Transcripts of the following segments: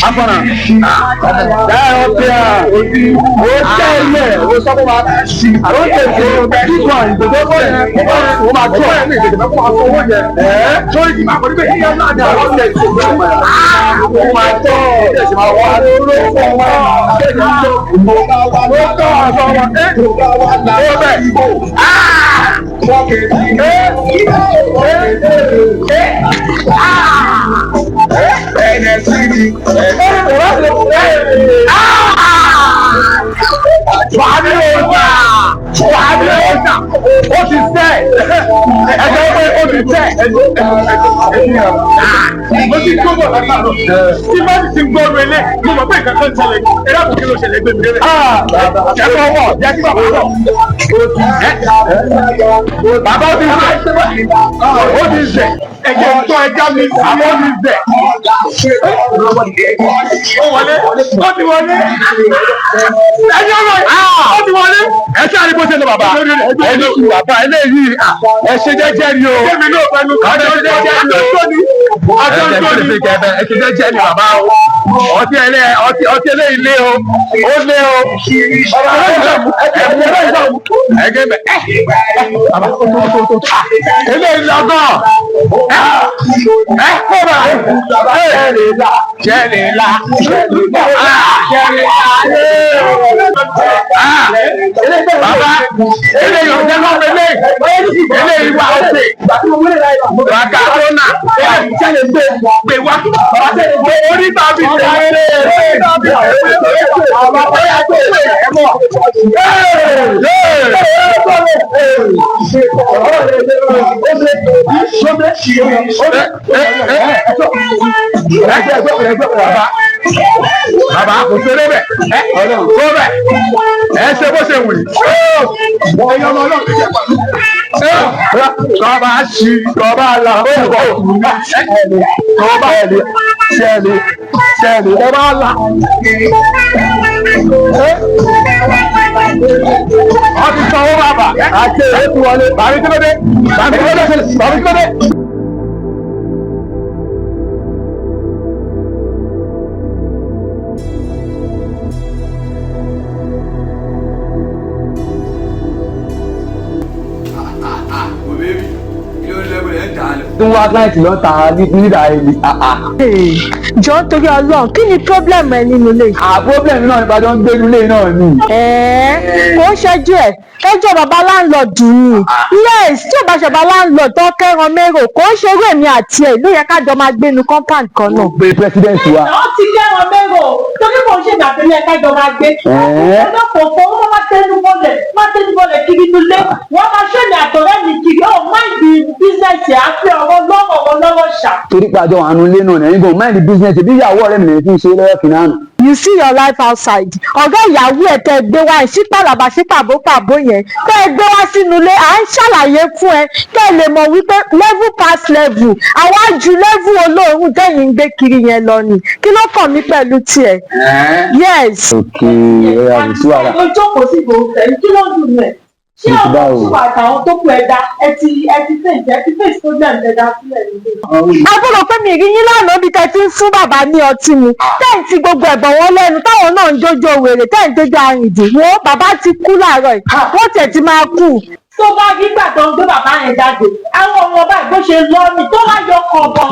Afọ̀nà. That up there. O tẹ́lẹ̀ o sọ fún wa. I don tell you say this one you go just tell o ma tọ́ ẹ̀ ní ìdèdè fún wa fún owó yẹn. Sórí ti máa kọ́ níbẹ̀ yíyá náà ní àwọn ọ̀sẹ̀ tó gbé ọmọ yẹn. O máa tọ́ ẹ̀ ṣe máa wá lóró fún wa. O tọ́ àṣọ wọn. Ẹ o bẹ̀. Wàá ní ọjà, wàá ní ọjà, ó ti sẹ́, ẹ̀jẹ̀ pé ó ti sẹ́. Mo ti gbọ́ bọ̀ látàrọ̀, tí bá ti ti gbọ́ rẹlẹ̀, mo mọ̀ pé nǹkan kan ṣẹlẹ̀, ẹ dákun kí ló ṣẹlẹ̀ gbé mi délẹ̀. Jẹ́ kó wọ̀, jẹ́ kí bàbá wọ̀. Bàbá ó ti sẹ̀, ó ti sẹ̀, ẹ̀jẹ̀ ń tọ́ ẹja mi sí, ó ti sẹ̀. Ó wọlé, ó ti wọlé. Ẹjọ́ rẹ̀, ó ti wọlé. Ẹ ṣe àrí bó ṣe lọ bàbá. Ẹni kù bàbá eléyìí ẹ ṣe jẹ́jẹ́ ni o. Kémi náà fẹnu kọ́ ẹ ṣe jẹ́jẹ́ ni o. Ọjọ́ ń tó ni. Ẹ ṣe jẹ́jẹ́ ni bàbá o. Ọtí ẹlẹ́ ọtí ọtí eléyìí lé o. Ó lé o. Ẹgẹ́ bẹ̀ ẹ́ bàbá tó tó tó tó. Eléyìí lọ́gàn. Ẹ kó bá ẹ jẹ́rìí la jẹ́rìí la bàbá eléyìí ọ̀jẹ̀ náà eléyìí eléyìí wà ókè bàkà tó nà gbé wá orí tàbí bàbá kò ṣeré bẹ̀ kó bẹ̀ ẹ ṣe bó ṣe wù yìí. Ẹyọ ọmọ náà ti jẹ pàlú. Kọ́ba ṣì kọ́ba là kọ́ba ṣẹlẹ̀ ṣẹlẹ̀ kọ́ba là. Wọ́n ti sanwó bàbà. Àti èrè ti wọlé. Bàbí kí ló dé? Bàbí kí ló dé? Bàbí kí ló dé? Tó ń wá client lọ ta ní nígbà yìí. Jọ ń torí Ọlọ́run, kí ni problem ẹ nínú ilé yìí? À problem náà nípa tó ń gbénu ilé náà ni. Ẹ̀ẹ́, kò ń ṣẹ́jú ẹ̀, ẹjọ́ bàbá láńlọ́ọ̀dù ni. Yes, tí ò bá ṣe bàbá láńlọ́ọ̀dù tó kẹ́ran mérò, kò ń ṣerú èmi àti ẹ̀ ló yẹ ká jọ máa gbénu compound kan náà. Pé president wa. Ó ti kẹ́ran mérò torí kò ń ṣe ìgbà ká jọ máa gbé. Ẹ̀ẹ́. Ọlọ́pọ̀pọ̀ ó máa tẹnu bọlẹ̀ máa tẹnu bọlẹ̀ kiri nulẹ̀, wọ́n máa ṣẹ̀lẹ̀ àtọ̀rẹ́ mi kiri, ó mind business àti ọ̀rọ̀ lọ́rọ̀ ọ̀rọ̀ lọ́rọ̀ ṣà. Torí pé àjọ àánú ilé náà nìyẹn gan mind business bí ìyàwó ọ̀rẹ́ mi lè fi ń ṣe lọ́wọ́ kìnnà. You see your life outside. Ọ̀gá ìyàwó ẹ̀ tẹ́ gbé wá sí pàlàbà sí pàbó pàbó yẹn tẹ́ gbé wá sínú ilé, à ń ṣàlàyé fún ẹ kẹ́ ẹ lè mọ̀ wípé level pass level, àwa ju level olóòórùn tẹ́yìn ń gbé kiri yẹn lọ ni. Kí ló kàn mí pẹ̀lú tiẹ̀? Yes. Ok, ẹ̀yà kò sí wàhálà. Ó jókòó sí ìgbòho kí ló ń dùn ẹ̀? Ṣé Mo ti bá ọ̀rọ̀ o. tí wà àtàwọn tó kù ẹ̀dá ẹ ti ẹ ti face ẹ ti face problem ẹ̀dá sílẹ̀ nílé? Àbúrò pé mi rí yín lánàá bí tẹ́ ti ń fún bàbá ní ọtí mu, tẹ́ ń ti gbogbo ẹ̀bọ̀n wọn lẹ́nu, táwọn náà ń jójó wèrè, tẹ́ ń jójó arìndìn. Wo, bàbá ti kú láàárọ̀ yìí, wọ́n tiẹ̀ ti máa kú. Tó bá rí gbà tó ń gbé bàbá yẹn jáde, àwọn ọmọ báyìí bó ṣe lọ ni tó bá yọ kọ̀ọ̀bọ̀,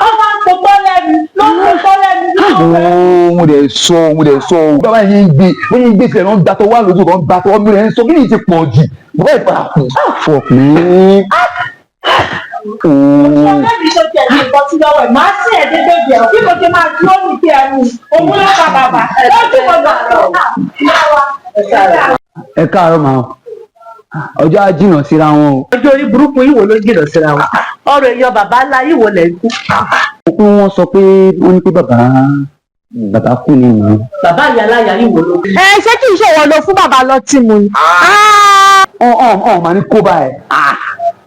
ó máa ń pọpọ́ lẹ́nu ló ń pọpọ́ lẹ́nu ló ń pọpọ́. Ooo, mo dẹ̀ sọ, mo dẹ̀ sọ o. Bàbá yẹn ń gbé, bó ṣe ń gbé sílẹ̀ ló ń gbàtọ̀ wá lójú kan gbàtọ̀ mi rẹ̀ ń sọ kí ni ti pọ̀ jù. Bàbá yìí padà kù. Fuck me. Ooo. Ọ̀rẹ́ mi tó tiẹ̀ ní nǹkan sí lọ́wọ́ ẹ̀ máa sí ẹ̀ dédé jẹ̀ bí mo ṣe máa dúró ní kí ẹnu òun ló pa bàbá lójú mo gbà lọ. Ẹ káàárọ̀ màá. Ọjọ́ á jìnnà síra wọn o. Ọjọ́ orí burúkú yìí wo ló jìnnà síra wọn? Ọ̀rọ̀ èèyàn bàbá ńlá yìí wo lẹ̀ ń kú? Pé wọ́n sọ pé wọ́n ní pé bàbá bàbá kú ni màá. Bàbá ìyá aláya yìí wo ló kú? Ẹ ṣé kì í ṣe ìwọ ló fún bàbá lọtí mu ni? Ọ̀ ọ̀ ọ̀ màá ní kó bá ẹ̀.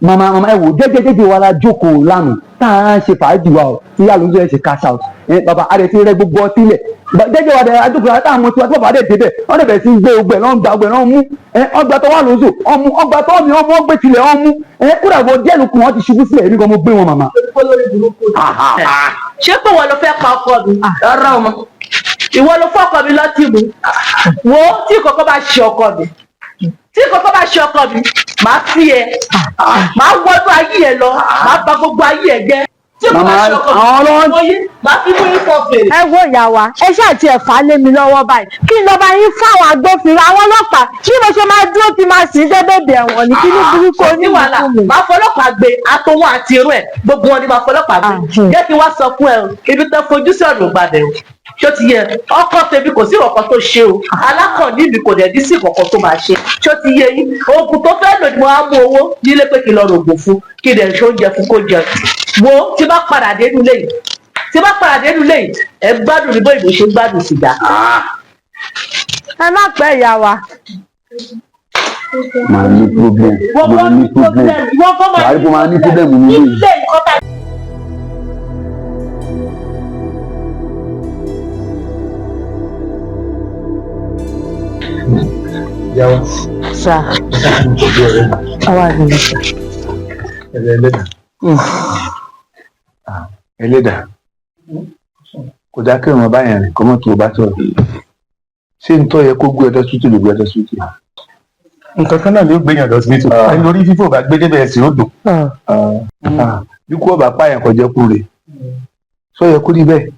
Màmá màmá, ẹ wò, jẹ́jẹ́jẹ́jẹ́ wa la jókòó lánàá. Tá à ń ṣe fàájì wa o, tí Alonso ẹ̀ ṣe cash out. Ẹ bàbá, a lè ti rẹ gbogbo ọtí lẹ̀. Jẹ́jẹ́ wa dẹ̀ adókòwò tá a mọ̀ tiwa tí bàbá dẹ̀ débẹ̀, wọ́n dẹ̀ bẹ̀rẹ̀ sí gbé ogbẹ̀ lọ́n gba ogbẹ̀ lọ́n mú. Ẹ ọgbà tó wà Alonso, ọmú ọgbà tó mi ọmú ọgbẹ́ tilẹ̀ ọmú. Ẹ kúrò àbọ̀ díẹ̀ ló kù, wọ́n ti ṣubú sílẹ̀, èmi gan mo gbé wọn màmá. Ṣé pé wọ́n ló fẹ́ pa ọkọ mi? Rárá o ma. Ìwọ ló fọ́ ọkọ mi lọ́tì mú. Wo, tí kòkó bá ṣe ọkọ mi, tí kòkó bá ṣe ọkọ mi, màá fi ẹ, màá wọnú ayé ẹ lọ, màá bà gbogbo ayé ẹ jẹ́. Tí kòkó bá Màmá, ṣe ọkọ mi, àwọn ọlọ́wọ́- mo yí, màá fi mú yín fọ fèrè. Ẹ wo ìyá wa, ẹ ṣáà tiẹ̀ fà á lé mi lọ́wọ́ báyìí, kí n lọ bá yín fáwọn agbófinró, àwọn ọlọ́pàá. Bí mo ṣe máa dúró ti máa sìn dé bèbè ẹ̀wọ̀n ní kí ní burúkú Kò sí wàhálà, onímọ̀ fún mi. màá fọlọ́pàá gbé àtòwọn àti irú ẹ̀, gbogbo wọn ni màá fọlọ́pàá gbé. Jẹ́ kí n wá sọ fún ẹ o, ibi tó fojú sí ọ̀nà ìgbàdẹ̀ o. Ṣó ti yẹ? Ọkọ tèmi kò sí ọkọ tó ṣe o, alákànní mi kò dẹ̀ ní sí ìkọ̀kọ̀ tó máa ṣe. Ṣó ti yẹ yín? Oògùn tó fẹ́ lò ni mo á mú owó nílé pé kí n lọ rògbò fún, kí n dẹ̀ ṣe oúnjẹ fún kó jẹ. Wo, tí bá padà dé inú ilé yìí, tí bá padà dé inú ilé yìí, ẹ gbádùn ní bóyìnbó ṣe ń gbádùn sìgá. Ẹ má pẹ́, ìyá wa. Màá ní problem, Wọ́n màá kọ́ ní ní problem. problem. Wọ́n kọ́ máa Wàá rí pé màá ní problem nínú yìí. Ilé nǹkan tá Yàwó. Sà, àwa nìyẹn. Ẹlẹ́dà. Ẹlẹ́dà. Kò dá kí ìwọ̀n báyẹn rìn kọ́mọ́ tó o bá sọ̀rọ̀. Ṣé n tọ́ yẹ kó gbé ọdọ tútù lè gbé ọdọ tútù? Nǹkan kan náà ló gbé yàn lọ sí tù ẹni orí fífò bá gbé débẹ̀ ẹ̀sìn ó dùn. Bí kú ọba pààyàn kọjá kú rè. Sọ yẹ kó rí bẹ́ẹ̀.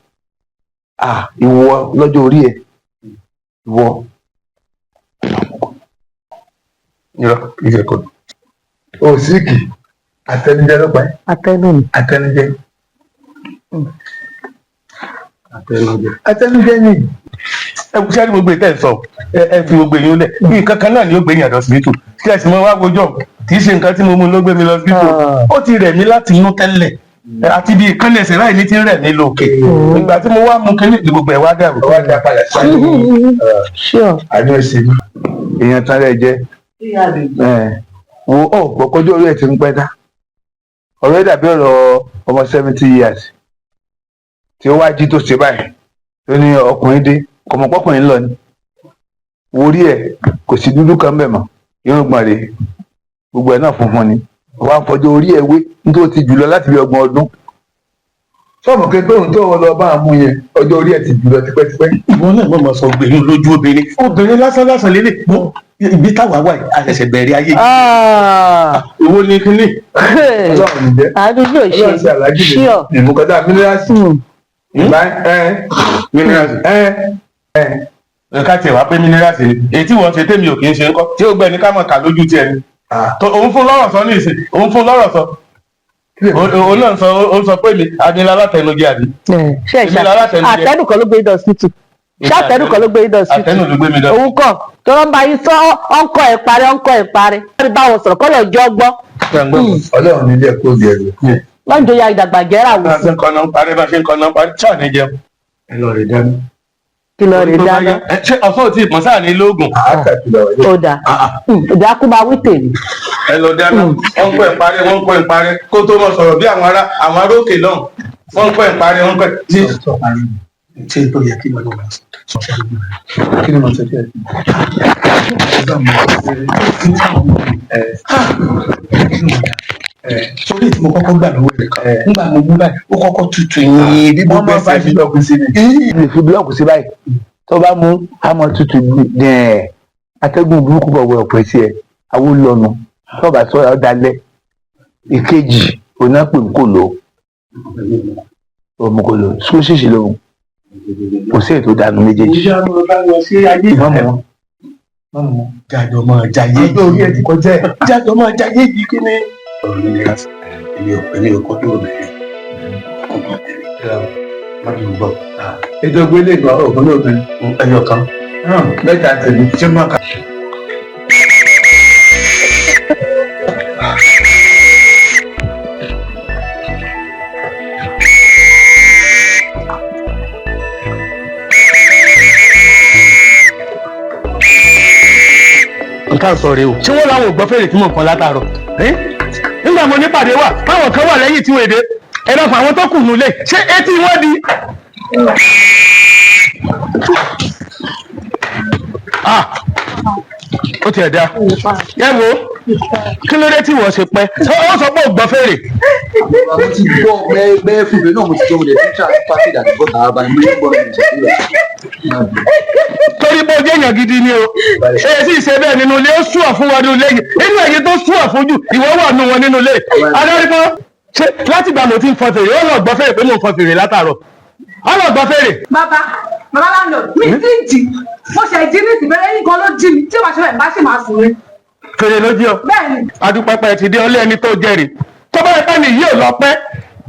Ìwọ lọ́jọ́ orí ẹ̀. Ìwọ. Irọ́, kì í ṣe kò. O síìkì. Àtẹnujẹ ló pa ẹ́. Atẹnu mi. Àtẹnujẹ. Àtẹnujẹ. Àtẹnujẹ ni. Ẹ ṣe ní gbogbo ìtẹ́ sọ, ẹ fi gbogbo èyí lẹ̀, nǹkan kan náà ni ó gbé yàn lọ sí tù kí ẹ sì mọ wá wojọ́. Kì í ṣe nǹkan tí mo mú ló gbé mi lọ sí tù, ó ti rẹ̀ mí láti inú tẹ́lẹ̀ àti bí ìkànnì ẹsẹ̀ láì ní ti ń rẹ̀ mí lókè. Ìgbà tí mo wá mú kínní ní gbogbo ẹ̀ wá dàrú. Ọwọ́ àti apàdà sí àánú ẹ̀sìn mi. Èèyàn tán rẹ̀ jẹ́. Ẹ̀, wo ọ̀ gbọ́kọ́jọ́ orí ẹ̀ ti ń pẹ́ dá. Ọ̀rọ̀ ẹ̀ dàbí ọ̀rọ̀ ọmọ 70 years tí ó wá jí tó ṣe báyìí tó ní ọkùnrin dé, kọ̀mọ̀pọ̀kùnrin lọ ni. Wo orí ẹ̀, kò sí dúdú kan bẹ̀ mọ́, irùngbọ̀n rèé, gbogbo ẹ̀ náà funfun ni. Wọ́n á fọjọ́ orí ẹ̀ wé nítorí ó ti jùlọ láti bí 30 ọdún. Sọ́ọ̀mù kí tóun tó lọ bá àmú yẹn, ọjọ́ orí ẹ̀ ti jùlọ tipẹ́tipẹ́. Ìwọ náà mọ̀ mọ̀ sọ gbèrú lójú obìnrin, obìnrin lásán lásán lélẹ̀ bó ibi táwa wà yìí, a ṣẹ̀ṣẹ̀ bẹ̀rẹ̀ ayé yìí. Ìwọ ni kínní. Ọlọ́run ní jẹ́. Àánú yóò Ọlọ́run ṣe ṣe àlájì ṣíọ. lè mú kọjá mínírààsì. Ìgbà ẹ Minerals. ẹ Ká tiẹ̀ wá pé minerals ni èyí tí wọ́n ṣe, tèmi ò kì í ṣe ńkọ́, tí ó gbẹ ní ká mọ̀ ká lójú tiẹ̀ ni. Tó òun fún lọ́rọ̀ sọ ní ìsìn, òun fún lọ́rọ̀ sọ, òun náà sọ, ó sọ pé mi adínlá látẹnujẹ àbí. Ṣe Èmi lálátẹnujẹ. àtẹnu kan ló gbé yín lọ sí tù? Ṣé àtẹnu kan ló gbé yín lọ sí tù? Àtẹnu ló gbé mi lọ. Òun kọ tó ló ń bá yín sọ, ọkọ ẹ parí, ọkọ ẹ parí. Wọ́n ti bá wọn sọ̀rọ̀ kọ́ lọ jọ gbọ́. Ọlọ́run nílé ẹ̀kọ́ òbí ẹ̀rù. Wọ́n ń joyà ìdàgbà jẹ́ra wò Bá a sí. ṣe ń kọ́ náà ń parí, bá a ṣe ń kọ́ náà ń parí, ṣáà ní jẹun. Ẹ lọ rè dáná. Kí lọ rè dáná? Ẹ, ṣé ọ̀sán ò tí ì pọ̀n sáà ní lóògùn? Àákàtúndà wà Ó dà ìdá kú máa wí tèmi. Ẹ lọ dáná. Wọ́n ń kọ́ ẹ̀ parí, wọ́n ń kọ́ ẹ̀ parí kó tó mọ̀ sọ̀rọ̀ bí àwọn ará àwọn ará òkè lọ́hùn. Wọ́n ń kọ́ ẹ̀ parí, wọ́n ń kọ́ ẹ̀ tí. Ṣé tó yẹ kí wọ́n lọ máa sọ? Kí ni mo sọ fún ẹ? Sórí tí mo kọ́kọ́ gbà lọ́wọ́ ẹ̀ kan nígbà mo mú báyìí, ó kọ́kọ́ tutù yín bí Wọ́n gbogbo máa ń ẹsẹ̀ fi mi. búlọ̀kù sí ni. Lè fi búlọ̀kù sí báyìí, tó bá mú àmọ́ tutù dẹ̀ẹ́, atẹ́gùn burúkú bọ̀ wọ ọ̀pẹ̀ sí ẹ, àwọn lọ́nu tó bá sọ ọ́ dalẹ̀. Ìkejì òun náà pè ń kò lò ó, kò lò sóṣìṣì lòun, kò sí ètò ìdánù méjèèjì. Ìyá mi bá lọ sí ayé Mọ́mọ́ mọ́mọ́. Jájọ máa jayé. Ọjọ́ orí ẹ ti kọjá ẹ̀. Jájọ máa jayé yìí, kí ni. Ọ̀rọ̀ mi ni láti èmi ò kọ́ tó obìnrin kó tó obìnrin má mi gbọ́. Ètò ìgbélé ìgbà ògùn lóbìnrin. Ẹyọ kan. Mẹ́ta tèmi. Ṣé má ka. Nǹkan sọ rèé o, ṣé wọ́n láwọn ò gbọ́ fèrè tí mò ń kọ́ látàárọ̀? Nígbà mo nípàdé wà báwọn kan wà lẹ́yìn tí wọ́n èdè Ẹ dàpọ̀ àwọn tó kù nulẹ̀, ṣé etí wọn di. Ah, ó tiẹ̀ da. Ẹ wo, kí ló dé tí wọ́n ṣe pẹ́? Ó sọ pé ò gbọ́ fèrè. Mo ti gbọ́ bẹ́ẹ̀ fún mi náà, mo ti gbọ́, mo dẹ̀ ti try package àti bọ́tà ara mi ní gbọ́ mi ìṣẹ̀lẹ̀. Torí bó jẹ́ èèyàn gidi ni o, èyí sì ṣe bẹ́ẹ̀ nínú ilé. Ó sùọ̀ fún wọn nínú ilé yìí. Inú ẹ̀yin tó sùọ̀ fún jù, ìwọ wà nù wọn nínú ilé. Adarí kan ṣe láti ìgbà mo ti ń fọn fèrè, ó lọ gbọ́ fèrè pé mo ń fọn fèrè látàárọ̀, ó lọ gbọ́ fèrè. Bàbá, bàbá landlord mi ti ń jì, mo ṣe jí ní ìsìnbẹ̀rẹ̀ yìí kan ló jí mi tí wàá ṣe bẹ́ẹ̀ bá ṣì máa sùn ni. Fèrè ló jí ọ? Bẹ́ẹ̀ ni. Adúpẹ́pẹ́ ti dé ọlé ẹni tó jẹ́rìí. Tó bá yẹ pé nìyí ò lọ pẹ́,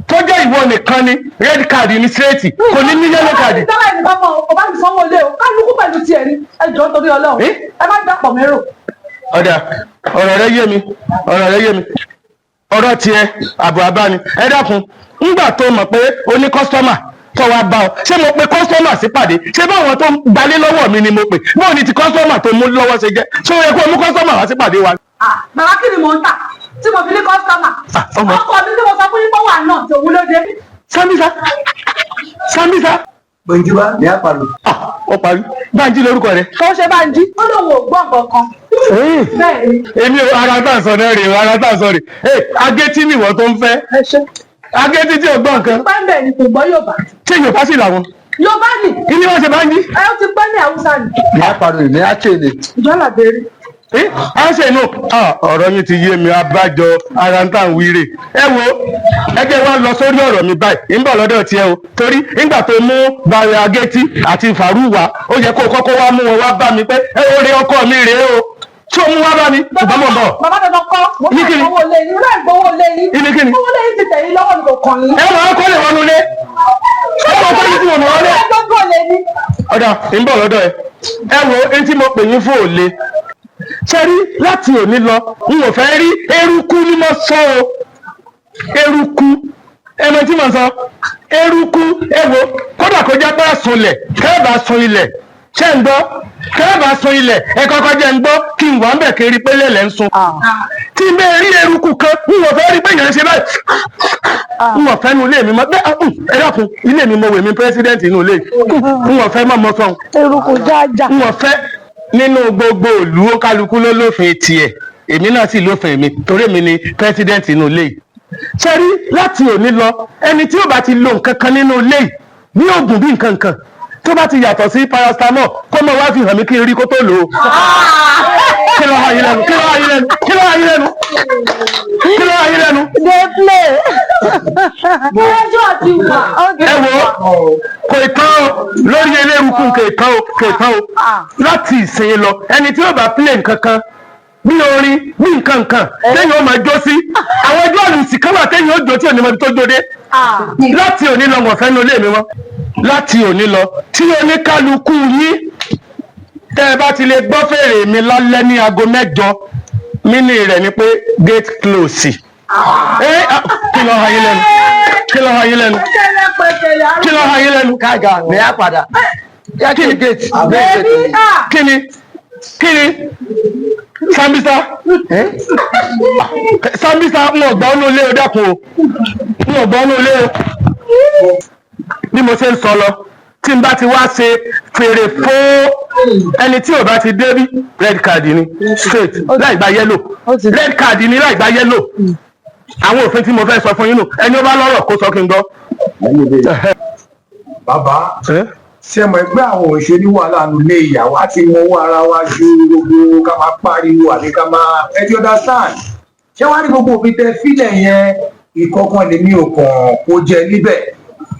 tó jẹ́ ìwọ nìkan ni, red card ní straight, kò ní ní yellow card. Sábà ẹni bá mọ ọba mi sanwó ilé o, kálukú pẹ̀lú tiẹ̀ ni. Ẹ jọ̀ọ́, nítorí Ọlọ́run, ẹ má dàpọ̀ mẹ́rò. Ọ̀dà, ọ̀rọ̀ rẹ yé mi, ọ̀rọ̀ rẹ yé mi. Ọ̀rọ̀ tiẹ̀ àbọ̀ àbáni. Ẹ dákun, ńgbà tó mọ̀ pé o ní customer tó wá bá ọ, ṣé mo pe customer sípàdé? Ṣé báwọn tó ń gbalé lọ́wọ́ mi ni mo pè? Báwo ni ti customer tó mú lọ́wọ́ ṣe jẹ́? Ṣé o yẹ kó o mú customer wá sípàdé wa? Ah, bàbá, kí ni mò ń tà tí mo fi ní customer? Ah, ọmọ. Ọkọ mi tí mo sọ fún yín pé wà náà tòun ló dé. Sambisa, Sambisa. Gbẹ̀njúbá ní àpàlù. Ah, ó parí. Bánjí lórúkọ rẹ. Tó ṣe bá ń jí, ó lóun ò gbọ́ nǹkan kan. Bẹ́ẹ̀ ni. Èmi ò, ara tá à ń sọ náà rèé, ara tá à ń sọ rèé. Ee, agétí nìwọ tó ń fẹ́. Ẹ ṣe. Agétí tí ò gbọ́ nǹkan. Pẹ́ńbẹ̀ ni, kò gbọ́ Yorùbá. Ṣé Yorùbá sì làwọn? Yorùbá ni. Kí ni wọ́n ṣe Bánjí? Ẹ ó ti pẹ́ ní Haúsá ni. Ní àpàlù ní àchèlè. Ìjọ làbẹ́rẹ́. Ẹ á ṣe inú ọ̀rọ̀ yín ti yé mi. Abájọ ara ń tà ń wíre. Ẹ wo, ẹ jẹ́ wá lọ sórí ọ̀rọ̀ mi báyìí. Ń bọ̀ lọ́dọ̀ tiẹ̀ o, torí nígbà tó mú bàrẹ̀ agétí àti fàrúwà, ó yẹ kó kọ́kọ́ wá mú wọn wá bá mi pé ẹ ó rí ọkọ mi rèé o. Ṣé o mú wá bá mi? Ṣùgbọ́n mọ̀ ń bọ̀. Bàbá, dandan kọ́ mo Ní fẹ́ kíni? gbowó lé yín láì gbowó lé yín. Ní kíni? Owó lé yín ti tẹ̀yìn lọ́wọ́ ni, kò kàn yín. Ẹ máa kọ́ lè wọnú ilé, ẹ máa kọ́ lè tí mo mọ̀ wọlé. Ẹ gbọ́ngàn lé ní. Ọ̀dà, ń bọ̀ lọ́dọ̀ ẹ. Ẹ wo, ẹni tí mo pè yín fún òle ṣe rí láti òní lọ, n ò fẹ́ rí eruku ní mo sọ o. Eruku, ẹ mọ tí mo sọ, eruku. Ẹ wo, kódà kó jẹ́ pé sunlẹ̀ kẹ́ẹ̀bà sun ilẹ̀, ṣé ń gbọ́? Kẹ́ẹ̀bà sun ilẹ̀, ẹ kọ́kọ́ jẹ́ ń gbọ́ kí n wà ń bẹ̀ kiri pé lẹ́lẹ̀ ń sun. Tí n bẹ́ẹ̀ rí eruku kan, n ò fẹ́ rí pé yẹn ń ṣe báyìí. N ò fẹ́ nu ilé mi mọ́ bẹ́ẹ̀. Ẹ dákun, ilé mi, mo wè mí president inú ilé, n ò fẹ́ mọ́ mọ́ sọ́hun. Eruku jájà. N ò fẹ́. Nínú gbogbo ìlú, ó kálukú ló lófin tiẹ̀, èmi náà sì lófin mi, torí èmi ni president inú ilé yìí. Ṣe rí, láti òní lọ, ẹni tí ó bá ti lo nǹkan kan nínú ilé yìí ní oògùn bí nǹkan kan tó bá ti yàtọ̀ sí paracetamol, kó mọ̀ wá fi hàn mí kí n rí kó tó lò ó. Kí ló há yín lẹ́nu? Kí ló há yín lẹ́nu? Kí ló há yín lẹ́nu? Kí ló há yín lẹ́nu? Dey play. Ẹjọ́ ti wà. Ẹ wo, kò ì tán o lórí eléruku, kò ì tán o, kò ì tán o. Láti ìsìn lọ, ẹni tí ó bá play nǹkan kan bí orin bí nǹkan kan téèyàn ó máa jó sí, àwọn ẹjọ́ àlùsì kan wà téèyàn ó jó tí ò ní mọ ibi tó jó dé. Láti òní lọ, wọ̀n fẹ́ nu ilé mi mọ́. Láti òní lọ, tí oníkálukú yín tẹ́ ẹ bá ti lè gbọ́ fèrè mi lálẹ́ ní aago 8, mínì rẹ̀ ni pé gate close. Ẹ ah, kí ló ha yín lẹ́nu? Kí ló ha yín lẹ́nu? Kí ló ha yín lẹ́nu? Kága ní àpàdà. Kí ni? Gate. Kí ni? Kí ni? Sambisa, Sambisa, n ò gbọ́ ọ́nú ilé o. Dákun o, n ò gbọ́ ọ́nú ilé o. Bí mo ṣe ń sọ lọ, tí n bá ti wá ṣe fèrè fún ẹni tí ò bá ti dé bí, red card ni straight, láì gba yellow. Red card ni láì gba yellow. Àwọn òfin tí mo fẹ́ sọ fún yín nù. Ẹni ó bá lọ́rọ̀ kó sọ kí n gbọ́. Bàbá, ṣe mọ̀ pé àwọn òṣèré wàhálà nílé ìyàwó àti mọ owó ara wa ju gbogbo ká máa pariwo àbí ká máa, ẹ ti understand? Ṣé wàá rí gbogbo òfin tẹ fílẹ̀ yẹn, ìkọ̀kan lèmi ò kàn kó jẹ níbẹ̀,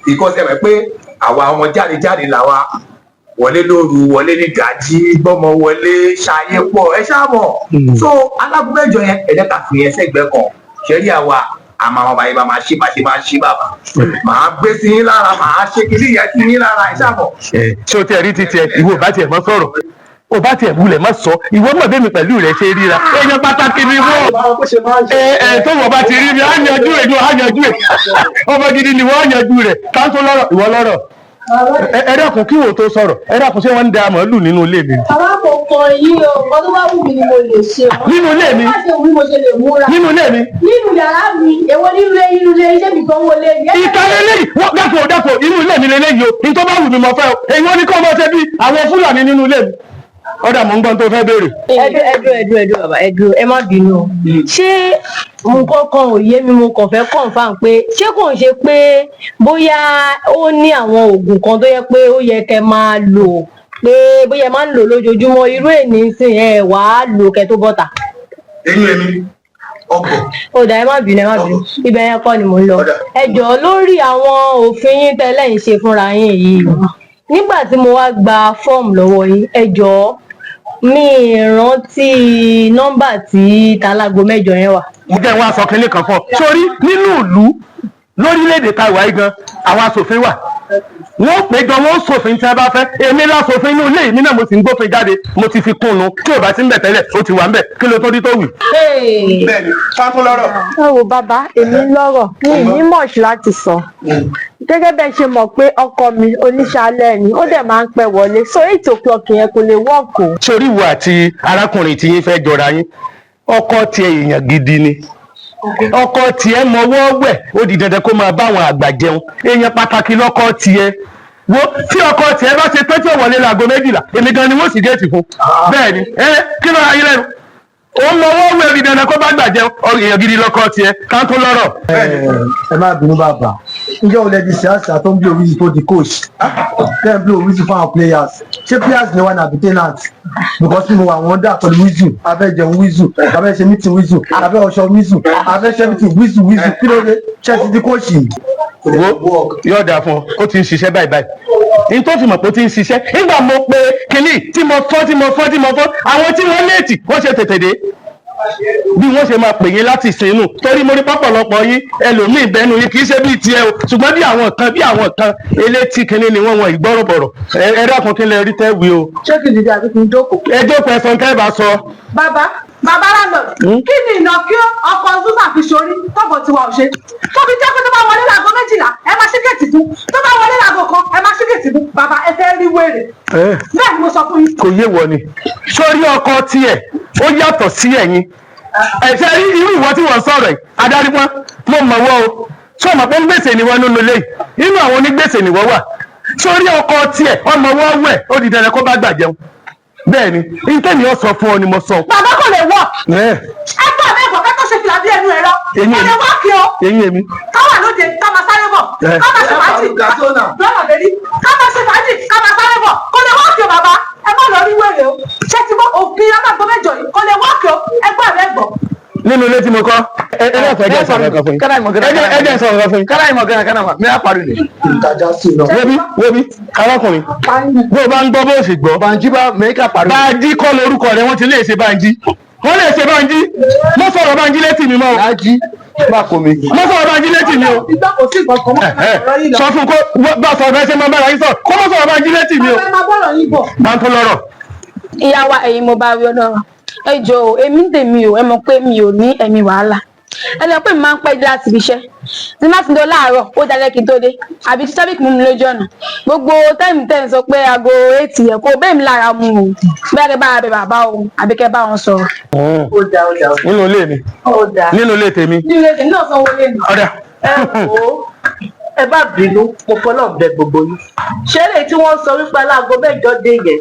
because ẹ mọ̀ pé àwa ọmọ jáde jáde làwa, wọlé lóru, wọlé ní gàjí, gbọ́mọ wọlé, ṣayé pọ̀, ẹ ṣáà mọ̀. So alágúnmẹ́jọ yẹn, ẹ jẹ́ ká fi yẹn sẹ́gbẹ̀ẹ́ kan. Ṣe rí, àwa àmọ́ àwọn bàyè bá máa ṣe bá ṣe máa ṣe, bàbá, màá gbé sí yín lára, màá ṣe kí yẹn sí yín lára, ẹ ṣáà mọ̀. Ṣé o tiẹ̀ rí ti tiẹ̀? Ìwọ ò bá tiẹ̀ mọ́ sọ̀rọ̀, ò bá tiẹ̀ wulẹ̀ mọ́ sọ. Ìwọ mọ̀ bẹ́ẹ̀ mi pẹ̀lú rẹ̀ ṣe ríra, èèyàn pàtàkì ni wọ́n. Ẹ ẹ, tó wọ́n bá ti rí mi, á yanjú ẹ̀, á yanjú ẹ̀. Ọmọ gidi ni wọ́n, á yanjú rẹ̀. Káńtó lọ́rọ̀, ìwọ lọ́rọ̀. Ẹ dákun, kí wò tó sọ̀rọ̀, ẹ dákun, ṣé wọ́n ń da màálù nínú ilé mi? Bàbá, kò kàn yín o. Nǹkan tó bá wù mí ni mo lè ṣe. Nínú ilé mi? Bá ṣe wù mí mo ṣe lè múra. Nínú ilé mi? Nínú yàrá mi, èwo nínú ilé, nínú ilé iṣẹ́ mi kan wọlé mi. Ìta lélẹ́yìí wọ́n dákun dákun, inú ilé mi lélẹ́yìí o. Ní tó bá wù mí mo fẹ́ o. Èyí wọ́n ní kó máa ṣe bí àwọn Fúlàní nínú ilé mi. Ọ̀dà, mò ń gbọ́n tó fẹ́ béèrè. Ẹdú, ẹdú, ẹdú, ẹdú, bàbá, ẹdú, ẹ má bínú o. Ṣé nǹkan kan ò yé mi? Mo kàn fẹ́ confirm pé ṣé kò ń ṣe pé bóyá ó ní àwọn oògùn kan tó yẹ pé ó yẹ kẹ́ máa lò, pé bóyá ẹ máa ń lò lójoojúmọ́, irú èní sìn ẹ wàá lò kẹ́ tó bọ́ta? Eyín èmi ọgbọ. Ó dà, ẹ má bínú, ẹ má bínú, ibẹ̀ yẹn kọ́ ni mò ń lọ. Ẹ jọ̀ọ́, lórí àwọn òfin yín tẹ́lẹ̀ ń ṣe fúnra yín yìí, nígbà tí mo wá gba fọ́ọ̀mù lọ́wọ́ yín, ẹ jọ̀ọ́, mi ì rántí nọ́mbà tí talágo 8 yẹn wà. Mo jẹ́ wọn aṣọ kínní kan fún ọ sórí nínú ìlú lórílẹ̀‐èdè tá a wà yìí gan, àwọn aṣòfin wà, wọ́n péjọ, wọ́n ṣòfin tí a bá fẹ́. Èmi lásòfin inú ilé mi náà, mo sì ń gbófin jáde. Mo ti fi kún un tí ò bá ti ń bẹ̀ tẹ́lẹ̀, ó ti wà ń bẹ̀. Kí ló tó dí tó wì. Bẹ́ẹ̀ni, fáfún lọ́rọ̀. Ẹ wo bàbá, èmi lọ́rọ̀ mi ní much láti sọ. Gẹ́gẹ́ bẹ́ẹ̀ ṣe mọ̀ pé ọkọ mi oníṣẹ́ alẹ́ ni, ó dẹ̀ máa ń pẹ́ wọlé, so 8 o'clock yẹn kò lè work o. Sórí ìwọ àti arákùnrin tí yín fẹ́ jọra yín, ọkọ tiẹ̀ èèyàn gidi ni. Ọkọ tiẹ̀ mọwọ́ wẹ̀, ó di dandan kó máa bá àwọn àgbà jẹun. Èèyàn pàtàkì lọ́kọ tiẹ̀. Wo, tí ọkọ tiẹ̀ bá ṣe tọ́jú wọlé láago 12, èmi gan ni wọ́n sì géètì fún. Bẹ́ẹ̀ ni. Ẹ kí ló ra yín lẹ́nu? Ó mọwọ́ wẹ̀, ó di dandan kó bá gbà jẹun. Èèyàn gidi lọ́kọ tiẹ̀ ká tó lọ́rọ̀. Ẹ má bínú bàbá, ǹjẹ́ o lè di síáṣà tó ń bí oríṣi tó di coach tẹ́ ń bí oríṣi fún àwọn players? Ṣé players ni wà ní àbí tenant? Because mo wà, wọ́n dà pẹ̀lú whistle, abẹ́ jẹun whistle, abẹ́ ṣe meeting whistle, abẹ́ ọṣọ whistle, abẹ́ ṣe meeting whistle whistle. Kí ló dé? Ṣé ti di coach yìí? Wo, yóò dáa fún ọ. Ó ti ń ṣiṣẹ́ báyìí báyìí ní tó fi mọ̀ pé ó ti ń ṣiṣẹ́. Nígbà mo pe kínní tí mo fọ́, tí mo fọ́, tí mo fọ́, àwọn tí wọ́n late, wọ́n ṣe tètè dé. Bí wọ́n ṣe máa pè yín láti ìsinú, torí mo rí pọ́pọ̀lọpọ̀ yín, ẹlòmíì bẹ́nu yín kì í ṣe bíi tiẹ̀ o, ṣùgbọ́n bí àwọn kan elétí kínní ni wọ́n, wọn ìgbọ́rọ̀bọ̀rọ̀. Ẹ dákun, kí lẹ rí tẹ́ wí o? Ṣé kì í dìde àbí kì í jókòó? Ẹ jókòó, ẹ̀sán tẹ́ bá sọ. Bàbá, bàbá landlord, kí ni ìnàkí ọkọ Susan fi ṣorí tọkọ tiwa ò ṣe, tó fi jẹ́ pé tó bá wọlé láago 12, ẹ máa ṣí gate fún, tó bá wọlé láago 1, ẹ máa ṣí gate fún? Bàbá, ẹ fẹ́ rí wèrè. Bẹ́ẹ̀ ni mo sọ fún yín. Kò yé wọ ni. Sórí ọkọ tiẹ̀ ó yàtọ̀ sí ẹ̀yin. Ẹ̀ṣẹ̀ rí irú ìwọ tí wọ́n sọ̀rọ̀ yìí, adarí wọn, mo mọ̀ wọ́ o. Ṣé o mọ̀ pé ń gbèsè ni wọ́n nínú ilé yìí? Inú àwọn onígbèsè ni wọ́n wà. Sórí ọkọ tiẹ̀, ọmọ wọ́n wẹ̀, ó di dandan kó bá gbà jẹun. Bẹ́ẹ̀ ni, ìtẹ́ni ọ sọ fún ọ ni mo sọ. Bàbá, kò lè wọ̀. Ẹ Ẹ gbọ́ àbẹ́ ẹ̀kọ́ kẹ́kọ̀ọ́ ṣe fìlà bí ẹnu ẹ̀rọ. Eyín Kò lè èmi. wọ́ kí o. Eyín èmi. Ká wà lóde, ká máa sáré bọ̀, ká máa ṣe fàájì lọ́nà lórí, ká máa ṣe fàájì, ká máa sáré bọ̀, kò lè wọ́ kí o. Bàbá, ẹ má lọ rí wèrè o. Ṣé ti gbọ́ òfin alágbó 8 yìí? Kò lè wọ́ kí o. Ẹ gbọ́ àbẹ́ ẹ̀gbọ́. Nínú ilé tí mo kọ́, ẹ ẹ lọ́sọ̀, ẹ jẹ́ sọ̀rọ̀ kan fún yín. Kana ìmọ̀ gánà. Ẹ jẹ́ sọ̀rọ̀ kan fún yín. Kana ìmọ̀ gánà kana ma mi á parí ni. Ìtajà sí lọ. Wóbi wóbi, arákùnrin, bó o bá ń gbọ́, bó o sì gbọ́. Banji bá mẹ́ríkà parí. Bánjí kọ́ lorúkọ rẹ̀. Wọ́n ti lè ṣe Bánjí, wọ́n lè ṣe Bánjí. Mo sọ̀rọ̀ Bánjí létí mi mọ́ o. Lájí má kó mi. Mo sọ̀rọ̀ Bánjí létí mi o. Ìgbà kò sí nǹkan kan mọ́ ọ̀rọ̀ yìí lọ. Sọ fún kó bá sọ̀rọ̀ bẹ́ẹ̀ ṣe máa bára yín sọ̀rọ̀, kó mọ́ sọ̀rọ̀ Bánjí létí mi o. Bàbá, ẹ máa bọ̀rọ̀ yín bọ̀. Bá ń tó lọ́rọ̀. Ìyá wa, ẹ̀yin mo bá wí ọlọ́run, ẹ jọ̀ọ́ o, èmi ń tèmi o. Ẹ mọ̀ pé mi ò ní ẹ̀mí wàhálà. Ẹ lọ pé mi máa ń pẹ́ dé láti ibi iṣẹ́. Tí má ti lọ láàárọ̀, ó dalẹ́ kí n tó dé, àbí tí traffic mú mi lójú ọ̀nà. Gbogbo time tẹ́ ń sọ pé aago 8 yẹ kó bẹ́ẹ̀ mi lára mu o. Bẹ́ẹ̀ kẹ́ bá bẹ bàbá o, àbí kẹ́ bá wọn sọ̀rọ̀. Ó dáa, ó dáa. Nínú ilé mi? Ó dáa. Nínú ilé tèmi? Ní ilé tèmi náà, sanwó lé mi. Ọ̀dà. Ẹ wò ó, ẹ bá bínú, mo fọlọ́ bẹ gbogbo yín. Ṣeré tí wọ́n sọ wípé aláago 8 dé yẹn,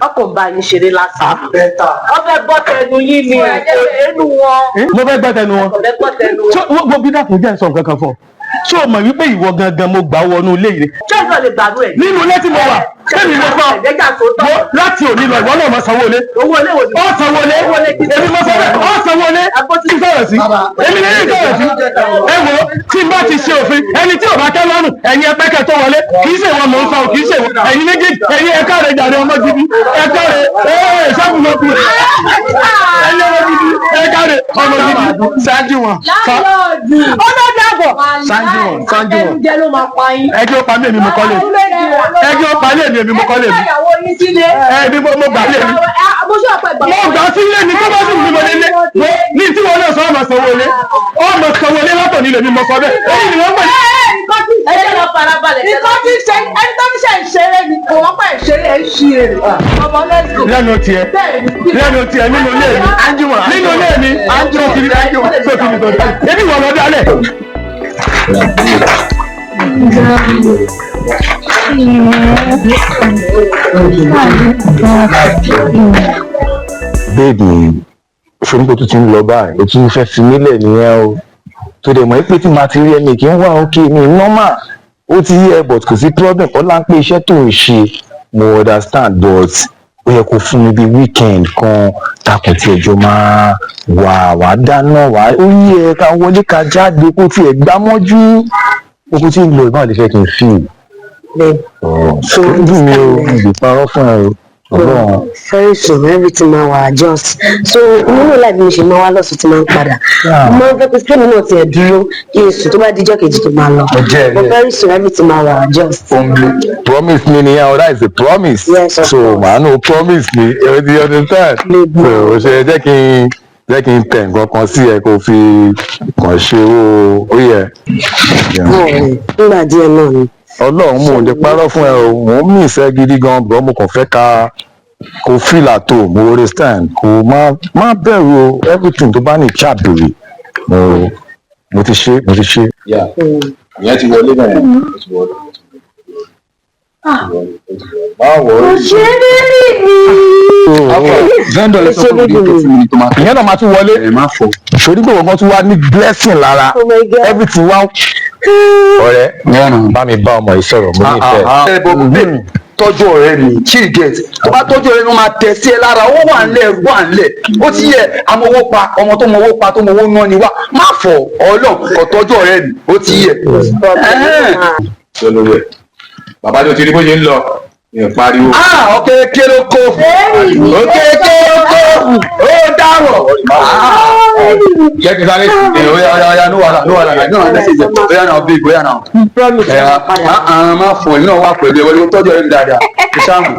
ọkàn bá yín ṣeré lásán. Wọ́n fẹ́ gbọ́ tẹnu yín ni, kò dénú wọn. Mo fẹ́ gbọ́ tẹnu wọn. Kò fẹ́ gbọ́ tẹnu wọn. Ṣé wọ́n bí dàpọ̀ jẹ́ sọ nǹkan kan fún ọ? Ṣé o mọ̀ wípé ìwọ gangan mo gbà wọnú ilé yìí? Ṣé ìgbà lè gbàdúrà ẹ̀? Nínú ilé tí mo wà, tẹ́mi mo kọ́. Ẹ̀jẹ̀jà tó tọ́. Mo láti òní lọ, ìwọ náà máa sanwó ilé. Owó ilé wo ni? Ó sanwó ilé. Èmi mo sọ bẹ́ẹ̀, ó sanwó ilé. Tí sọ̀rọ̀ sí. Èmi lè ní sọ̀rọ̀ sí. Ẹ wo, tí n bá ti ṣe òfin, ẹni tí ò bá tẹ́ lọ́rùn, ẹ̀yin ẹpẹ́kẹ́ tó wọlé. Kì í ṣe ìwọ mò ń sọ, kì í ṣe ìwọ. Ẹ̀yin méjèèjì, ẹ̀yin ẹ̀ka rẹ̀ jàre, ọmọ gidi. Ẹ̀ka rẹ̀, ee, ṣọ́ọ̀bù ló kù. Ẹ̀yin ọmọ gidi, ẹ̀ka rẹ̀, ọmọ gidi. Ṣáájú wọn. Láńlọ́ọ̀dù. Ọlọ́dẹ àbọ̀. Ṣáájú wọn. Ṣáájú wọn. Àtẹnujẹ ló máa pa yín. Ẹjọ́ pa mí, èmi mo kọ́lé. Ẹjọ́ pa mí, èmi mo kọ́lé mi. Ìyàwó yín sílé. Ẹ bí mo gbà lé mi. Mo ṣe ọ̀pẹ ìgbà. Mo gbà sílé ni, tó bá sì ní mo lélé ní tí wọn náà sọ, ọmọ sanwó ilé, ọmọ sanwó ilé látọ̀ nílé mi, mo sọ bẹ́ẹ̀. Èyí ni wọ́n pè ní. Ẹ jẹ́ lọ fà. farabalẹ̀. Nǹkan tí ń ṣe ẹni tó ní ṣe ń ṣeré ni kò wọ́n pẹ̀ ṣeré ẹ̀ ń ṣí èrè. Ọmọ let's go. Lẹ́nu tiẹ̀, lẹ́nu tiẹ̀, nínú ilé mi, nínú ilé mi, tó ti rí, tó ti rí, tó ti rí, ebi wọ̀ lọ dálẹ̀. Baby, ṣorí pé tó ti ń lọ báyìí, o tún fẹ́ fi mílẹ̀ nìyẹn o. Tó dẹ̀ mọ̀ pé tí màá ti rí ẹni kí n wá òkè mi normal, ó ti yẹ, but kò sí problem. Ọlá ń pé iṣẹ́ tó ń ṣe, mo understand, but ó yẹ kó fún mi bí weekend kan takùn tí ẹjọ́ máa wà, wà dáná, wà ó yẹ ká wọlé ká jáde, kó tiẹ̀ gbá mọ́jú okun tí ń lọ ìbáwọ̀ lè fẹ́ kí n fi so dùn mí o, ìgbè parọ́ fún ẹ o, Ọlọ́run. Very soon everything máa wà adjust, so nínú láì bí mo ṣe máa wá lọ́sùn tí máa ń padà, mo máa ń fẹ́ pé sẹ́mi náà tiẹ̀ dúró kí n sùn, tó bá dijọ́ kejì tó máa lọ. Jẹ́ But very soon everything máa wà adjust. Promise me nìyẹn o, that is a promise. Yes, of So màá nù promise me, you dey understand? So o ṣe jẹ́ kí n tẹ̀ nǹkan kan sí ẹ, kó fi kàn ṣe owó ó yẹ. Nígbà díẹ̀ náà ni. Ọlọ́run, mo ò lè parọ́ fún ẹ o, mò ń mì ìfẹ́ gidi gan bọ́, mo kàn fẹ́ ká kó feel at home, mo understand, kó má bẹ̀rù o, everything tó bá ní ṣàbèrè, mo ti ṣe, mo ti ṣe. Ìyẹn ti wọlé náà, ó ti wọlé. Má wọlé. Ṣé bíbí mi. Vendor lè sọ fún mi 30 minutes tó máa. Ìyẹn náà máa tún wọlé. Ẹ má fọ. Sori pé wọ́n tún wá ní blessing lára. Oh my God. Everything wá. Ọ̀rẹ́, bá mi bá ọmọ yìí sọ̀rọ̀, mo ní ìfẹ́. Ẹ bọ babe, tọ́jú ọ̀rẹ́ mi, ṣé you get? Tó bá tọ́jú ọ̀rẹ́ mi, ó máa tẹ̀ sí ẹ lára, owó wà ńlẹ̀, wà ńlẹ̀, ó ti yẹ àmọ́ owó pa ọmọ tó mọ owó pa, tó mọ owó ná ni wá, má fọ Ọlọ́run kò tọ́jú ọ̀rẹ́ mi, ó ti yẹ. Ṣé lórí ẹ̀? Bàbá tó ti rí bó ṣe ń lọ, ìyẹn pariwo. Ah, ọ̀kẹ́kẹ́ ló kó, ọ̀kẹ́kẹ́ ló kó, ó dáwọ̀. Jẹ́ kí n sáré sí i. Oya oya oya, no wahala, no wahala, no wahala, message oya now babe, oya now. Promise. Ẹ ah ah, má fọ, èmi náà wà pẹ̀lú ẹ, wọlé tọ́jú ọ̀rẹ́ mi dáadáa, kò sáàmù.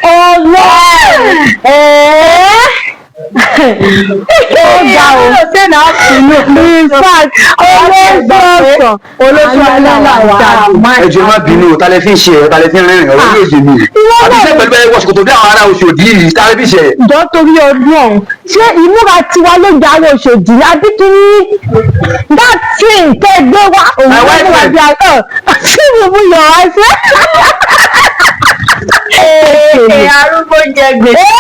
Ọlọ́run ẹ̀ẹ́ ó ga o ṣé náà in fact olóṣooṣàn olóṣù aláwà. Ẹ jọ̀ọ́, má bínú o, ta lẹ fi ń ṣe ẹ, ta lẹ fi ń rẹ́rìn ọ̀rọ̀ yóò ṣe mí. Àbí ṣe pẹ̀lú ẹ wọ ṣòkòtò bí àwọn ará Oṣòdì yìí, ta lẹ fi ṣe ẹ? Jọ, torí ọdún ọ̀hún, ṣé ìmúra tiwa ló gba àwọn Òṣòdì àbí kí ní that thing tẹ́ gbé wá òun ló mú wa bí a ṣé mo mú yọ̀ wá sí. Ee, arúgbó jẹ gbèsè.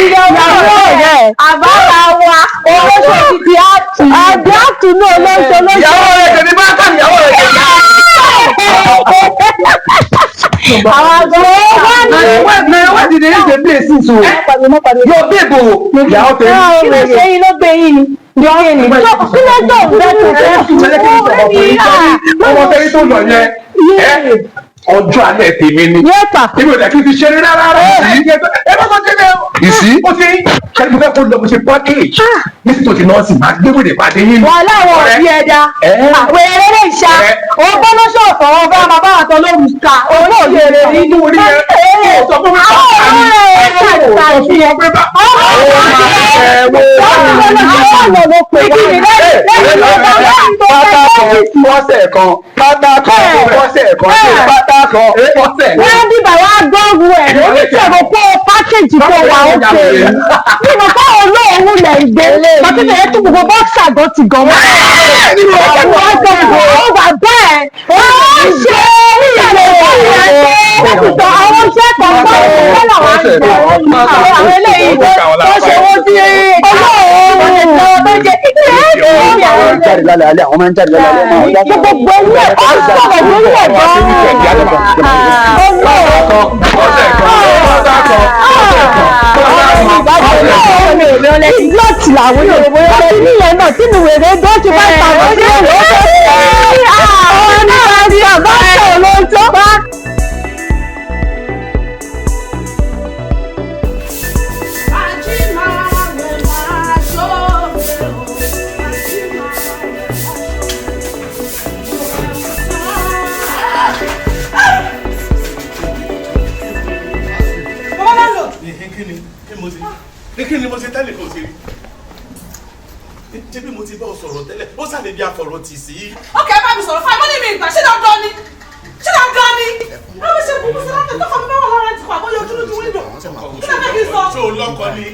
Ìyàwó rẹ̀ àbára wa olóṣèlú ti á tù. Àbí àtúnú olóṣèlú. Ìyàwó rẹ̀ tẹ̀mí bá kàn, ìyàwó rẹ̀ tẹ̀mí. Àwọn àgbẹ̀ wá ní. Na your wife dey dey play since o. Your babe o. Ìyàwó tẹ̀mí. Kí ló ṣe yín, ló gbé yín ni? Kí ló tó ń bẹ́ tó fẹ́ Ọmọ tẹ́lẹ̀ tó lọ yẹn, ẹ ọjọ́ alẹ́ tèmi ni. Yẹ́pà. Èmi ò dẹ̀ kí n fi ṣeré rárá rárá. Ẹ bá sọ kéde o. Ìsí. Ó ti ṣe mo fẹ́ kó lọ, mo ṣe package. Nítorí tó ti nọ́ọ̀sì máa gbé wèrè pàdé yín. Wà láwọn òbí ẹja. Wèrè lè ṣá. Òun bọ́ lọ́sọ̀ọ̀sọ̀ wọn bá máa bá àtọ lóru ká. Òun ò lè rè ní Orí ẹ ó sọ fún mi bá mi. Ó sọ fún wọn pé bá. Pátá kan fọ́sẹ̀ kan, pátá kan fọ́sẹ̀ kan, pátá kan fọ́sẹ̀ kan. Wọ́n bí bàbá gbọ́rù ẹ̀ oníṣègùn kó o pákéjì kó wà ókè bí mo bá olóòórùn lẹ̀ ń gbé bàtí tẹ̀lé tún gbogbo bọ́ọ̀sì àgọ́ ti gan mọ́. Ó wà bẹ́ẹ̀, ó ṣe ìyàwó ìyàwó àwọn iṣẹ́ kan bá wọn làwọn ń gbọ́ àwọn eléyìí tó ṣe wọ́n sí olóòórùn tó jẹ́ Àwọn máa ń jáde lálẹ́ alẹ́, àwọn máa ń jáde lálẹ́ alẹ́, máa ń jáde. Gbogbo ilé ó sọ̀rọ̀ lórí ẹ̀ gan-an. Idiot làwọn yóò wọ́n ti níyẹn náà tí mi wèrè dó ti bá ìtàwọn sí èrò ó tó ṣe àwọn oníbàárà bá sọ̀rọ̀ lójó. Kí ni kí mo ṣe ní kí ni mo ṣe tẹ́lẹ̀ kò ṣe rí? Ṣé bí mo ti bá ọ sọ̀rọ̀ tẹ́lẹ̀, ó sàlẹ̀ bí afọ̀rọ̀ tì sí. Ó kẹ́ ẹ bá mi sọ̀rọ̀ fún ẹ, mo ní mi ìgbà. Ṣé dandan ni? Ṣé dandan ni? Báwo ṣe kúkú sí láti tọkọ mi bá wà lára ti kọ àbóyọ ojú lójú wíńdò? Kí ló fẹ́ kí n sọ? Ṣé o lọ́kọ ni?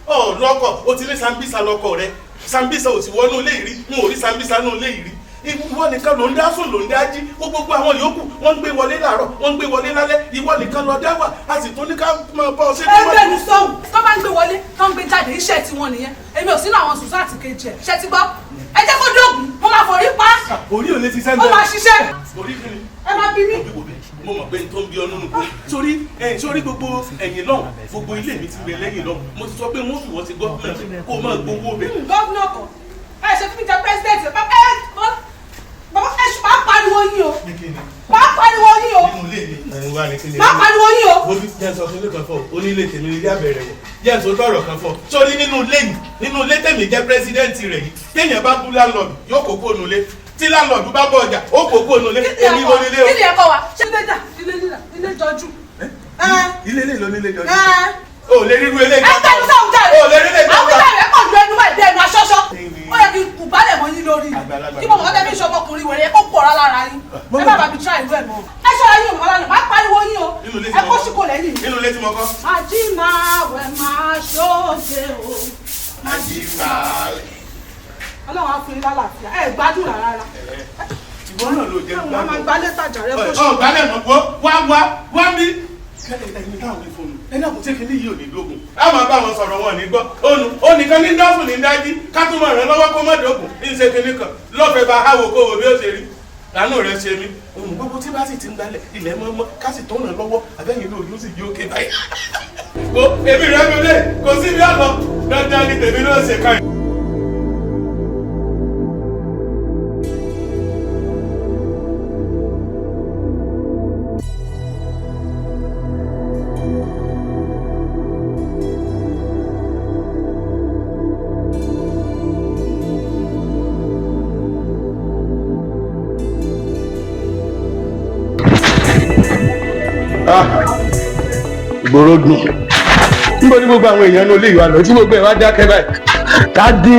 Ọ lọ́kọ, o ti ní Sambisa lọ́kọ rẹ. Sambisa ò sì wọnú ilé yìí rí, n ò rí Sambisa nú ilé yìí rí. Ìwọ nìkan ló ń dá sùn, ló ń dá jí. Gbogbo àwọn yòókù, wọ́n ń gbé wọlé láàárọ̀, wọ́n ń gbé wọlé lálẹ́. Ìwọ nìkan ló dá wà, a sì tún ní ká máa bọ́ ọ ṣé. Ẹgbẹ́ mi sọ̀hún tó bá ń gbé wọlé, tó ń gbé jáde, iṣẹ́ tiwọn nìyẹn. Èmi ò sínú àwọn sùsù àti kejì ẹ̀. Ṣe ti gbọ́? Ẹ jẹ́ kó dóògùn, mo máa forí pa. Orí ò lè ti sẹ́ńtẹ̀. Ó máa ṣiṣẹ́. Orí kí ni? Ẹ máa bí mi. Mo mọ̀ pé n tó ń bí ọ nínú kó sórí ẹ̀yìn, sórí gbogbo ẹ̀yìn lọ́hùn, gbogbo ilé mi ti bẹ lẹ́yìn lọ́hùn. Mo ti sọ pé wọ́n fi wọ́n ti gọ́ọ̀mẹ̀ntì kó máa gbowó bẹ̀. Governor kan, ẹ ṣe fún mi jẹ president. Ẹ bàbá, ẹ ṣe máa pariwo yín o, máa pariwo yín o, máa pariwo yín o. Mo bí jẹ́ sọ fún ilé kan fọ́, onílé tèmi ní ilé àbẹ̀rẹ̀ wọ̀. Jẹ́ sọ tọ̀rọ̀ kan fọ́ sórí nínú ilé yìí, nínú ilé tèmi jẹ́ president rẹ̀ yìí, téèyàn bá bú landlord, yóò kó kóònù lé. Tí landlord bá bọ̀ ọjà, ó kó kóònù lé. Èmi mo nílé o. Kí ni ẹ̀kọ́ wa? Ṣé ilé dà? Ilé lílà, ilé jọjú. Ilé ilé ló nílé jọjú. O lè ríru ilé Ẹ tẹnu sáwọn jáde. O lè rí ilé jọjú. Àwọn ìjà rẹ̀ pọ̀ ju ẹnu báyìí bí ẹnu aṣọ́ṣọ́. Ó yẹ kí n kù bálẹ̀ mọ́ yín lórí. Kí mo mọ̀ ọ́ tẹ́bí ìṣọmọkùnrin wẹ̀rẹ̀ kó pọ̀ rárá lára yín. Ẹ má bàbí tíra ìlú ẹ̀ mọ́. Ẹ ṣọ́ra yín o, bàbá lánàá, máa pariwo yín o. Ẹ kó ṣìkò lẹ́yìn. Nínú ilé tí mo kọ́. Ají máa wẹ̀ máa ṣóde o. Ají máa wẹ̀. Ọlọ́run á fún yín lálàáfíà. Ẹ gbádùn rárá. Ìwọ náà ló jẹ gbádùn. Wọ́n máa gbálẹ̀ tàjà rẹ kó ṣe. Ọ̀ gbálẹ̀ mọ̀ pé wá wá wá mi. Ẹni táwọn ìfọ̀nù ẹni àkùtì kìíní yìí ò ní dógùn. A máa bá wọn sọ̀rọ̀, wọn ní gbọ́. Ònu onìkan ní dọ́sùn ní dájí ká tún máa ràn lọ́wọ́ kó má dógùn. Ní ṣe kìíní kan lọ́fẹ̀ẹ́ bá háwo kó wo bí ó ṣe rí. Lánàá rẹ̀ ṣe mí. Òun gbogbo tí bá sì ti ń gbalẹ̀ ilẹ̀ mọ́ mọ́ ká sì tó ràn lọ́wọ́ àbẹ́yìn náà yóò sì yí òkè báyìí. Wo èmi rẹ̀ mi lé kò sí bí ọ̀nà dandan ni tèmi náà ṣe ká. Ìgboro dùn. Níbo ni gbogbo àwọn èèyàn ní olé ìwà lọ tí gbogbo ẹ̀ wá dákẹ́ báyìí? Kádì.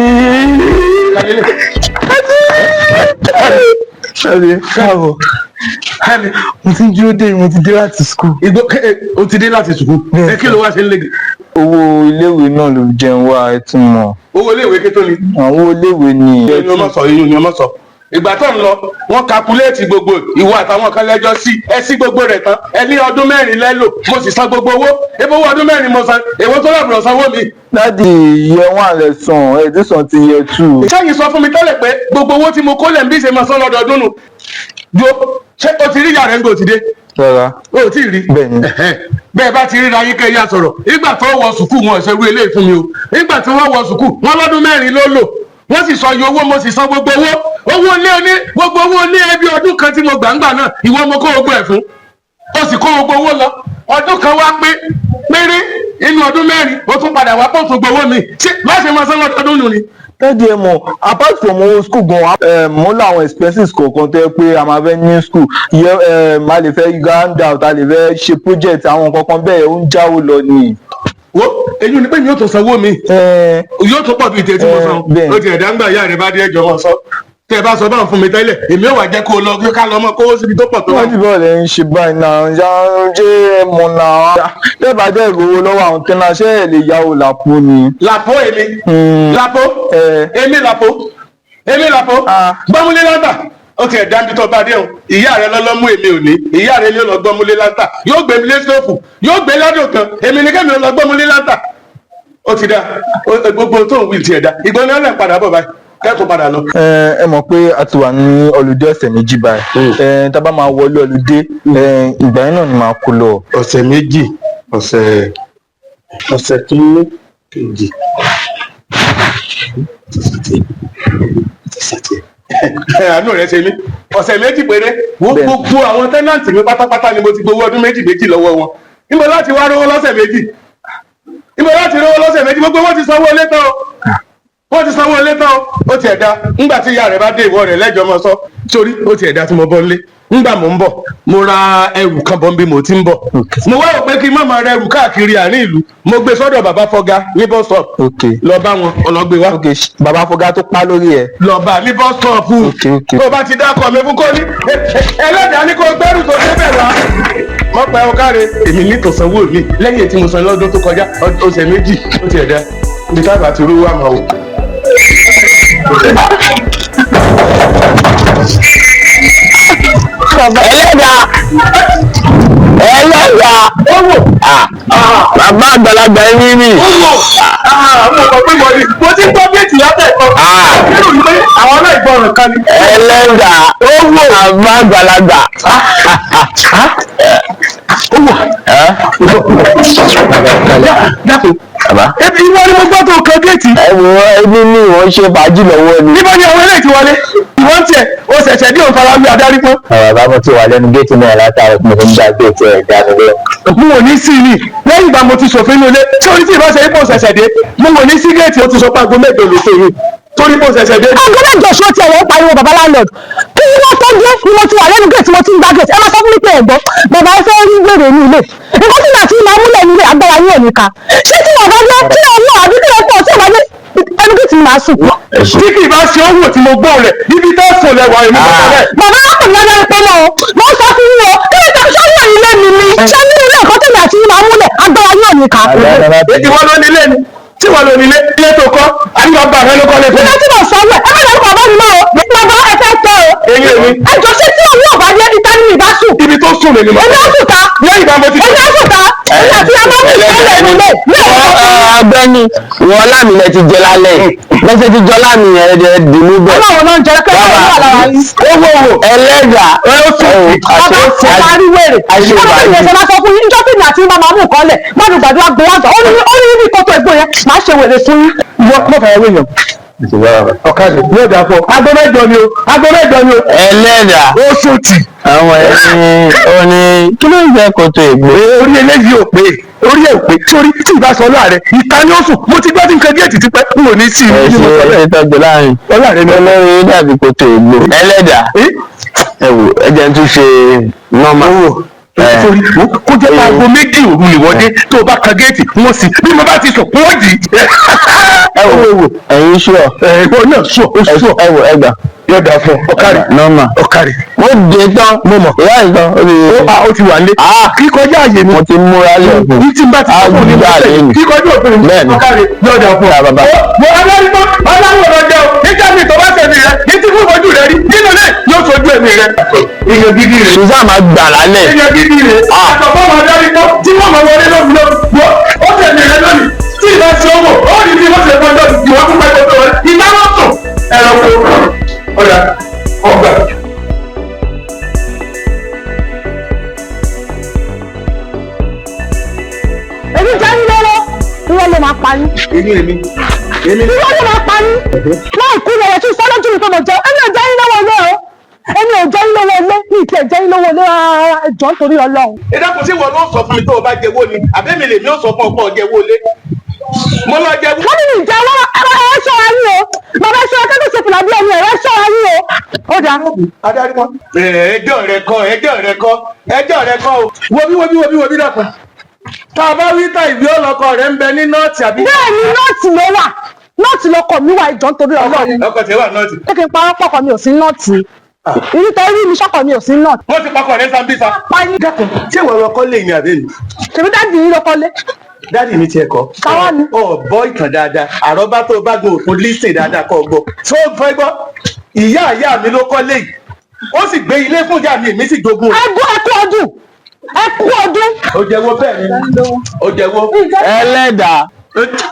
Kádì. Káàbọ̀. Mo ti ń dúró dé, mo ti dé láti school. Ìgbó o ti dé láti school. Ẹ kí ló wá ṣe ń lége? Owó iléèwé náà ló jẹun wá, ẹ tún mọ̀. Owó iléèwé kí tó ni? Àwọn owó iléèwé ni. Ìyẹn ni ọmọ sọ, ìyẹn ni ọmọ sọ. Ìgbà tó ń lọ, wọ́n kakuléètì gbogbo ìwọ àtàwọn kan lẹ́jọ́ sí ẹ sí gbogbo rẹ̀ tán. Ẹ ní ọdún 4 lẹ́lò, mo sì san gbogbo owó. Ebo owó ọdún 4 mo san, èwo tó lọ́bùrọ̀ sanwó mi. Daddy, year 1 lẹ san, ẹ ti san ti year 2. Sẹ́yìn sọ fún mi tẹ́lẹ̀ pé gbogbo owó tí mo kó lẹ̀ ń bí ṣe máa san lọ́dọọdún nù. Jo, ṣé o ti rí ìyá rẹ̀ ń gbò ti dé? Rárá. O ò tí ì rí. Bẹ́ẹ̀ni. Bẹ́ẹ̀ bá ti ríra yín kẹ́ yá sọ̀rọ̀. Ìgbà tó wọ sùkúù wọn ṣerú eléyìí fún mi o. Ìgbà tí wọ́n wọ sùkúù, wọ́n lọ́dún 4 ló lò. Wọ́n sì sọ iye owó, mo sì san gbogbo owó. Owó ilé oní gbogbo owó ilé ẹbí ọdún kan tí mo gbà ń gbà náà, ìwọ mo kó gbogbo ẹ̀ fún. O sì kó gbogbo owó lọ. Ọdún kan wá pé péré inú ọdún 4, o tún padà wá pọ̀ tún gbowó mi. Ṣé má ṣe máa san lọ́dọọdún nù ni? Daddy, ẹ mọ̀, apart from owó school gan, mo láwọn expenses kọ̀ọ̀kan tó yẹ pé a máa fẹ́ ní school yẹ, a lè fẹ́ handout, a lè fẹ́ ṣe project, àwọn nǹkan kan bẹ́ẹ̀, ó ń jáwó lọ ni. Wo èyí ni pé mi yóò tún sanwó mi, yóò tún pọ̀ bíi tètè mo san. Ó ti ẹ̀dá ń gbà ìyá rẹ̀ bá dé ẹjọ́ wọn sọ. Tẹ́ ẹ bá sọ báwọn fún mi tẹ́lẹ̀, èmi ò wá jẹ́ kó lọ ká lọ mọ́ kówó síbi tó pọ̀ tó. Wọ́n ti bọ̀ lẹ́ ń ṣe báyìí náà, ṣé ẹ mọ̀ náà? Tẹ́ bá jẹ́ ìrówó lọ́wọ́ àwọn tẹ́lá, ṣé ẹ lè yáwó làpò ni? Làpò èmi. Làpò. Èmi làpò. Èmi làpò. Gbọ́múlé láńtà. Ó ti ẹ̀dá níbi tó bá dé o. Ìyá rẹ̀ lọ́lọ́ mú èmi ò ní. Ìyá rẹ̀ ni ó lọ gbọ́múlé láńtà. Yóò gbé mi lé sóòfù. Yóò gbé ládùn kan. Èmi ni kẹ́mi ó lọ gbọ́múlé láńtà. Ó ti dá gbogbo tó ń wí ti ẹ̀dá. Ìgbọ́n ni ó lẹ̀ padà bọ̀ báyìí. Kẹ́kọ̀ọ́ padà lọ. Ẹ mọ̀ pé a ti wà ní ọlùdé ọ̀sẹ̀ 2 báyìí. Tá a bá máa wọlé ọlùdé, ìgbà yẹn náà ni màá kó lọ. Ọ̀sẹ̀ 2, ọ̀sẹ̀ kìíní, kejì. Àánú rẹ ṣe mí. Ọ̀sẹ̀ 2 péré. Wo gbogbo àwọn tẹ́nàntì mi pátápátá ni mo ti gbowó ọdún 2 lọ́wọ́ wọn. Níbo láti wá rówó lọ́sẹ̀ 2? Níbo láti rówó lọ́sẹ̀ 2? Gbogbo wọn ti sanwó ilé tán o. Wọ́n ti sanwó ilé tán o. Ó ti ẹ̀dá ńgbà tí ìyá rẹ̀ bá dé, ìwọ rẹ̀ lẹ́jọ́ mọ́ sọ. Torí ó ti ẹ̀dá tí mo bọ́ nílé. Ńgbà mò ń bọ̀, mo ra ẹrù kan bọ́ bí mo ti ń bọ̀. Mo wá rò pé kí n má máa rẹrù káàkiri àárín ìlú, mo gbé sọ́dọ̀ bàbá Fọga ní bus stop. Lọ bá wọn, ọlọ́gbé wá. Bàbá Fọga tó pa lórí ẹ. Lọ bá ní bus stop. Tó o bá ti dákọ̀ mi fún kó ní ẹlẹ́dàá ní kó gbẹ́rù tó débẹ̀ wá. Mọ̀ pé o káre, èmi ní kò sanwó mi lẹ́yìn tí mo san lọ́dún tó kọjá, ọ̀sẹ̀ 2 ó ti ẹ̀dá ibi tábà ti rú wà máa wò. Ẹlẹ́dàá, ẹlẹ́dàá, bàbá àgbàlagbà ẹni mi. Mo mọ̀ pé mo ní mo ti gbọ́ géètì látẹ̀ kan. Nínú ìgbé àwọn aláìgbọràn kan ni. Ẹlẹ́dàá, bàbá àgbàlagbà. Dákun. Ebi ìwọ ni mo gbọ́ tó kan géètì. Ẹ wo ẹni ní ìwọ̀n ṣe fàájì lọ́wọ́ ni. Níbo ni àwọn eléyìí ti wọlé? Ìwọ́n tiẹ̀, o ṣẹ̀ṣẹ̀ dé òun fara wí adarí pọ́n. Bàbá, mo ti wà lẹ́nu géètì náà látàrí mo ti ń gba géètì ẹ̀ dání lọ. Mo ò ní sí ni lẹ́yìn ìgbà mo ti ṣòfin inú ilé tí orí tí ìbá ṣe ipò ṣẹ̀ṣẹ̀ dé, mo ò ní sí géètì. Ó ti sọ pé aago 8 ló ṣe yìí torí ipò ṣẹ̀ṣẹ̀ dé. Aago 8 ṣó tiẹ̀ wọ́n pariwo bàbá landlord kí wọ́n tó dé ni mo ti wà lẹ́nu géètì, mo ti ń gbá géètì. Ẹ máa sọ fún mi pé ẹ̀gbọ́n bàbá ẹ fẹ́ rí wèrè ní ilé, nǹkan tí màá ti máa múlẹ̀ nílé agbára yín ò ní ká. Ṣé tí wọ́n bá dé tí wọ́n wọ̀ àbí kí wọ́n pọ̀ tí wọ́n bá dé ẹnu géètì ni màá sùn. Tí kì í bá ṣe owó tí mo gbọ́ rẹ̀ níbi tó sùn lẹ́wà èmi kò sọ bẹ́ẹ̀. Bàbá arákùnrin lábẹ́rẹ́ pé mọ́ o, mo ń sọ fún yín o, kí ló tẹ sọ́wọ́ ilé mi ni ṣé nínú ilé ẹ̀kọ́ tèmi àti yín máa múlẹ̀ agbára yín ò ní ká. Ìwọ ló nílé ni tí wọ́n lò nílé ilé tó kọ́ àbí bàbá rẹ ló kọ́ lé fún mi. Nígbà tí mo sọ wẹ̀, ẹ má dárúkọ bàbá mi mọ́ o, bàbá ẹ fẹ́ tẹ́ o. Èmi èmi. Ẹ jọ, ṣé tí òun ò bá dé ìta ní ìbá sùn. Ibi tó sùn lè ní ma. Èmi á sùn ta. Lẹ́yìn ìgbà mo ti. Èmi á sùn ta. Èmi àti amọ́ mi ìtẹ́lẹ̀ mi lé. Ọ̀gbẹ́ni, ìwọ lámì lẹ ti jẹ lálẹ́ yìí. Lọ́sẹ̀ ti jọ lámì yẹn ẹ dì mú bẹ́ẹ̀. Ọlọ́run náà ń jẹ kẹ́kẹ́ ló wà lára yín. Owó wo ẹlẹ́dàá. Bàbá ẹ máa rí wèrè. Ọlọ́run ìyẹn ṣe máa sọ fún yín. Níjọ́ tí mi àti yín bá máa mú nǹkan lẹ̀, má mi gbàdúrà gbowó àgbà. Ó ní ibi kótó ẹ̀gbọ́n yẹn, màá ṣe wèrè fún yín. Ìwọ mọ̀ fẹ́ wé yàn. Ọ̀kadì yóò dà fún ọ. Aago 8 ni o. Aago 8 ni o. Ẹlẹ́dàá. Ó sùn tì. Àwọn ẹni ó ní kí ló ń jẹ kòtò ègbò. Orí eléyìí ò pé, orí ẹ̀ ò pé sórí tí ìbá sọ láàrẹ ìta ni ó sùn. Mo ti gbọ́ tí nǹkan géètì ti pẹ́, n ò ní sí i. Ẹ ṣe ẹ tọ́jú láàrin. Ọláàrẹ ni. Olórí dàbí kòtò ègbò. Ẹlẹ́dàá. Ẹ wò, ẹ jẹ́ n tún ṣe nọ́mà. Sórí kó jẹ́ pé aago 2 òru lè wọlé, tó o bá kan géètì wọ́n sì bí mo bá ti sùn wọ́n jì í. Ẹ wò, ẹ̀yin ṣùọ̀. Ẹ̀gbọ́n náà ṣùọ̀, ó ṣùọ̀. Ẹ wò, ẹ gbà. Yóò dà fún ọ, ọ̀kárì. Nọ́mà. Ọ̀kárì. Mo dé tán. Mo mọ̀. Ìyá ìtàn. Ó ti wà nílé. Kíkọjá àyè mi. Mo ti múra lẹ́kùn. Ní tí n bá ti sọ fún mi Àgbà lẹ́nu. kíkọjú òfin mi. Bẹ́ẹ̀ni. Ọ̀kárì, yóò dà fún ọ. Bàbá. Mo alárígbó aláwọ̀ lọ jẹ́ o nígbà mi tó bá tẹ̀mí rẹ ní tí fún ojú rẹ rí nínú ilé yóò sojú ẹ̀mí rẹ. Èèyàn gidi rè. Susan máa gbà lálẹ́. Èèyàn gidi rè. Àtọ̀ fún adarí tó tí wọ́n máa wọlé lóbi lóbi wọ́ ó tẹ̀mí rẹ lónìí tí ìbá ṣe owó ó rí bí wọ́n ṣe fún ọjọ́ ìwọ́n fún pẹ́ẹ́pẹ́ tó wọlé ìbá wọn sùn ẹ̀rọ kò ọ̀dà ọgbà. Èmi jẹ́ yín lọ́wọ́, irọ́ ló máa pa yín. Èmi èmi èmi. Irọ́ ló máa pa yín. Láì kú rẹ̀ tún sọ lójú mi pé mo jẹ́ èmi ò jẹ́ yín lọ́wọ́ ilé o. Èmi ò jẹ́ yín lọ́wọ́ ilé, mi ì tiẹ̀ jẹ́ yín lọ́wọ́ ilé rárá, ẹ jọ̀ọ́ nítorí Ọlọ́run. Ẹ dákun, sí wọn ló sọ fún mi tó o bá jẹ́wọ́ ni àbẹ́mi lèmi ó sọ fún ọkọ jẹ́wọ́ lé mo lọ jẹ́wọ́. Wọ́n ní mi ìjẹ́ lọ́wọ́ ẹ ṣọ́ra yín o. Bàbá ẹ ṣọ́ra kẹ́kọ̀ọ́ ṣe fìlà bí ẹni ẹ ṣọ́ra yín o. Ó dáa. Adarí wọn. Ẹjọ́ rẹ kọ́, ẹjọ́ rẹ kọ́, ẹjọ́ rẹ kọ́ o. Wo bí wo bí wo bí wo bí dàpọ̀. Tá a bá wí tá ìwé ọlọ́kọ rẹ ń bẹ ní nọ́ọ̀tì àbí. Bẹ́ẹ̀ni, nọ́ọ̀tì ló wà, nọ́ọ̀tì lọkọ mi wà, ìjọ nítorí Ọlọ́run. Ọkọ tẹ wà nọ́ọ̀tì. Ṣé kí n parọ́ pọ̀kọ mi ò sí nọ́ọ̀tì? Nítorí mi ṣọ́kọ mi ò sí nọ́ọ̀tì. Wọ́n ti pakọ̀ rẹ Sambisa. Dákun, ṣé ìwọ lọkọ lè ní àbẹ́ mi? Ṣèbí dáàdì yín lọkọ lé. Dáàdì mi tiẹ̀ kọ́. Káwá ni. Ọ gbọ́ ìtàn dáadáa, àrọ́bá tó bá gun òkun lísìn dáadáa kọ́ gbọ́. Tó fẹ́ gbọ́, ìyá ìyá mi ló kọ́ léyìí. Ó sì gbé ilé fún ìyá mi, èmi sì jogún rẹ̀. Ẹ kú ọdún, ẹ kú ọdún. Ó jẹ́wọ́ bẹ́ẹ̀ ni, ó jẹ́wọ́. Ẹlẹ́dàá.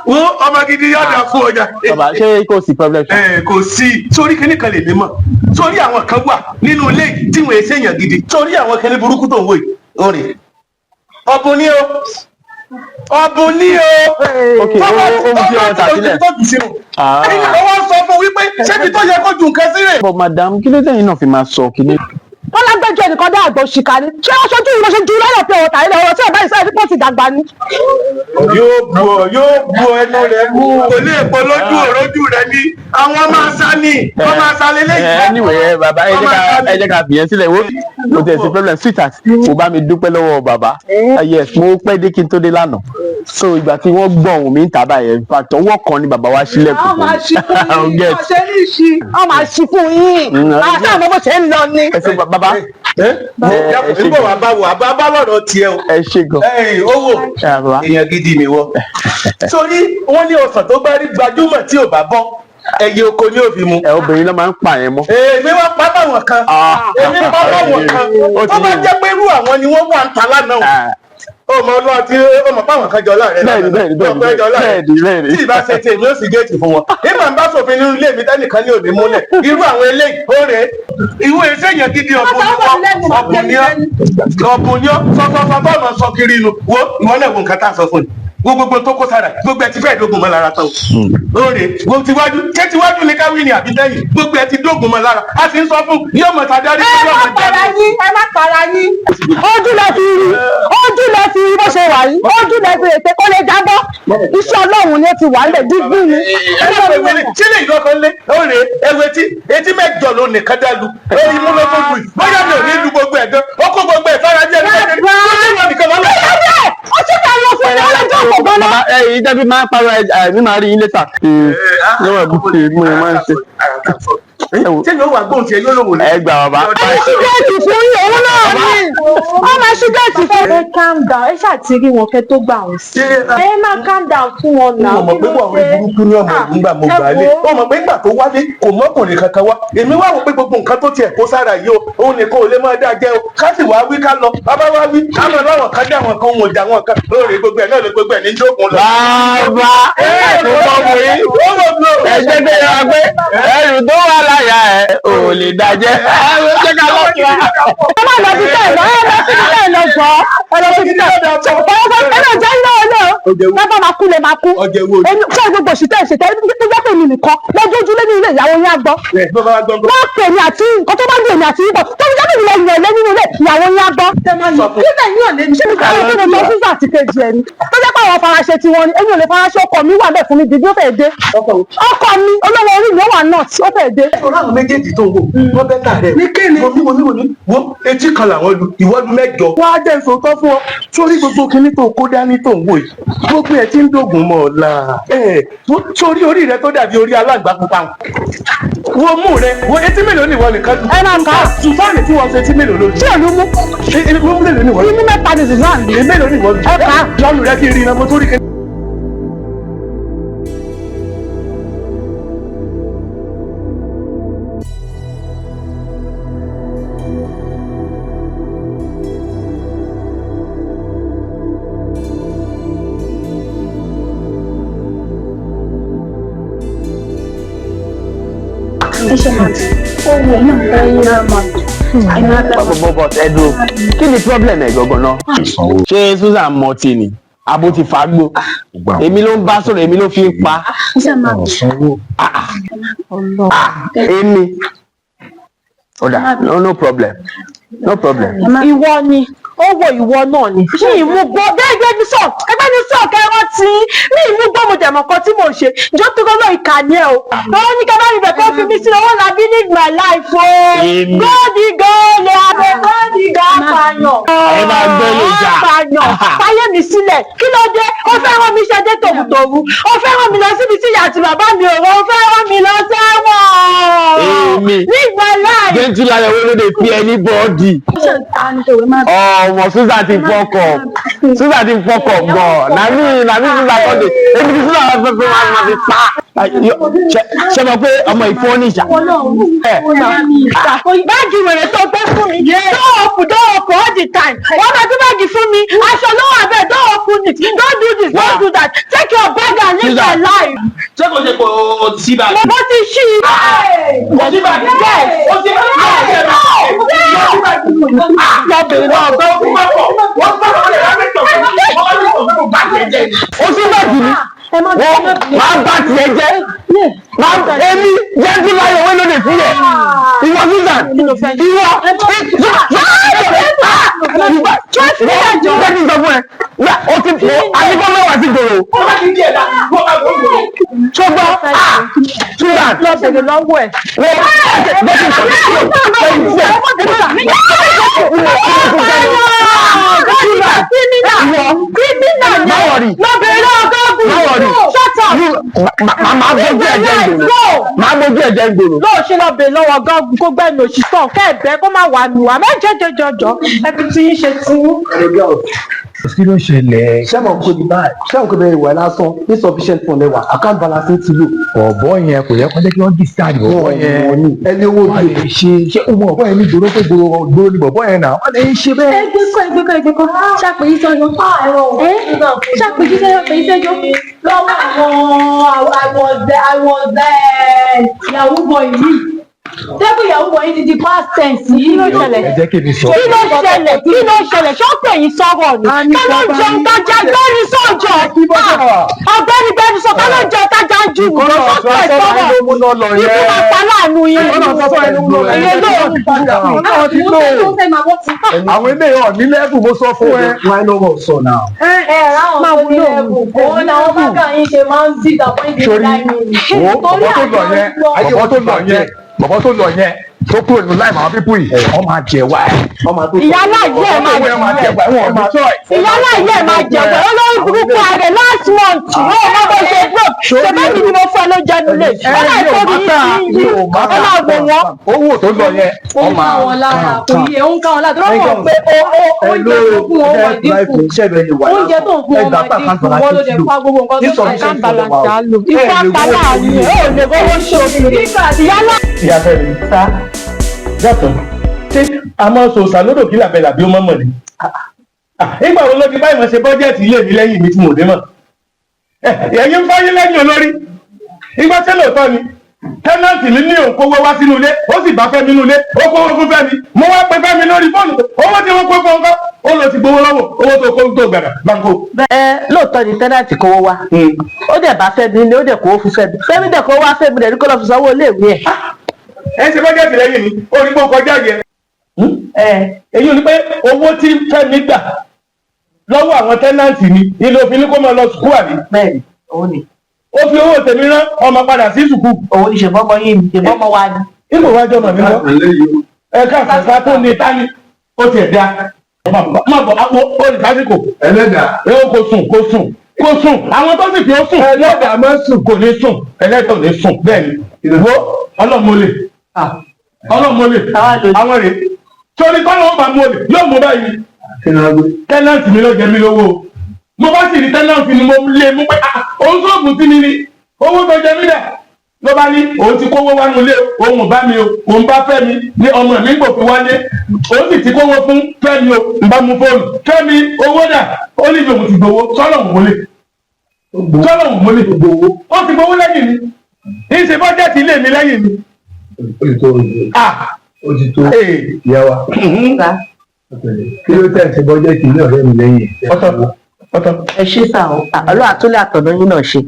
Wo ọmọ gidi yọ̀dà fún ọjà. Bàbá, ṣé kò sí problem? Ẹ kò sí. Sórí kíní kan lè mímọ̀. Sórí àwọn kan wà nínú ilé yìí tí wọ́n ṣe èèyàn gidi. Sórí àwọn kan ní burúkú tó ń wò yìí. Orin. Ọ̀bùn ni o. Ọ̀bùn ni o. Ok, ó ń fi ọ̀tà sílẹ̀. Ọwọ́ sọ fún wípé ṣébi tó yẹ kó ju nǹkan sí rè. But madam, kí ló tẹ̀yìn náà fi máa sọ kíní? Wọ́n lágbẹ́jọ́ ẹnìkan dá àgbọ̀ òṣìkà ni. Ṣé wọ́n ṣojú ìwọ ṣe ju lọ́rọ̀ pé ọ̀tà ilẹ̀ ọ̀rọ̀ tí ẹ̀ báyìí sáré pọ̀ ti dàgbà ni. Yóò bu ọ, yóò bu ọ ẹnu rẹ mú. Kò lè pọ̀ lójú òrójú rẹ ní. Àwọn máa sá ní, wọ́n máa sá lélẹ́yìn. Anyway, bàbá, ẹ jẹ́ ká fìyẹn sílẹ̀. Wo, kò tẹ̀ sí problem. Sweetheart, mo bá mi dúpẹ́ lọ́wọ́ bàbá. Yes, mo pẹ́ dé kí n tó dé lánàá, so ìgbà tí wọ́n gbọ́ ohùn mi ń tà báyẹn, in fact, ọwọ́ kan ni bàbá wa sílẹ̀kùn Wọ́n fún máa mi. ṣí fún yín. Get. Wọ́n ṣe ní ìṣí. Wọ́n máa ṣí fún yín. Àti àwọn bó ṣe ń lọ ni. Ẹ ṣe, bàbá. Ẹ ṣe. Nígbà wàá bá wò, àbá bá lọ́rọ̀ tiẹ̀ o. Ẹ ṣe gan. Ẹ̀yìn owó, èèyàn gidi ni wọ́. Sórí wọ́n ní ọsàn tó bá rí gbajúmọ̀ tí ò bá bọ́, ẹyẹ oko ni ó fi mu. Ẹ obìnrin ló máa ń pa yẹn mọ́. Èmi wá pa báwọn kan, èmi pa báwọn kan tó bá jẹ́ pé irú àwọn ni wọ́n wà ń ta lánàá o. Ó mọ ọlọ́run tí ó mọ páwọn kan jọ láàrẹ. Bẹ́ẹ̀ni, bẹ́ẹ̀ni, bẹ́ẹ̀ni, bẹ́ẹ̀ni, bẹ́ẹ̀ni. Tí ìbá ṣe tèmi, ó sì géètì fún wọn. Ìmọ̀ ń bá sòfin nínú ilé mi tẹ́nìkan ní òní múlẹ̀ irú àwọn eléyìí ó rèé. Ìwé iṣẹ́ yẹn gidi, ọ̀bùn ni wọ́n, ọ̀bùn ni ọ́, ọ̀bùn ni ọ́. Sọ́sọ́sọ́ tó ọ̀nà sọ kiri inú wo, ìwọ náà wo nǹkan tá a sọ fún ni wo, gbogbo tó kó sára gbogbo ẹ ti fẹ́ẹ̀ dógùn mọ́ lára tán o. Ó rèé wo, tiwájú, ṣé tiwájú ni káwí ni àbí tẹ́yìn? Gbogbo ẹ ti dógùn mọ́ lára. A sì ń sọ fún yóò mọ̀ tàdárí. Ẹ má para yín, ẹ má para yín. Ojú lẹ fi rí, ojú lẹ fi rí bó ṣe wà yìí. Ojú lẹ fi ètè kó lè jábọ́. Iṣẹ́ Ọlọ́run ni ó ti wà nílẹ̀ dígbì ni. Ṣé lè lọ́kàn lé? Ó rèé, ewu etí, etí mẹ́jọ ló nìkan dá lu ó, imú ló tó lu yìí. Bóyá mi ò ní lu gbogbo ẹ̀ gan, ó kó gbogbo ẹ̀ fara jẹ́ ẹni tó ní ìwọ nìkan lọ́lọ́. Ó ṣe ká lọ fún mi ọlọ́jọ́ ọ̀pọ̀ gan-an. Bàbá, ẹ yìí jẹ́ bí máa ń parọ́ ẹ, mi máa rí yín later. Lọ́wọ́ bí ṣe mo máa ń ṣe. Ṣé yóò wà gbóhùn tiẹ̀ yóò lòwò ní. Ẹ gbà, bàbá. Ẹ ṣí géètì fún yín, òun náà ni. Wọ́n máa ṣí géètì fún. Ẹ calm down, ẹ ṣáà ti rí wọn kẹ́ tó gbà wọn sí. Ẹ má calm down fún wọn náà. Mo mọ̀ pé wà orí burúkú ní ọmọ ìlú ńgbà mo gbà á lé. Ó mọ̀ pé ńgbà tó wálé kò mọ́kùnrin kankan wá. Èmi wá wò pé gbogbo nǹkan tó tiẹ̀ kó sára yìí o, òun nìkan ò lè máa dá jẹ́ o. Ká sì wá wí, ká lọ bàbá wá wí, ká mọ̀ láwọn kan dé, àwọn kan òun ò jà, àwọn kan lórí gbogbo ẹ̀ náà ló gbogbo ẹ̀ ní jókòó lọ. Bàbá, mo mọ̀ wò yín. Ẹ jẹ́ pé ẹ wá pé ẹrù tó wà láyà ẹ ò lè dájẹ́. Ẹ jẹ́ ká lọ sí wa. Ẹ má lọ sí tẹ̀ lọ, ẹ lọ sí tẹ̀ lọ jọ, ẹ lọ sí tẹ̀ lọ. Ẹ lọ jẹ́ ilé ọlọ́. Bàbá máa kú lè máa kú. Èmi ṣé gbogbo òṣìṣẹ́ ìṣètẹ́ tó jẹ́ pé èmi nìkan lójoojúlé nínú ilé ìyàwó yín á gbọ́. Wọ́n pè mí àti nǹkan tó bá dùn èmi àti yín bọ̀ tó fi jẹ́ pé mi lọ yàn lé nínú ilé ìyàwó yín á gbọ́. Kí lẹ̀ yàn lé mi? Ṣé mi kọ́ ọ́ mo sọ sísà àti kejì ẹ̀ ni? Tó jẹ́ pé àwọn faraṣe tiwọn ni, èmi ò lè faraṣe. Ọkọ mi wà bẹ́ẹ̀ fún mi dìgbò fẹ́ dé. Ọkọ mi olówó orí mi ó wà náà tí ó fẹ́ dé. Ọ̀rọ̀ àwọn méjèèjì tó ń wò wọ́n bẹ́ tà rẹ̀. Ní kíni? Wo ní wo ní wo ní wo, etí kan làwọn lu, ìwọ lu mẹ́jọ. Wọ́n á jẹ́ ìfòótọ́ fún ọ sórí gbogbo kinní tó kó dání tó ń wò yìí, gbogbo ẹ̀ tí ń dògùn mọ́ ọ la. Ẹ̀ sórí orí rẹ tó dàbí orí aláǹgbá pupa wo, mú rẹ wo, etí mélòó ni ìwọ nìkan lu? Ẹ máa kà á. Sùfáànì tí wọ́n ṣe, etí mélòó ló lu? Ṣé ìlú mú? Imú mélòó ni ìwọ lu? Imú mẹ́ta ni Suzanne. Imú mélòó ni ìwọ lu? Ẹ kà á. Lọ́nu rẹ kí n rí iná mo tó rí kinní. Ẹ ṣe máa ó wù ẹ náà ẹ náà máa ẹ máa bẹ. Bọ̀ ẹ dúró, kí ni problem ẹ̀ gangan náà? Ṣé Susan mọtì ni abo ti fagbó? Èmi ló ń bá sọ̀rọ̀, èmi ló fi ń pa. Ẹ ṣe máa Èmi ó dà, no, no problem, no problem. Ìwọ ni ó wo, ìwọ náà ni mi ìmú gbọ́ gẹ́gẹ́ bí sọ ẹgbẹ́ mi sọ kẹrọ tí mi ìmú gbọ́, mo dẹ̀mọ̀ kan tí mo ṣe jọ tó gbọ́ ìkà ni ẹ o. Lọ́wọ́ ní kẹ́bá mi bẹ̀ kó fi mí sí owó làbí ní my life o. Èmi. Góòdì góòlù àbẹ̀ góòdì gàpàyàn. Ẹ máa gbọ́ lè jà. Gàpàyàn fáyé mi sílẹ̀, kí ló dé? Ó fẹ́ rán mi ṣẹ́dé tòrutòru, ó fẹ́ rán mi lọ síbi tí ìyá àti bàbá mi ò rọ, ó fẹ́ rán mi lọ sẹ́wọ̀n. Èmi. Ní my life. Gentle Lion wey no dey fear anybody. Ọmọ, Susan ti fuck up, Susan ti fuck up gan. Na me Susan come dey, èmi ti Susan fẹ́ fẹ́ máa fi pa. Ṣe mọ̀ pé ọmọ ìfọ́ ní ìṣà. Báàgì wèrè tó gbé fún mi, don't open, don't open all the time. Wọ́n máa gbé báàgì fún mi, aṣọ ló wà bẹ́ẹ̀. Don't open it, don't do this, don't do that. Take your bag and live your life. Ṣé kò ṣe kò sí báàgì? Mo ti ṣí i. Kò sí báàgì. Kò sí báàgì. Lọ́bìnrin náà Wọ́n tún bá pọ̀. Wọ́n tún bá pọ̀ lè rán mẹ́tọ̀ fún mi. Wọ́n bá ní kò bá tiẹ̀ jẹ́. Ó sí báàgì ni wọ́n máa bá tiẹ̀ jẹ́. Èmi Gentle Lion wey no dey fear, ìwọ Susan. fẹ́. Ìwọ jẹ́ kí n sọ fún ẹ, o ti àníkọ́ mẹ́wàá sí gbòòrò. Ṣùgbọ́n Susan lọ bèrè lọ́wọ́ ẹ̀. Wọ́n jẹ́ kí n sọ Máa gbójú ẹ̀jẹ̀ ń gbòòrò. Máa gbójú ẹ̀jẹ̀ ń gbòòrò. Lóò ṣe lọ bèrè lọ́wọ́ gọ́ọ̀gù kó gbẹ́nu òṣìṣàn kẹ́ẹ̀bẹ́ kó má wà nù wá mẹ́jẹ̀jẹ̀jọ̀jọ̀ ẹbí tí yín ṣe ti yín. Kí ló ṣẹlẹ̀? Ṣé mo kò ní báyìí, ṣé mo kò bẹ̀rẹ̀ ìwà lásán? Insufficient fund lẹ́wà, account balance ti lò. Ọ̀bọ yẹn kò yẹ kó jẹ́ kí wọ́n discharge bọ̀bọ̀ yẹn. Ẹni owó Wọ́n lè ṣe ṣé o mọ ọ̀bọ yẹn ní gbòòrò pé gbòòrò gbòòrò ni bọ̀bọ̀ yẹn náà wọ́n lè ń ṣe bẹ́ẹ̀. Ẹgbẹ́ kọ́, ẹgbẹ́ kọ́, ẹgbẹ́ kọ́, ṣàpèyí sọ́yọ́, ẹ ṣàpèyí sọ́yọ́, pèyí sẹ́jọ́. Lọ́wọ́ àwọn I was there yahoo boy yìí, tẹ́kù yahoo boy yìí ti di past tense yìí. Kí ló ṣẹlẹ̀? Ẹ jẹ́ kí mi sọ. Kí ló ṣẹlẹ̀? Kí ló ṣẹlẹ̀? Ṣé ó pè yín sọ̀rọ̀ ni? Ká ló ń jẹun tájà gbẹ́ni sọ̀jọ̀? Ọ̀gbẹ́ni gbẹ́ni sọ, ká ló ń jẹun tájà ń jù mí lọ sọ́pẹ̀ sọ̀rọ̀? Ikú máa pa láàánú yín. Ìyẹn ló Àwọn eléyìí ọ̀ ní lẹ́bù, mo sọ fún ẹ. Why no more sọ now? Ẹ ráwọn tó ní lẹ́bù, òun làwọn bákà yín ṣe máa ń disappoint ní Sori láìní. wo, bọ̀bọ̀ tó lọ yẹn, bọ̀bọ̀ tó lọ yẹn, bọ̀bọ̀ tó lọ yẹn tó kúrò nínú láì máa pípú yìí, wọ́n máa jẹ wá ẹ̀. Ìyálà yẹ́ ẹ̀ máa Wọ́n máa jẹ wá ẹ̀, wọ́n ò ní choice. Ìyálà yẹ́ ẹ̀ máa jẹ̀wẹ̀ olórí burúkú ààrẹ. Last month ó mọ bó ṣe broke. Ṣèbí mi ni mo fẹ́ ló jẹ́ nílé ọlá ìtòrí yìí yìí ọlá àgbò wọn. Owó tó lọ yẹn, Ó wọ́n ń ká máa. wọn lára, kò yẹ, ó ń ká wọn lára tó mọ̀ pé oúnjẹ tó fún wọn máa dínkù, oúnjẹ tó ń fún wọn máa dínkù. Wọ́n ló dẹ̀ fa gbogbo nǹkan tó ṣe. Account balance á lò ikú apá láàánú ẹ̀ ò lè rówó ṣòfò ìyálà. Ìyá Fẹ́mi sá dàtọ̀, ṣé a máa ń so sàlódò kí làbẹ́ làbí ó mọ̀ mọ̀ ni? Nígbà wo ló ti báyìí mọ̀ ṣe bọ́jẹ̀tì ilé mi lẹ́yìn mi tí mo dé mọ̀? Ẹ̀yin ń fáyín lẹ́yìn olórí ìgbà tí lóòótọ́ ni tenant mi ní òun kówó wá sínú ilé, ó sì bá Fẹ́mi nínú ilé, ó kówó fún Fẹ́mi. Mo wá pe Fẹ́mi lórí fóònù pé owó tí wọ́n pé fún ọkọ, ó lọ ti gbowó lọ́wọ́, owó tó kó tó gbàdà báńkò. Ẹ lóòótọ́ ni tenant kówó wá, ó dẹ̀ bá Fẹ́mi nílé, ó dẹ̀ kówó fún Fẹ́mi. Fẹ́mi dẹ̀ kówó wá, Fẹ́mi dẹ̀ ní kó lọ́ọ́ fi sanwó iléèwé ẹ̀. Ẹ ṣe bọ́jẹ̀tì lẹ́yìn mi, ó ní kó kọjá yẹ. Èyí ò ní pé owó tí Fẹ́mi gbà lọ́wọ́ àwọn tenant mi ilé òfin ní kó máa lọ sùkúù, àbí? Bẹ́ẹ̀ni, òun ni. Ó fi owó tèmi rán ọmọ padà sí sùkúù. Òun ni, ṣèbọ́mọ yín ni, ṣèbọ́mọ wa ni. Ipò wájú ọmọ mi lọ ẹ káàkiri ká tó ní tání ó tiẹ̀ dá má bọ̀ àpò olùsásìkò. Ẹlẹ́dàá. Ẹ ó kò sùn, kò sùn, kò sùn, àwọn tó sì fi ó sùn. Ẹlẹ́dàá má sùn. Kò ní sùn, ẹlẹ́dàá ò ní sùn. Bẹ́ẹ̀ ni ìwọ ọlọ́mọlè, ọlọ́mọlè àwọn rèé torí kọ́ ló bá mú olè yóò mú báyìí. Tenant mi ló jẹ mí lówó o. Mo bá sì rí tenant ni mo lè mú pé ah, òun sóògùn sí mi ni owó tó jẹ mí dà. Ló bá ní òun ti kówó wá nulẹ̀, òun ò bá mi o, òun bá Fẹ́mi ní ọmọ mi gbòfin wálé, òun sì ti kówó fún Fẹ́mi o. Ń bá mú fóònù Fẹ́mi, owó dà? Ó ní ìjòkó ti gbowó sọ́nà òun mólè, sọ́nà òun mólè. Ó ti gbowó lẹ́yìn mi, ń ṣe bọ́jẹ̀tì ilé mi lẹ́yìn mi. Ó ti tó, ó ti tó. Ìyá wa, kí ló tẹ̀ ṣe bọ́jẹ̀tì ilé ọ̀rẹ́ mi lẹ́yìn? Ẹ ṣe sá o, Ọlọ́run àtúnlẹ̀ àtọ̀nà yín náà ṣe.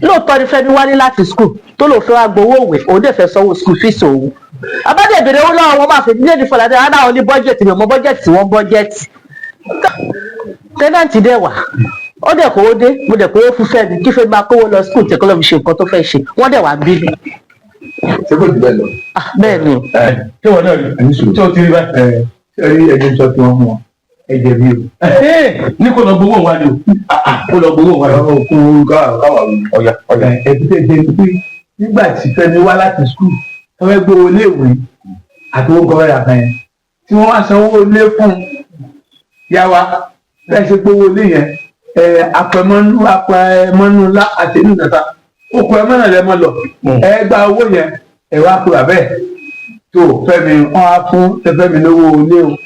Lóòótọ́ ni Fẹ́mi wálé láti school tó lòun fẹ́ wá gbowó òwe, òun dẹ̀ fẹ́ sanwó school fees òun. Abájẹ́ ìbèrè owó lọ́wọ́ wọn, máa fi nílé ní fọlá dáa náà ní bọ́jẹ̀tì mi ò mọ bọ́jẹ̀tì tí wọ́n bọ́jẹ̀tì. Tenant dẹ̀ wà, ó dẹ̀ kówó dé, mo dẹ̀ kówó fún Fẹ́mi kí Fẹ́mi máa kówó lọ school tẹ̀ kó lọ́ọ́ fi ṣe nǹkan tó fẹ́ ṣe. Wọ́n dẹ̀ wá bínú. Ṣé kò jù bẹ́ẹ̀ lọ? Bẹ́ẹ̀ ni. Ṣé wọn náà rí tí o ti rí báyìí? Ṣé rí ẹni sọ tí wọ́n mú ọ? Ẹ jẹ̀bi o. Ní kò lọ gbowó wa ni o, kò lọ gbowó wa ni. Òkú káwà wí. Ọ̀yà, ọ̀yà. Ẹbí tẹ̀ jẹ́ pé nígbà tí Fẹ́mi wá láti school tó fẹ́ gbowó iléèwé àti owó gọ́ọ̀rẹ́ kan yẹn tí wọ́n wá sanwó ilé fún un, yá wa bẹ́ẹ̀ ṣe gbowó ilé yẹn, apẹ̀mọ́nú apẹ̀mọ́nú ńlá àti inú nàta okùn ẹ̀mọ́ náà lẹ́mọ́ lọ. Ẹ gba owó yẹn, ẹ wá pé bàbẹ́ ẹ̀ tó Fẹ́mi, wọ́n á fún Fẹ́mi lówó ilé o,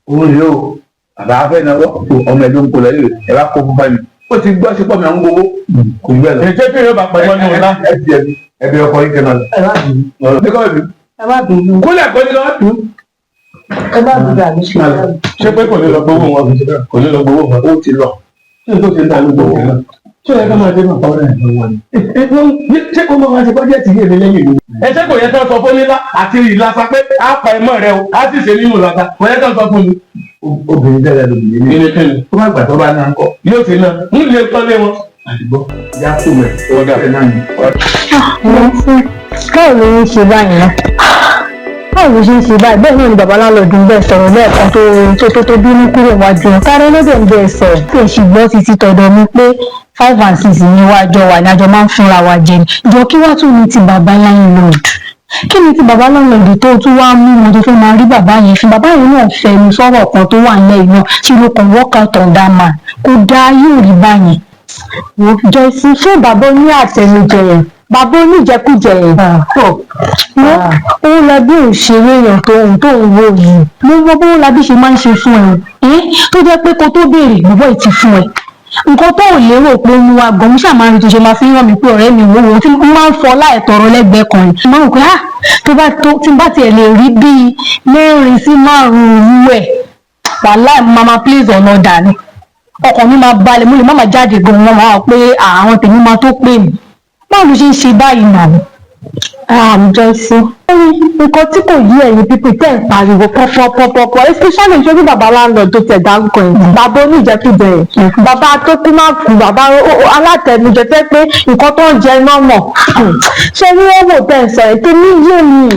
òun rèé o, bàbá fẹ́ náwó tó ọmọ ẹ̀ ló ń kó lọ ilé, ẹ wá kó fún Fẹ́mi. Ó ti gbọ́ sí pọ̀ mi à ń gbowó kò ní bẹ́ẹ̀ lọ. Èyí tí yóò bá pẹ̀ mọ́nú ńlá. Ẹ ti ẹbí ẹbí ọkọ yín kẹ́ máa lọ. Ẹ má bínú. Ní kọ́ ẹbí. Ẹ má bínú. Kúlẹ̀ kọ́ ní kọ́ dùn. Ẹ má bínú àmì ṣe. Ṣé pé kò ní lọ gbowó wọn? Kò ní lọ gbowó wọn. Ó ti lọ. Ṣé tó ti ń ta ló gbowó wọn? Ṣé ẹ ká máa dé náà tọ́rọ ẹ̀ lọ́wọ́ ni? Ṣé kó máa wá ṣe bọ́jẹ̀tì yé mi lẹ́yìn mi? Ẹ ṣé kò yẹ ká sọ fún nílá àti ìlàsà pé á pa ẹmọ rẹ o, á sì ṣe nínú ìlàsà, kò yẹ ká sọ fún mi. Obìnrin dára lóbìnrin ní. Kíni kíni? Ó má gbà tó bá náà ń kọ́. Yóò ṣe náà, ń lè tọ́lé wọn. Àdìgbọ́, yá kú rẹ̀, ọ̀dà ẹ̀ náà ni. Báwo ló ń ṣe báyìí náà? Báwo ló ṣe ń ṣe báyìí? Bẹ́ẹ̀ náà ni bàbá láńlọ́ọ̀dù ń bẹ́ẹ̀ sọ̀rọ̀ lẹ́ẹ̀kan tó bínú kúrò wájú wọn. Kárẹ́ ló dẹ̀ ń bẹ́ẹ̀ sọ̀rọ̀. Kí èsì gbọ́ títí tọ̀dọ̀ mi pé 5 and 6 ni wàá jọ wà ní àjọ máa ń fúnra wa jẹ ni. Jọ, kí wá tún ní ti bàbá landlord? Kí ni ti bàbá landlord tó tún wá mú wọn tó fẹ́ máa rí bàbá yẹn fún? Bàbá yẹn náà fẹnu sọ̀rọ̀ kan tó wà nílẹ̀ yìí náà. Ṣe ló kàn work out on that man? Kò dáa, yóò rí báyẹn. Wo Joyce, ṣé bàbá oní àtẹnujẹ yẹn, bàbá oníjẹkújẹ yẹn, wọ́n òun la bí òṣèré èèyàn tó ń wò yìí. Mo mọ bó la bí ṣe máa ń ṣe fún ẹ ẹ tó jẹ́ pé kó tó béèrè, bọ̀bọ̀ yìí ti fún ẹ nǹkan tó ò lérò pé ó mú wa gan. Mo ṣáà máa ń rí tó ṣe máa fi ń ràn mí pé ọ̀rẹ́ mi wò ó tí mo máa ń fọ láìtọ̀rọ̀ lẹ́gbẹ̀ẹ́ kan ni. Mo máa ń rò pé, ah, tó bá tó tí n bá tiẹ̀ lè rí bíi mẹ́rin sí márùn-ún ẹ̀, wàláì, mo máa place ọ̀nà ọ̀dà ni, ọkàn mi máa balẹ̀, mo lè má máa jáde gan. Wọn máa pé àwọn tèmi máa tó pè mí. Báwo ló ṣe ń ṣe báyìí nà? Joyce, nǹkan tí kò yí ẹ̀yin people tẹ́ ń pariwo pọ́pọ́pọ́pọ́, especially ṣé bí bàbá landlord tó tẹ̀ dárúkọ yẹn, bàbá oníjẹkújẹ yẹn, bàbá tó kú má kú, bàbá alátẹnujẹ tẹ́ pé nǹkan tó ń jẹ náà mọ̀. Ṣé ní wọ́n wò tẹ́ ń sọ yẹn, tèmi yé mi.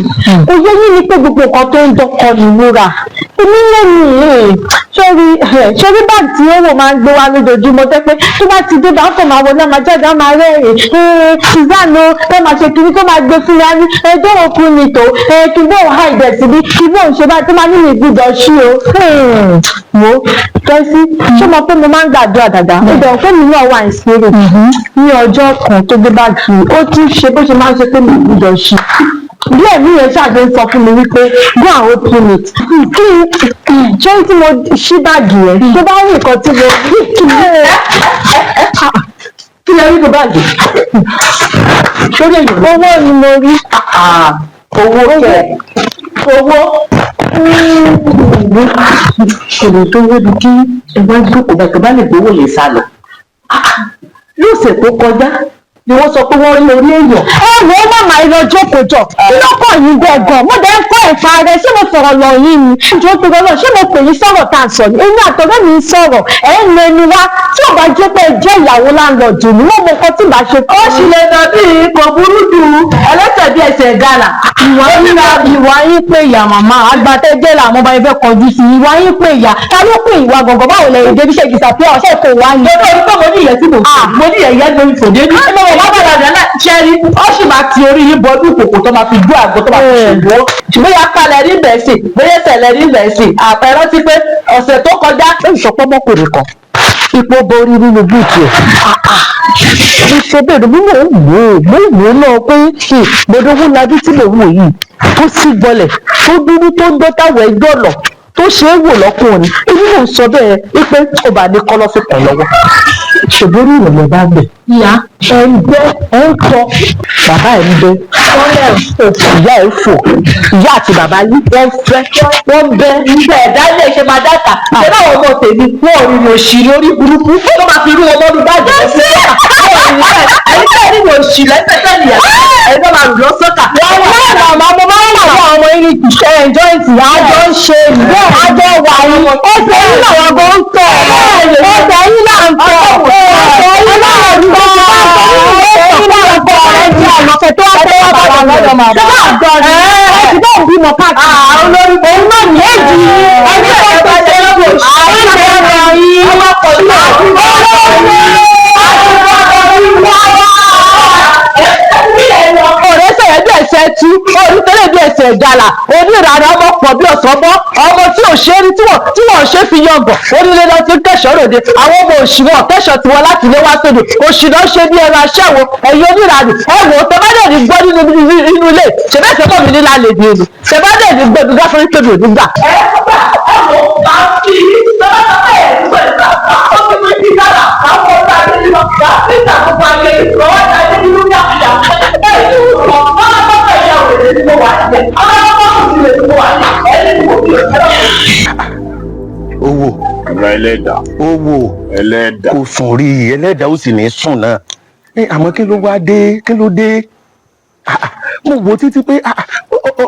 Kò yé yín ni pé gbogbo nǹkan tó ń dọkọ mi wúrà, èmi yé mi. Ṣé rí báàgì tí ó wò máa ń gbé wá lójoojúmọ́, tẹ́ pé tó bá ti dé bá kàn máa wọlé, máa jáde, á máa rẹ́rìn, Suzanne o, tó máa ṣe kiri, tó máa gbé fún wa ní ẹjọ́ òkú ni tó kí bóun hide síbi, kí bóun ṣe báyìí, tó máa nílò ìgbúdọ̀ ṣí o. Wo Tẹ́sí, ṣé mo pé mo máa ń gbàdúrà dáadáa, ó dẹ̀ pé mi náà wà ní spirit. Ní ọjọ́ kan tó gbé báàgì, ó tún ṣe bó ṣe máa ń ṣe pé mi gbúdọ̀ ṣí, bí ẹ̀mí yẹn ṣàṣe ń sọ fún mi wípé go and open it. Kí ṣé tí mo ṣí báàgì yẹn, tó bá rí nǹkan tí mo rí. Kí lẹ rí nínú báàgì? Sórí èèyàn? Owó ni mo rí. Owó kẹ? Owó kò tó wébi kí ẹ wá jókòó báyìí tó bá lè gbowó yẹn sá lọ. Lọ́sẹ̀ tó kọjá ni wọ́n sọ pé wọ́n rí orí èèyàn. Ẹ wo màmá, ẹ lọ jókòó jọ. Kí ló kàn yín gangan? Mo dẹ̀ ń kọ́ ẹ̀fà rẹ. Ṣé mo sọ̀rọ̀ lọ yín ni? Jọ tó lọ, ṣé mo pè yín sọ̀rọ̀ tá à ń sọ ni? Èmi àtọ̀rẹ́ mi ń sọ̀rọ̀, ẹ̀ ń lẹnu wá. Tí ò bá jẹ́ pé ẹ jẹ́ ìyàwó landlord mi, mo mọ nǹkan tí màá ṣe. Ó sì lè nà bí kò burú jù ẹlẹ́sẹ̀ bí ẹsẹ̀ gàlà. Ìwà yín, ìwà yín pé ìyá màmá àgbàtẹ́jẹ́ làwọn ọba yẹn fẹ́ kọjú sí. Ìwà yín pé ìyá. Ta ló pè ìwà gangan? Báwo lẹ́yìn débi ṣe disappear ọ̀ṣẹ́ kò wá ni? Lọ́dọ̀ orí pé mo ní ìyẹn tí mo fò, mo ní ìyẹn ìyẹn lórí fòdé ní. Ẹ mọ̀ wọ́n bàbá rẹ̀ náà ṣẹ́rí, ó sì máa ti orí yín bọdún kòkò tó máa fi dú àgbo tó máa fi ṣègbó. Bóyá palẹ̀ rí bẹ́ẹ̀ sí, bóyá ẹsẹ̀ rí bẹ́ẹ̀ sí. Àpẹẹrẹ ti pé ọ̀sẹ̀ tó kọjá. Ó sọ pé ọmọkùnrin kan ipò borí nínú boot ẹ̀. Mo ṣe bẹ́ẹ̀ ni, mo ń wò ó, mo ń wò ó náà pé gbọdọ̀wọ́ lajú tí mò ń wò yìí, tó sì gbọlẹ̀, tó dúdú, tó ń dọ́ táwọn ẹjọ́ lọ, tó ṣe é wò lọ́kùnrin. Èmi náà sọ bẹ́ẹ̀ wípé ó bá ní kọ́lọ́fín kan lọ́wọ́, ṣùgbọ́n orí ìrọ̀lẹ́ bá ń bẹ̀. Ìyá. Ẹ ń gbẹ́, ẹ ń tọ́, bàbá ẹ̀ ń bẹ, ìyá ẹ̀ fò, ìyá àti bàbá yìí wọ́n fẹ́ wọ́n bẹ́ nígbà ẹ̀dá ilé ṣe máa dáta. Ṣé báwọn ọmọ tèmi wọ́n ò rìnrìn òṣì lórí burúkú tó máa fi rú wọn mọ́nú báàgì lọ sí ẹ̀yìn tẹ́ rìnrìn òṣì lẹ́sẹ̀ tẹ́lẹ̀ ẹ̀yìn tó máa rù lọ sọ́kà. Wọ́n màmá, mo máa ń wà fún àwọn ọmọ yín ní joint, àjọ ń ṣe ní àjọ wà ní ẹsẹ̀ yín làwọn gan ń tọ̀, ẹsẹ̀ yín là ń tọ̀, ẹsẹ̀ yín là ń tọ̀, ẹsẹ̀ yín là ń tọ̀. Ẹsẹ̀ àlọ́fẹ́ tó wá tẹ́wọ́ bá wà lọ́dọ̀ màmá ẹ ti bá òun bímọ káàkiri. Olórí òun náà ní èjì ẹni tó ti ṣe lọ́wọ́ òṣèlú yín ọmọ pọ̀jù Ọ̀rẹ́ sẹ̀yẹ́ bí ẹsẹ̀ tú orí tẹ́lẹ̀ bí ẹsẹ̀ ìgalà, onírànà ọmọ pọ̀ bí ọ̀sán mọ́, ọmọ tí ò ṣe é rí, tí wọ́n ṣe fi yangàn. Onílé lọ ti ń kẹ̀ṣọ́ ròde, àwọn ọmọ òṣì wọn kẹ̀ṣọ́ tiwọn láti ilé wá sódò, òṣì náà ṣe bí ẹran aṣẹ́wó. Ẹ̀yin onírànà, ẹ wò ó, tẹ bá dẹ̀ ní gbọ́ nínú inú ilé ṣẹ̀bẹ́sẹ̀ mọ̀ mí nílá lè dé ni ṣẹ̀bá dẹ̀ ní gbọ́ nígbà fún pé mi ò ní gbà. Ẹ gbà, ẹ wò ó, máa fi sọ́dọ̀ ẹ̀ nígbà ìgbà ó ti fi ti dára àwọn ọ̀tá ayé nínú ìgbà gbogbo ayé ìgbọ̀wọ́ ayé nínú yàtọ̀ ẹ̀ ní ìwọ̀n máa bá bá ìyá òrèlè ní mo wà ní ẹ̀ ọlọ́wọ́ bá kò sí lè ní mo wà ní ẹ̀ ní mo fi Owó. Bàbá ẹlẹ́dàá. Owó. Ẹlẹ́dàá. Kò sùn rí i, ẹlẹ́dàá ó sì ní sùn náà. Ẹ àmọ́ kí ló wá dé? Kí ló dé? Ah, ah, mo wo títí pé ah, ah,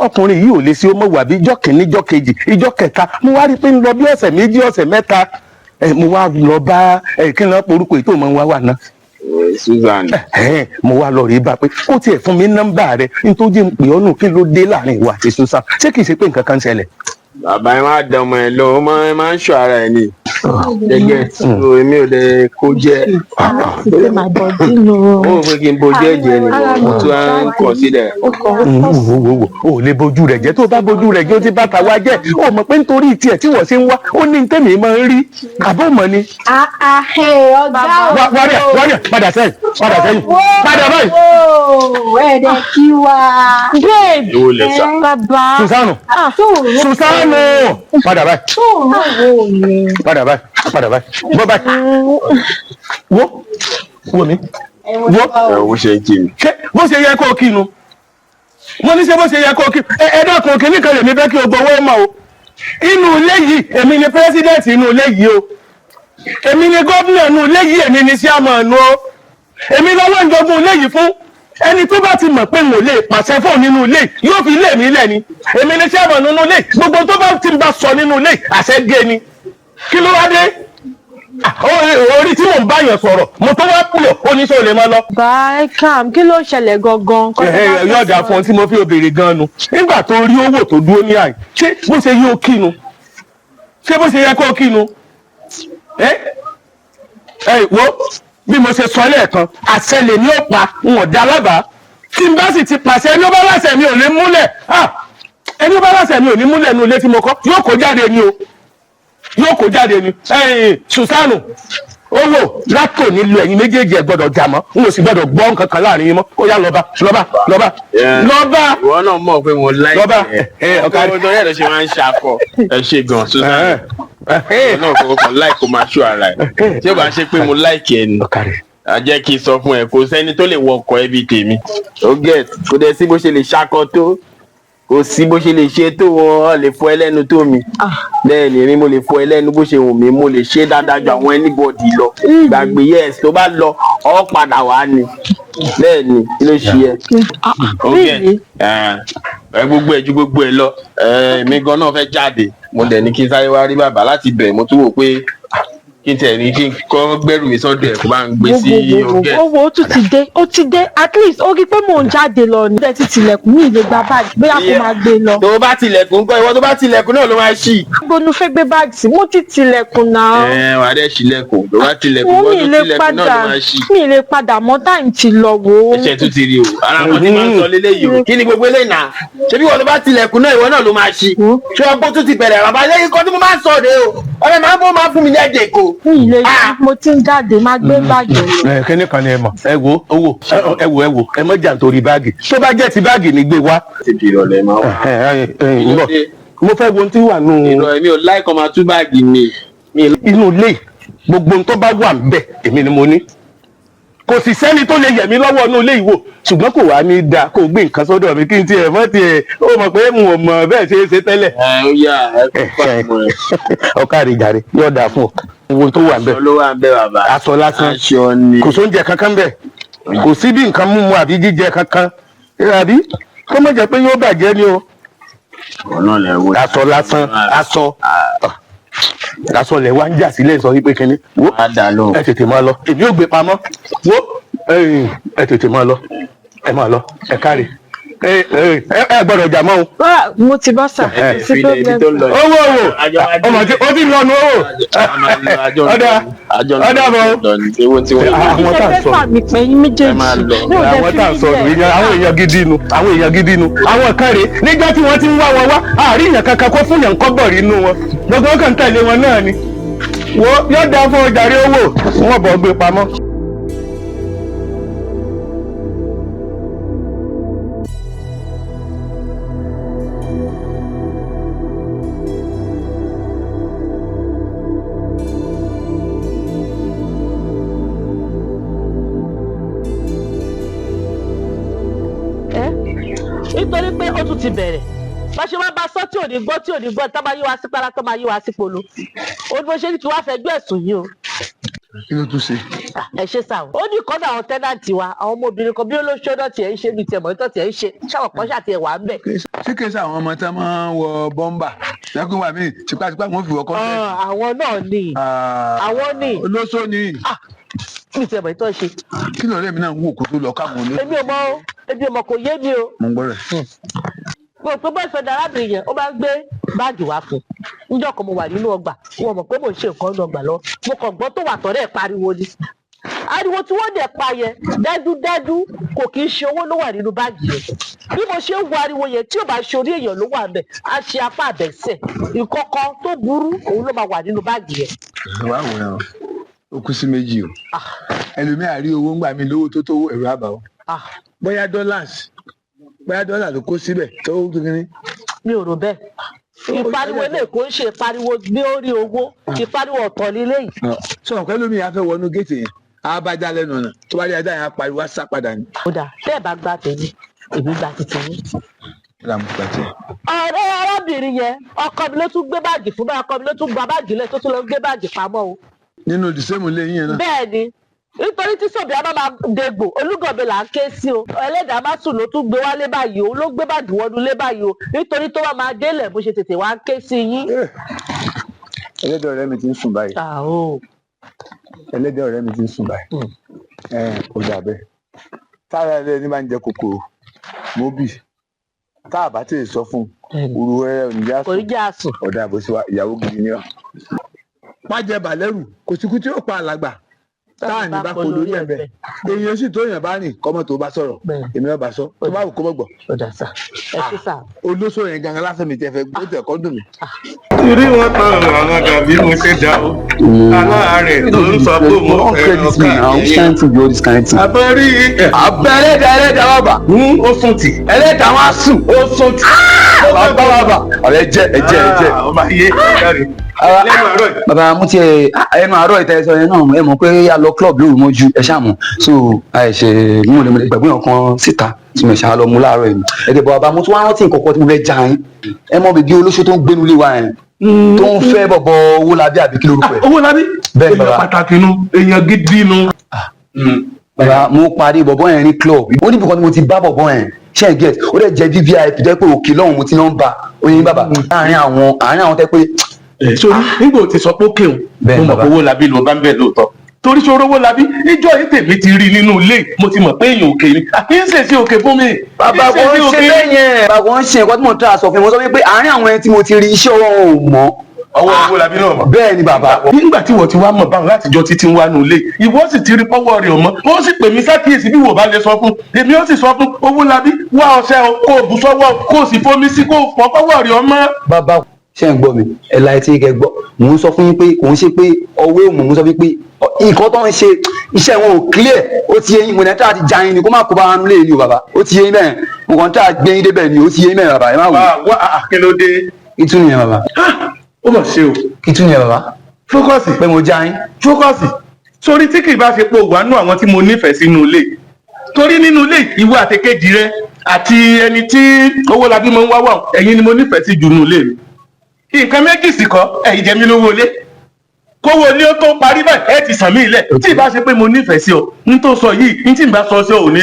ọkùnrin yìí ò lè ṣe ó mọ̀ wà bí ijọ́ kìíní, ijọ́ kejì, ijọ́ kẹta. Mo wá rí i pé ń lọ bí ọ̀sẹ̀ 2, ọ̀sẹ̀ 3. Ẹ mo wá lọ bá ẹ kí n lọ porúkọ èyí tó mọ̀ ń wá wà náà. Susan. Mo wá lọ rí bá pé kó tiẹ̀ fún mi nọ́mbà rẹ̀ nítorí ń pè ọ́ nù. Kí ló dé láàrin ìwà àti Susan? Ṣé kìí ṣe pé nǹkan kan ń ṣẹlẹ̀? Bàbá, ẹ má dán ọmọ ẹ lọ, ó máa ń ṣọ́ ara ẹ ni. Gẹ́gẹ́ so èmi ò lè kó jẹ. Ó rò pé kí n bojú ẹ̀jẹ̀ ni, mo tún á ń consider. Wo wo wo, o lè bojú rẹ̀ jẹ́. Tó bá bojú rẹ̀ jẹ́, ó ti bá tàwa jẹ́. O mọ̀ pé nítorí tiẹ̀ tí wọ́n ṣe ń wá, ó ní tèmi máa ń rí àbọ̀ mọ̀ ni. Ọ̀gá o. Wárí ẹ̀, wárí ẹ̀, padà sẹ́yìn, padà sẹ́yìn, padà báyìí. Ẹ̀ẹ́dẹ̀ kí wa. Babe. Èwo lẹ sà? Bàbá. Susanu, Susanu, padà báyìí, padà báyìí, padà báyìí, bọ́ báyìí. Wo wo mi wo. Ẹ wo ṣe kí mi. Ṣé bó ṣe yẹ kó o kí nu? Mo ní ṣé bó ṣe yẹ kó o kí? Ẹ dákun, kínní kan lèmi fẹ́ kí o gbowó mọ́ o. Inú ilé yìí, èmi ni president inú ilé yìí o, èmi ni gómìnà inú ilé yìí, èmi ni chairman o, èmi lọ́wọ́ ń jogún ilé yìí fún. Ẹni tó bá ti mọ̀ pé n ò lè pàṣẹ fún nínú ilé yìí, yóò fi ilé mi lẹ̀ ni. Èmi ni chairman nínú ilé yìí. Gbogbo tó bá ti ń bá sọ nínú ilé yìí, àṣẹ gé ni. Kí ló wá dé? Orí tí mò ń bá yàn sọ̀rọ̀, mo tó wá pè ọ́, ó ní sọ lè máa lọ. Bàbá Cam, kí ló ṣẹlẹ̀ gangan? Ẹ yóò dà fún ọ tí mo fi obìnrin gan nu. Nígbà tó rí owó tó dúró ní àyè, ṣé bó ṣe yóò kínu? Ṣé bó ṣe yẹ kó kínu? Ẹ ẹ wo bí mo ṣe sọ lẹ́ẹ̀kan, àṣẹ lè ní ó pa n ò dá lábàá. Tí n bá sì ti pàṣẹ, ẹni ó bá láṣẹ mi ò ní múlẹ̀. Ah, ẹni ó bá láṣẹ mi ò ní múlẹ̀ nínú ilé tí mo kọ́, yóò kó jáde ni o, yóò kó jáde ni. Ẹ̀yin Susanu, owó látò nílò ẹ̀yin méjèèjì, ẹ gbọ́dọ̀ jà mọ́, n ò sì gbọ́dọ̀ gbọ́ nǹkan kan láàrin yín mọ́. Ó yá, lọ́ba, lọ́ba, lọ́ba, lọ́ba. Ìwọ náà mọ̀ pé mo like Lọ́ba. ẹ. Ẹ ọ̀ka. Ọkọ tó yẹ ló ṣe máa ń ṣakọ. Ẹ ṣe gan, Susan. Ìwọ náà kò kàn like kó máa ṣọ́ ara ẹ. Tí ó bá ṣe pé mo like ẹ ni, a jẹ́ kí n sọ fún ẹ, kò sẹ́ni tó lè wọ ọkọ̀ ẹ bíi tèmi. Ó get, kò dẹ̀ sí bó ṣe lè ṣakọ tó, kò sí bó ṣe lè ṣe tó, wọn lè fọ ẹ lẹ́nu tó mi. Bẹ́ẹ̀ ni, èmi mo lè fọ ẹ lẹ́nu bó ṣe wù mí, mo lè ṣe dáadáa ju àwọn anybody lọ. Gbàgbé, yes, tó bá lọ, ọ padà wá ni. Bẹ́ẹ̀ ni, kí ló ṣe ẹ? Ó get, ẹ gbogbo ẹ ju gbogbo ẹ lọ. Èmi gan náà fẹ́ jáde, mo dẹ̀ ní kí n sáré wá rí bàbá láti bẹ̀. Mo tún wò pé kí n tẹ̀ ní kí n kọ́ gbẹ́rù mi sọ́dọ̀ ẹ̀ kó bá ń gbé sí ọgẹ́. Owó, ó tún ti dé, ó ti dé. At least ó rí pé mò ń jáde lọ ní. Ó ti tilẹ̀kùn, mi ì lè gba báàgì, bóyá kó máa gbé lọ. Tó bá tilẹ̀kùn ńkọ́? Ìwọ tó bá tilẹ̀kùn náà ló máa ṣí. Gbónú fẹ́ gbé báàgì sí, mo ti tilẹ̀kùn náà. Ẹ wàá dẹ̀ ṣílẹ̀kùn. Tó bá tilẹ̀kùn, Wo, ìwọ mi tó ì lè tilẹ̀kùn náà ló padà, máa ṣí. mi ì lè padà mọ́, time ti lọ wò ó. Ẹsẹ̀ tún ti rí o, ara wọn ti máa ń sọ léléyìí o. Kí ni gbogbo eléyìí náà? Ṣebí ìwọ tó bá tilẹ̀kùn náà, ìwọ náà ló máa ṣí. Ṣé ọgbọ́n tún ti bẹ̀rẹ̀? Bàbá lẹ́yìn kan tí mo máa ń sọ rèé o, ọ̀rẹ́ máa ń bọ́ máa fún mi ní ẹ̀jẹ̀ kò. Mi ì lè, mo ti ń jáde, má gbé báàgì lọ. Ẹ kíní kan ni ẹ mọ̀? Ẹ wo owó, ẹ wo, ẹ wo, ẹ mọ̀ jà nítorí báàgì. Tó bá jẹ́ ti báàgì ni, gbé wá. Ti di ìrọ̀lẹ́ máa wà. Ẹ ẹ ń bọ̀, mo fẹ́ wo ohun tí wà nù. Ìrọ̀, èmi ò láìkọ́ máa tú báàgì mi. Inú ilé, gbogbo ohun tó bá wà ń bẹ̀, èmi ni mo ní. Kò sì sẹ́ni tó lè yẹ̀ mí lọ́wọ́ inú ilé ìwò. Ṣùgbọ́n kò wá ní dáa kó gbé nǹkan sọ́dọ̀ mi kí n tiẹ̀ mọ́ tiẹ̀. Ó mọ̀ pé n ò mọ̀ bẹ́ẹ̀ ṣe é ṣe tẹ́lẹ̀. Ẹ ó yà, ẹ kó pàmò ẹ. Ọ̀kàrí jàre, yóò dáa fún ọ. Ohun tó wà ń bẹ̀. Aṣọ ló wà ń bẹ̀, bàbá. Aṣọ lásán. Aṣọ ni. Kò sóúnjẹ kankan bẹ̀, kò sí bí nǹkan mímu àbí jíjẹ kankan, àbí kó má jẹ́ pé yóò bàjẹ́ ni o. Ọ̀nà lẹ̀ wò. Aṣọ lásán, aṣọ aṣọ lẹ̀ wá ń jà sílẹ̀ sọ wípé kínní. Wo, ẹ tètè máa lọ, èmi ò gbé pamọ́. Wo, ẹ tètè máa lọ, ẹ máa lọ, ẹ káre, ẹ ẹ gbọ́dọ̀ jà mọ́ o. Mo ti bọ́ sà, kò sí problem. Owó owó ọmọ tí ó ti lọnu owó ọ̀dà ọ̀dà bọ̀. Àwọn tá à ń sọ Fẹ́ fà mí pẹ́ yín méjèèjì. àwọn tá à ń sọ nìyẹn, àwọn èèyàn gidi nu, àwọn èèyàn gidi nu. Àwọn kan rèé, níjọ́ tí wọ́n ti ń wá wọn wá, àárín èèyàn kankan kó fún yàn kọ́bọ̀ rí inú wọn. Gbogbo wọn kàn ń tẹ̀lé wọn náà ni. Wo, yóò dáa fún ọjà rí owó wọn bọ̀ gbé pamọ́. Nítorí pé ó tún ti bẹ̀rẹ̀. Bá ṣe máa bá sọ tí ò ní gbọ́, tí ò ní gbọ́, tá máa yí wa sí pálá, tó máa yí wa sí polo. Ó ní bó ṣe ní kí wàá fẹjọ́ ẹ̀sùn yìí o. Kí ló tún ṣe? Ẹ ṣe sá o. Ó ní ìkọ́nà àwọn tenant wa, àwọn ọmọbìnrin kan bí olóṣó náà tiẹ̀ ń ṣe ní tiẹ̀ mọ́tò tiẹ̀ ń ṣe, ṣáwọn kan ṣàtiẹ̀ wà ń bẹ̀. Ṣé kìí ṣe àwọn ọmọ tí wọ́n máa ń wọ bọ́mbà lẹ́kùn wà mí tipátipá wọ́n fi wọ kọ́ńtẹ́ẹ̀tì? Àwọn náà ni. Àwọn ni. Olóṣó ni. Mi tiẹ̀ mọ̀ ìtọ́ ṣe. Kí lọ̀rẹ́ mi náà ń wò kó tó lọ káwọn olóṣó? Èmi ò mọ̀ o, èmi ò mọ̀, kò yé mi o. Mo ń gbọ́ rẹ̀. Mo rò pé boyfriend arábìnrin yẹn, ó máa ń gbé báàgì wá fún un. Níjọ́ kan mo wà nínú ọgbà, wọn mọ̀ pé mò ń ṣe nǹkan nínú ọgbà lọ. Mo kàn gbọ́ tó wà tọ́rẹ́ ẹ̀ pariwo ni. Ariwo tí wọ́n dẹ̀ pa yẹn, dájúdájú kò kì í ṣe owó ló wà nínú báàgì yẹn. Bí mo ṣe ń wo ariwo yẹn, tí ò bá ṣe orí èèyàn ló wà ńbẹ̀, á ṣe apá àbẹ̀sẹ̀. Ìkọ̀kọ̀ tó burú òun ló máa wà nínú báàgì yẹn. Wà á wòran o, ó kú sí méjì o. Ẹlòmíà rí owó ńgbà mí lówó tó tó ẹ̀rọ àbá o. Bóyá dollars, bóyá dọ́là ló kó síbẹ̀ tó kékeré. Mi ò rò bẹ́ẹ̀. Ìpariwo ilé kò ń ṣe ìpariwo bí ó rí owó, ìpariwo ọ̀tọ̀ nílé yìí. Sọ̀rọ̀ pẹ̀lú mi, a fẹ́ wọnú géètì yẹn, a bá já lẹ́nu ọ̀nà, tó bá rí ajá yẹn, á pariwo, á sá padà ni. Ó dà, tẹ́ ẹ̀ bá gba tèmi, èmi gba títí yín. Ó dà, mo gbà tiẹ̀. Ọ̀rẹ́ arábìnrin yẹn, ọkọ mi ló tún gbé báàgì fún báyìí, ọkọ mi ló tún gba báàgì lẹ̀ tó tún lọ gbé báàgì pamọ́ o. Nínú dìsẹ́mù lé yín yẹn náà. Bẹ́ẹ̀ ni, nítorí tí sọ̀bìà bá máa degbò, olúgọ̀bẹ là ń ké sí o. Ẹlẹ́dàá má sùn ló tún gbé wálé báyìí o, ló gbé báàgì wọnú lé báyìí o, nítorí tó bá máa délẹ̀ bó ṣe tètè wá ń ké sí yín. Ẹlẹ́dẹ̀ ọ̀rẹ́ mi ti ń sùn báyìí. Ẹlẹ́dẹ̀ ọ̀rẹ́ mi ti ń sùn báyìí. Ẹ ò dà bẹ́ẹ̀. Tára ẹlẹ́ni máa ń jẹ kòkòrò móbì, tá a bá tèè sọ fún un, òru ẹ ò ní já Kò ní já sùn. Ọ̀dà bó ṣe wá, ìyàwó gidi ni ọ́. Má jẹ bàlẹ́rù, kò sí kú tí ó pa àlàgbà tá à ní bá kó lórí ẹ̀ bẹ́ẹ̀. Èèyàn sì tó yàn bá rìn kọ́mọ tó bá sọ̀rọ̀, èmi náà bá sọ, tó bá wù kó mọ̀ gbọ́. Ọ̀dà sà, ẹ ṣé sà. Olóṣó yẹn gangan lásán mi tẹ fẹ́ gbó tẹ̀ kọ́ dùn mí. Torí wọn tán àwọn dàbí mo ṣe dá o. Aláàárẹ̀ tó ń sọ pé mo fẹ́ Credit me now, which kind thing be all this kind thing? Abẹ́rí. Abẹ́ ẹlẹ́dàá, ẹlẹ́dàá bàbà. Ó sùn tì. Ẹlẹ́dàá wọn á sùn. Ó sùn tì. Bàbá bàbà. Ọ̀rẹ́ jẹ́ ẹ̀jẹ̀ ẹ̀jẹ̀. Ọmọ ayé ọ̀gáre. Lẹ́nu àárọ̀ yìí. Bàbá mo tiẹ̀ ẹnu àárọ̀ ìta ẹ̀sọ́ yẹn náà, ẹ mọ̀ pé a lọ club lóru mọ́jú, ẹ ṣáà mọ̀, so àìṣe mú lè mo lè gbàgbé nǹkan síta tí mo ṣáà lọ mú láàárọ̀ yìí. Ẹ̀dẹ̀ bọ̀ bàbá, mo tún wá rántí nǹkan kan tí mo fẹ́ já yín. Ẹ mọ̀ bèbí olóṣó tó ń gbénu lé wa yẹn, tó ń fẹ́ bọ̀bọ̀ Owólabí, àbí kí lorúkọ ẹ̀? Owólabí. Bẹ́ẹ̀ ni bàbá. Èèyàn pàtàkì nu, èèyàn gidi nu. Bàbá, mo parí bọ̀bọ̀ yẹn ní club, ó níbi kan tí mo ti bá bọ̀bọ̀ yẹn, ṣe é get, ó dẹ̀ jẹ́ VVIP jẹ́ pé òkè lọ́hùn mo ti náà ń ba oyin bàbá láàrin àwọn àárín àwọn tẹ́ pé. Sórí nígbà tí sọ pé ó kéwòn, mo mọ̀ pé Owólabí ló bá ń bẹ̀ lóòótọ́, torí ṣòro Owólabí níjọ́ yìí tèmi ti rí nínú ilé, mo ti mọ̀ pé èèyàn òkè ni, àti ń ṣèṣe òkè fún mi. Bàbá, kò ń ṣe bẹ́ẹ̀ yẹn, bàbá, kò ń ṣe nǹkan tí mo ń tà sọ fún mi. Mo sọ wípé àárín àwọn ẹni tí mo ti rí, iṣẹ́ ọwọ́ wọn ò mọ́. Ọwọ́ Owólabí náà mọ̀. Bẹ́ẹ̀ ni bàbá. Nígbà tí wọ́n ti wá mọ̀ báwọn látijọ́ títí ń wá nù ilé, ìwọ sì ti rí pọ́wọ́ rẹ̀ ọmọ, ó sì pè mí sákìyèsí. Bí wò bá lè sọ fún èmi, ó sì sọ fún Owólabí, wá ọṣẹ o, kó o bù sọ́wọ́, kó o sì fomi sí, kó o fọ pọ́wọ́ rẹ̀ ọmọ. Bàbá, ṣé ń gbọ́ mi? Ẹ la etí kẹ gbọ́. Mò ń sọ fún yín pé kò ń ṣe pé ọwọ́ òmù, mò ń sọ fún yín pé nǹkan tó ń ṣe, iṣẹ́ wọn ò clear. Ó ti yé yín? Mo ní àti já yín ni, kó má kó bá wọn lé ní o bàbá. Ó ti yé yín bẹ́ẹ̀? Mo kàn ń tà gbé yín débẹ̀ ni. Ó ti yé yín bẹ́ẹ̀ bàbá? Ẹ má wò. Wá wá, kí ló dé? Kí tún nìyẹn bàbá? Ó mà ṣe o. Kí tún nìyẹn bàbá? Fókọ̀sì. Pé mo já yín. Fókọ̀sì. Sórí tí kì í bá ṣe pé òwà nú àwọn tí mo nífẹ̀ẹ́ sínú ilé, torí nínú ilé ìwọ àtẹkẹ́jì rẹ àti ẹni tí Owólabí máa ń wá wà, ẹ̀yin ni mo nífẹ̀ẹ́ sí jù nínú ilé mi. Nǹkan méjì sì kọ́, ẹ̀yin jẹ mí lówó ilé, kówó ilé ó tó parí báyìí, ẹ ti sàn mí ilẹ̀. Tí ì bá ṣe pé mo nífẹ̀ẹ́ sí ọ, n tó sọ yìí, n tí ì bá sọ sí ọ ò ní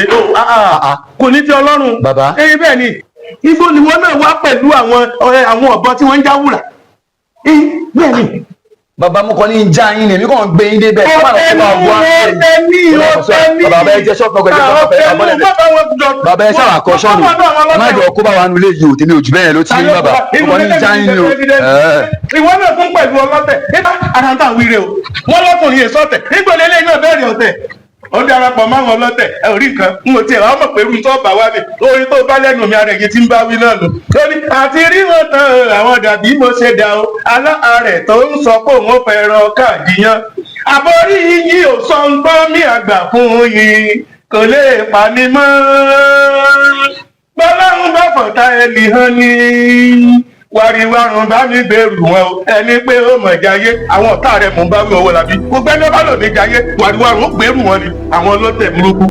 kò ní ti Ọlọ́run. Bàbá. Ẹyin bẹ́ẹ̀ ni, ibo ni wọn náà wá pẹ̀lú àwọn ọ̀rẹ́ àwọn ọ̀bọ tí wọ́n ń jáwùrà? Bẹ́ẹ̀ ni. Bàbá, mo kàn ní já yín ni, èmi kàn ń gbé yín débẹ̀. Ọ̀tẹ̀ ní, ọ̀tẹ̀ ní, ọ̀tẹ̀ ní. Bàbá, ẹ jẹ́ ṣọ́ọ̀fù ọkọ̀, ẹ jẹ́ ṣọ́ọ̀fù ẹ bọ́lẹ̀. Bàbá, ẹ ṣáà kọ ṣọ́ọ̀nù, ẹ má jọ kó bá wa nulẹ̀ yìí o. Tèmi ò jù bẹ́ẹ̀ ló ti ní bàbá, mo kàn ní já yín ni o. Ìwọ náà tún pẹ̀lú ọlọ́tẹ̀ nígbà ara ń tà wíire o. Wọ́n lọ́kùnrin yẹn sọ́tẹ̀ nígbà lélẹ́yìn náà bẹ̀rẹ̀ ọ̀tẹ̀, ó darapọ̀ máwọn ọlọ́tẹ̀. Ẹ ò rí nǹkan, n ò tiẹ̀ wá mọ̀ pé irú tó bá wá mi, orin tó bá lẹ́nu mi, ara èyí tí ń bá wí náà nù. Ó ní àti rí wọn tán àwọn dàbí mo ṣe dà o, aláàárẹ̀ tó ń sọ pé òun ó fẹ́ ran káàdì yan. Àbórí yín ò sọ ń gbọ́ mi àgbà fún yín, kò lè pa mí mọ́. Bọ́láhùn bá fọ̀tá ẹnì hàn ní wàríwárùn bá mi gbèrú wọn o. Ẹni pé ó mọ̀ jayé, àwọn ọ̀tá rẹ̀ mò ń bá wí. Owó làbí gbogbo ẹni ọba lòdì jayé, wàríwárùn ó gbèrú wọn ni, àwọn ọlọ́tẹ̀ burúkú.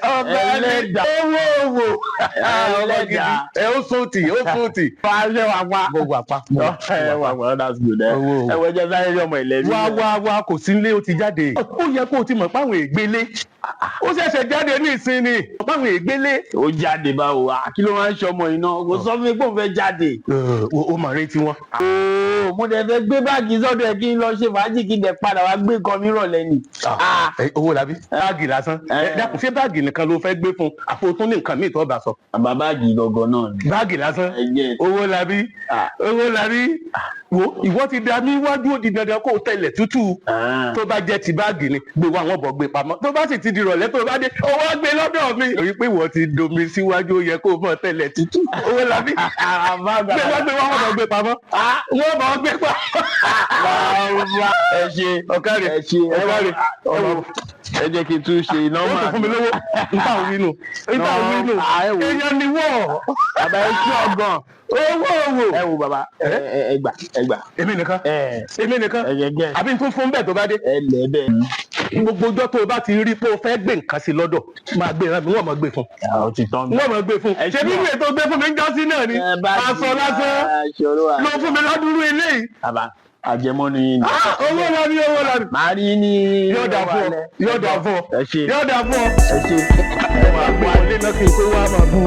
Ọba ẹlẹ́dà. Owó owó. Ẹlẹ́dà. Ẹ ó sún tì, ó sún tì. Fàáṣẹ wà pa. Mo wà pa. Ẹ wà pa, that's good. Ẹ wọ ẹjẹ sáré rí ọmọ ìlẹ́bí. Wá wá wá, kò sí nílé, ó ti jáde. Ó yẹ kó o ti mọ̀ páwọn ègbélé. Ó ṣẹ̀ṣẹ̀ jáde ní ìsinmi. Páwọn ègbélé. Ó jáde báwo? Kí ló máa ń ṣọmọ iná? Kò sọ fún mi pé òun fẹ́ jáde. O mà retí wọn. Ooo, mo dẹ̀ fẹ́ gbé báàgì sọ́dọ̀ ẹ̀ kí n lọ ṣe fàájì kí n dẹ̀ padà wá gbé nǹkan mi rọ̀lẹ́ ni. Owó làbí báàgì lásán. Dákun, ṣé báàgì nìkan ló fẹ́ gbé fún àpò tún ní nǹkan míì tó bá sọ. Bàbá, báàgì gangan náà ni. Báàgì lásán. Owó làbí, owó làbí. Wo, ìwọ ti da mí wájú, ó di dandan kó o tẹlẹ̀ tútù. Tó bá jẹ́ ti báàgì ni, gbé wá, wọn bọ̀ gbé pamọ́. Tó bá sì ti di ìrọ̀lẹ́ tó bá dé, owó á gbé lọ́dọ̀ mi. Torí pé ìwọ ti domi síwájú, ó yẹ kó o mọ̀ tẹlẹ̀ tútù. Owó làbí, gbé wá, gbé wá, wọn bọ̀ gbé pamọ́, wọn bọ̀ gbé pamọ́. Ẹ ṣe. Ọ̀kárẹ̀. Ẹ ṣe. Ọ̀kárẹ̀. Ẹ jẹ́ kí n tún ṣe iná Ó máa. tún fún mi lówó. Nta òwì nù, nta òwì nù, èèyàn ni wọ́. Bàbá, ẹ ṣú ọgàn. Owó owó. Ẹ wo bàbá, ẹ gbà, ẹ gbà. Èmi nìkan, èmi nìkan, àbí n tún fún bẹ́ẹ̀ tó bá dé. Ẹ lẹ bẹ́ẹ̀. Gbogbo ọjọ́ tó o bá ti rí pé o fẹ́ gbé nǹkan sí lọ́dọ̀, máa gbé ìran mi, wọ́n máa gbé fún. Ó ti tán. Wọ́n máa gbé fún. Ṣé bí ìwé tó gbé fún mi ń jọ́sí náà ni aṣọ lásán ló fún mi ládùúrú eléyìí. Bàbá, àjẹmọ́nu yín ni. Owó la ní, owó la ní. Màá rí ní. Yóò dà fún ọ, yóò dà fún ọ. Ẹ ṣe. Yóò dà fún ọ. Ẹ ṣe. Ẹ máa gbé wọlé náà kí n tó wá máa bú.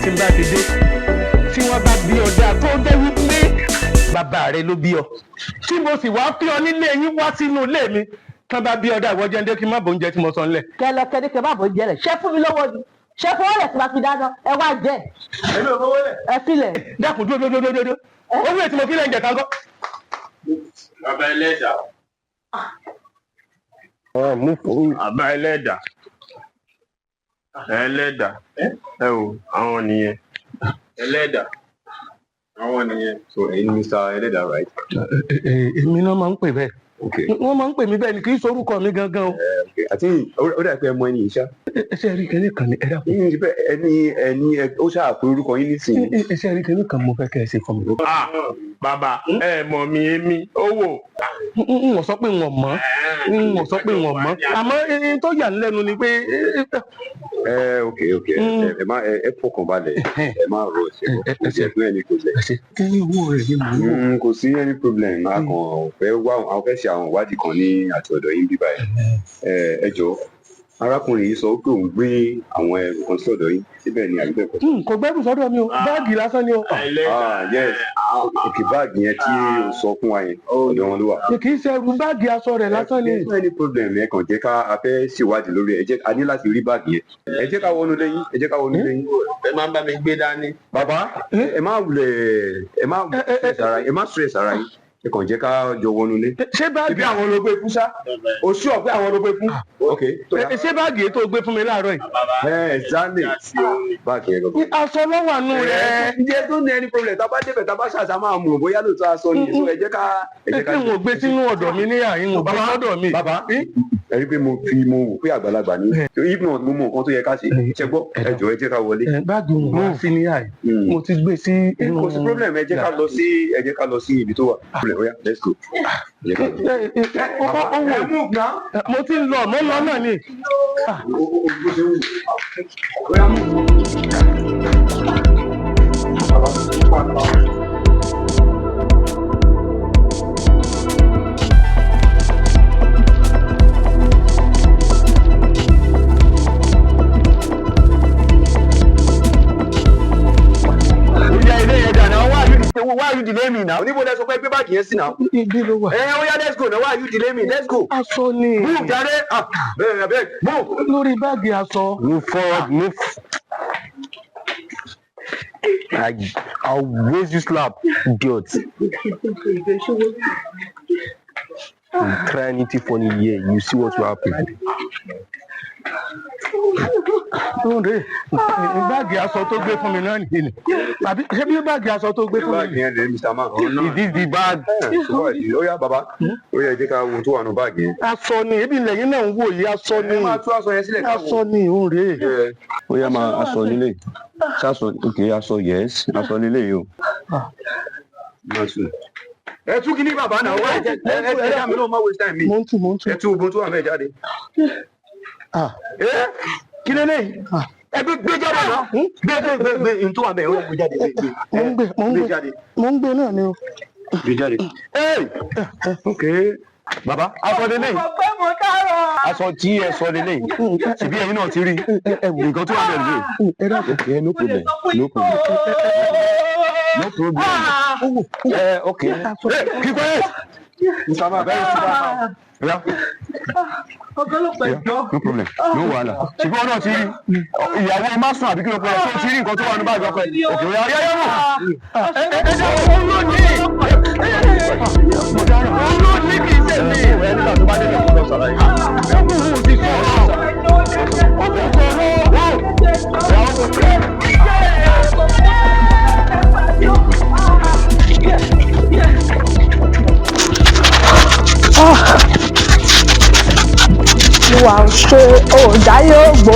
Tí n bá ti dé, tí wọ́n bá bí ọjà tó jẹ́ wípé bàbá rẹ ló bí ọ, tí mo sì wá fi ọ nílé yín wá sínú ilé mi, tán bá bí ọdá, ìwọ jẹ́ ń dé kí n má bò oúnjẹ tí mo sọ ńlẹ̀. Kẹlẹkẹlẹ kẹ má bò jẹ lẹ, ṣé fún mi lọ́wọ́ ni? Ṣé fún ọlẹ tí ma fi dáná? Ẹ wá jẹ. Èmi ò fowó lẹ̀. Ẹ filẹ̀. Dákun, dúró dúró dúró dúró, owó ètò mo fi lẹ̀ ń jẹ kágọ́. Bàbá ẹlẹ́dà. Bàbá ẹlẹ́dà. Ẹlẹ́dà. Ẹ wo àwọn nìyẹn. Ẹlẹ́dà. Àwọn nìyẹn. So ẹ̀yin Mr. Ẹlẹ́dà, right? Èmi náà máa ń pè bẹ́ẹ̀. Okay. Wọ́n máa ń pè mí bẹ́ẹ̀ ni, kì í sorúkọ mi gangan o. Okay. Àti ó dà pé ẹ mọ ẹni yìí ṣá. Ṣe rí kinní kan ni, ẹ dákun. Ẹni ẹni ó ṣáà pé orúkọ yín nísìnyí. Ṣe rí kinní kan, mo fẹ́ kẹ́ ẹ ṣe fún mi. Bàbá, ẹ mọ̀ mi, èmi owó. N ò sọ pé n ò mọ̀, n ò sọ pé n ò mọ̀, àmọ́ ẹni tó yà ń lẹ́nu ni pé. Ẹ ok, ẹ má ẹ fọkàn balẹ̀, ẹ má rọ ẹsẹ̀ kò sí ẹgbẹ́ ẹni problem. Kí ni owó rẹ̀ ni mò ń wò. Kò sí any problem, a kàn fẹ́ wá, a fẹ́ ṣe àwọn ìwádìí kan ní àti ọ̀dọ̀ yín bíbá ẹ. Ẹ jọ̀ọ́, arákùnrin yìí sọ pé òun gbé àwọn ẹrù kan sí ọ̀dọ̀ yín síbẹ̀ ni, àbí bẹ́ẹ̀ kọ́? Kò gbẹ́rù sọ́dọ̀ mi o, báàgì lásán ni o. Ah yes, ok, báàgì yẹn tí o sọ fún wa yẹn, ọ̀dọ̀ wọn ló wà. Kì í ṣe ẹrù, báàgì aṣọ rẹ̀ lásán ni. There's no any problem, ẹ kàn jẹ́ ká a fẹ́ ṣèwádìí lórí ẹ, jẹ́ a ní láti rí báàgì yẹn. Ẹ jẹ́ ká wọnú lẹ́yìn, ẹ jẹ́ ká wọnú lẹ́yìn. Ẹ máa ń bá mi gbé dání. Bàbá, ẹ má wulẹ̀, ẹ má stress ara yín, ẹ má stress ara yín, ẹ kàn jẹ́ ká jọ wọnú ilé. Ṣé báàgì ibi àwọn ló gbé fún ṣá, o ṣú ọ pé àwọn ló gbé fún. Ok. Ṣé báàgì tó gbé fún mi láàárọ̀ yìí? Ẹ exactly, báàgì yẹn gbọgbọ. Aṣọ ló wà nù rẹ̀. Ǹjẹ́ tó ní any problem, tá a bá débẹ̀, tá a bá ṣàṣà máa mú bóyá lóòótọ́ aṣọ ni, so ẹ jẹ́ ká. Ẹ jẹ́ ká. Ẹ kí n ò gbé sínú ọ̀dọ̀ mi ní àyín, ò gbé sọ́dọ̀ mi. Bàbá, ẹ rí i pé mo fi mo wò pé àgbàlagbà ni, if not mo mọ nǹkan tó yẹ ká ṣe, ṣe gbọ́, ẹ jọ̀ọ́, ẹ jẹ́ ká wọlé. Báàgì òun wá sí ní àyè, mo ti gbé sí inú. Kò sí problem, ẹ jẹ́ ká lọ sí, ẹ jẹ́ ká lọ sí ibi tó wà. Problem, oya, let's go. Ẹ jẹ́ ká lọ. Mo ti ń lọ, mo ń lọ náà ni. Oya, ilé yẹn dà náà, why you delay me now? Oníbo lẹ sọ pé gbé báàgì yẹn sí now. Ibi ló wà. Ẹ oya, let's go now, why you delay me? Let's go. Aṣọ ni. Move jàre, ah, bẹ́ẹ̀ abeg, move. Lórí báàgì aṣọ. Move forward, move. I'll raise you slap, idiot. You try anything funny here, you see what will happen. Báàgì aṣọ tó gbé fún mi náà nìyí ni, tàbí ṣé bí báàgì aṣọ tó gbé fún mi. Báàgì yẹn lè Mr. Man. Is this the bag? Oya bàbá, oya, ẹ jẹ́ ká wo ohun tó wà nù báàgì yẹn. Aṣọ ni, ebi lẹ́yìn náà ń wò yìí, aṣọ ni. Ẹ máa tú aṣọ yẹn sílẹ̀ ká wò. Aṣọ ni òun rèé. Ó yá, máa aṣọ nílé ṣaṣọ, ok, aṣọ, yes, aṣọ nílé yìí o. Masun. Ẹ tú kí ní bàbá náà wá, ẹ ẹ dá mi lóhùn, má waste time mi. Mo ń tú, mo ń tú. Ẹ tú ogun tó wà mẹ́ẹ̀ jáde. Ẹ kí lélẹ́yìí? Ẹ gbé gbé jáde náà. Gbé gbé gbé gbé n tó wà mẹ́ẹ̀ ó yá, gbé jáde, gbé gbé. Mo ń gbé, mo ń Gbé gbé. jáde. Mo ń gbé náà ni o. Gbé jáde. Ẹ ok. Bàbá, aṣọ lélẹ́yìí. Mo pé mo dárò. Aṣọ tí ẹ sọ lélẹ́yìí. Ṣèbí ẹ̀yin náà ti rí nǹkan tó wà bẹ́ẹ̀ lélẹ́yìí. Ẹ dákun. Okay, no problem. No problem. No problem. Okay. Hey, keep quiet. Mr. Man, very super. Yeah. Ọgọlọpàá ìjọ. No problem. No wahala. Ṣùgbọ́n náà ti rí ìyàwó Masun àbí kí ló pẹ́ tó ti rí nǹkan tó wà ní báàgì ọkọ ẹ̀. Òkè òyà yá yá mọ̀. Ẹ ẹ ẹ òun ló ní. Òun ló ní kì í ṣe mí. Ẹ nígbà tó bá dé lè kó lọ sàlàyé. Ẹ kú òun ti sọ̀rọ̀. Ó ti sọ̀rọ̀. Olúwa ò ṣe òòjà yóò gbó.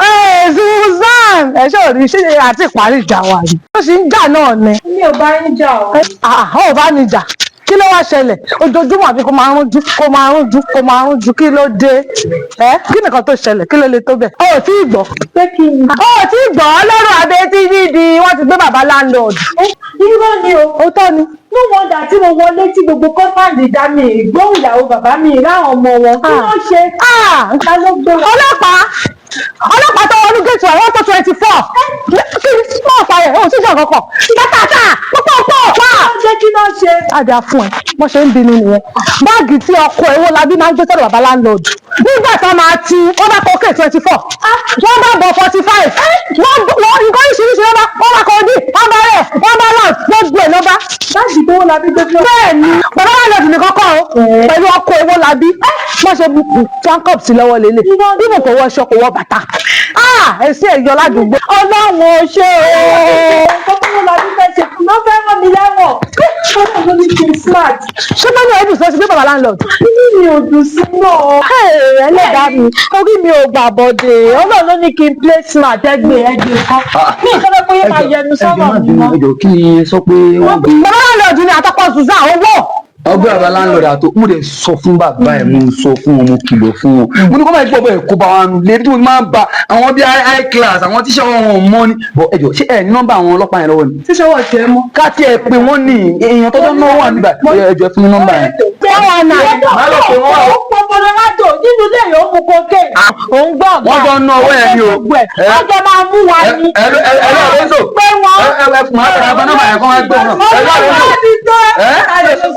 Ee, Susan, ẹ ṣe òní ṣe àti ìparí ìjà wa yìí. Ó sì ń jà náà ni. Mi ò bá yín jà o. Àhán ò bá mi jà. Kí ló wá ṣẹlẹ̀? Ojoojúmọ́ àbí kó máa rúnjú, kó máa rúnjú, kó máa rúnjú, kí ló dé? Ẹ kí nìkan tó ṣẹlẹ̀? Kí ló le tó bẹ̀? O ò tí ì gbọ́. Pé kí ni? O ò tí ì gbọ́ lọ́rùn abẹ́ tí dídì wọ́n ti gbé bàbá landlord. Irọ́ ni o. Òótọ́ ni. No wonder tí mo wọlé tí gbogbo kọ́ńtàndì dá mi ìgbóhùn ìyàwó bàbá mi ráwọn ọmọ wọn. Kí ló ṣe? Ta ló gbé wọn? Ọlọ́pàá, ọlọ́pàá tó wọnú géètì wa, wọ́n tó 24. Kí ni wọ́n pa ẹ̀? Ò sí ìjà kankan. Tátàtà pọ́pọ́pọ́ pa. Ṣé kí ló ṣe? Àdá fún ẹ, wọ́n ṣe ń bínú nìyẹn. Báàgì tí ọkọ ẹ̀ Owólabí máa ń gbé sọ́dọ̀ bàbá landlord. Nígbà tá a máa ti, wọ́n bá kọ k 24. Wọ́n bá bọ̀ 45. Wọ́n nǹkan oríṣiríṣi wọ́n bá wọ́n bá kọ ojú, wọ́n bá rẹ̀, wọ́n bá loud, gbogbo ẹ̀ ló bá. Báàgì tó Owólabí gbé fún ọ. Bẹ́ẹ̀ni, bàbá landlord nìkan kọ́ o, pẹ̀lú ọkọ Owólabí. Wọ́n ṣe handcuff sí lọ́wọ́ lélẹ̀. Bí mo kò wọṣọ kò wọ bàtà. Ẹ̀sìn ẹ̀yọ ládùúgbò. Ọlọ́run ò ṣe o. Nǹkan tó Owólabí fẹ́ ṣe fún mi, ó fẹ́ rán mi lẹ́wọ̀n. Ọlọ́run ló ní kí n smart. Ṣé bẹ́ẹ̀ ni ẹ̀dùn sọ sí pé bàbá landlord? Inú mi ò dùn sí náà. Ẹlẹ́dàá mi, orí mi ò gbà bọ̀dẹ̀. Ọlọ́run ló ní kí n play smart ẹgbẹ́ ẹgbẹ́ kan. Mi ì sọ pé yóò máa yẹnu sọ́rọ̀ mi mọ́. Ẹ jọ̀ọ́, kí ni sọ pé wọ́n gbé. Bàbá landlord ni àtọkọ Susan owó. Ọgbẹ́ bàbá landlord àtò, mo dẹ̀ sọ fún bàbá ẹ̀, mo sọ fún wọn, mo kìlọ̀ fún wọn, mo ní kó máa gbọ́ bẹ́ẹ̀ kó bá wọn lè tí mo máa ń ba àwọn bíi high class, àwọn tíṣà wọn ò mọ́ ni. Bọ̀ ẹ jọ̀ọ́, ṣé ẹ ní nọ́mbà àwọn ọlọ́pàá yẹn lọ́wọ́ ni? Tíṣà wọ̀ tiẹ̀ mọ́. Ká tiẹ̀ pé wọ́n ní èèyàn tọ́jọ́ náà wà níbà. Ẹ jọ̀ọ́, ẹ fún mi nọ́mbà yẹn. Má lọ pè wọ́n wá o. Ó pọn Colorado nínú ilé yìí, ó mu cocaine. Òun gbọ́ ọ̀gá. Wọ́n jọ ń ná owó yẹn ni o. Wọ́n jọ máa mú wa ni. Ẹ ẹ ẹ Lorenzo. Pé wọ́n. Ẹ ẹ máa tẹ̀lé abá nọ́mbà yẹn kọ́ máa gbé wọn. Ẹ Lorenzo.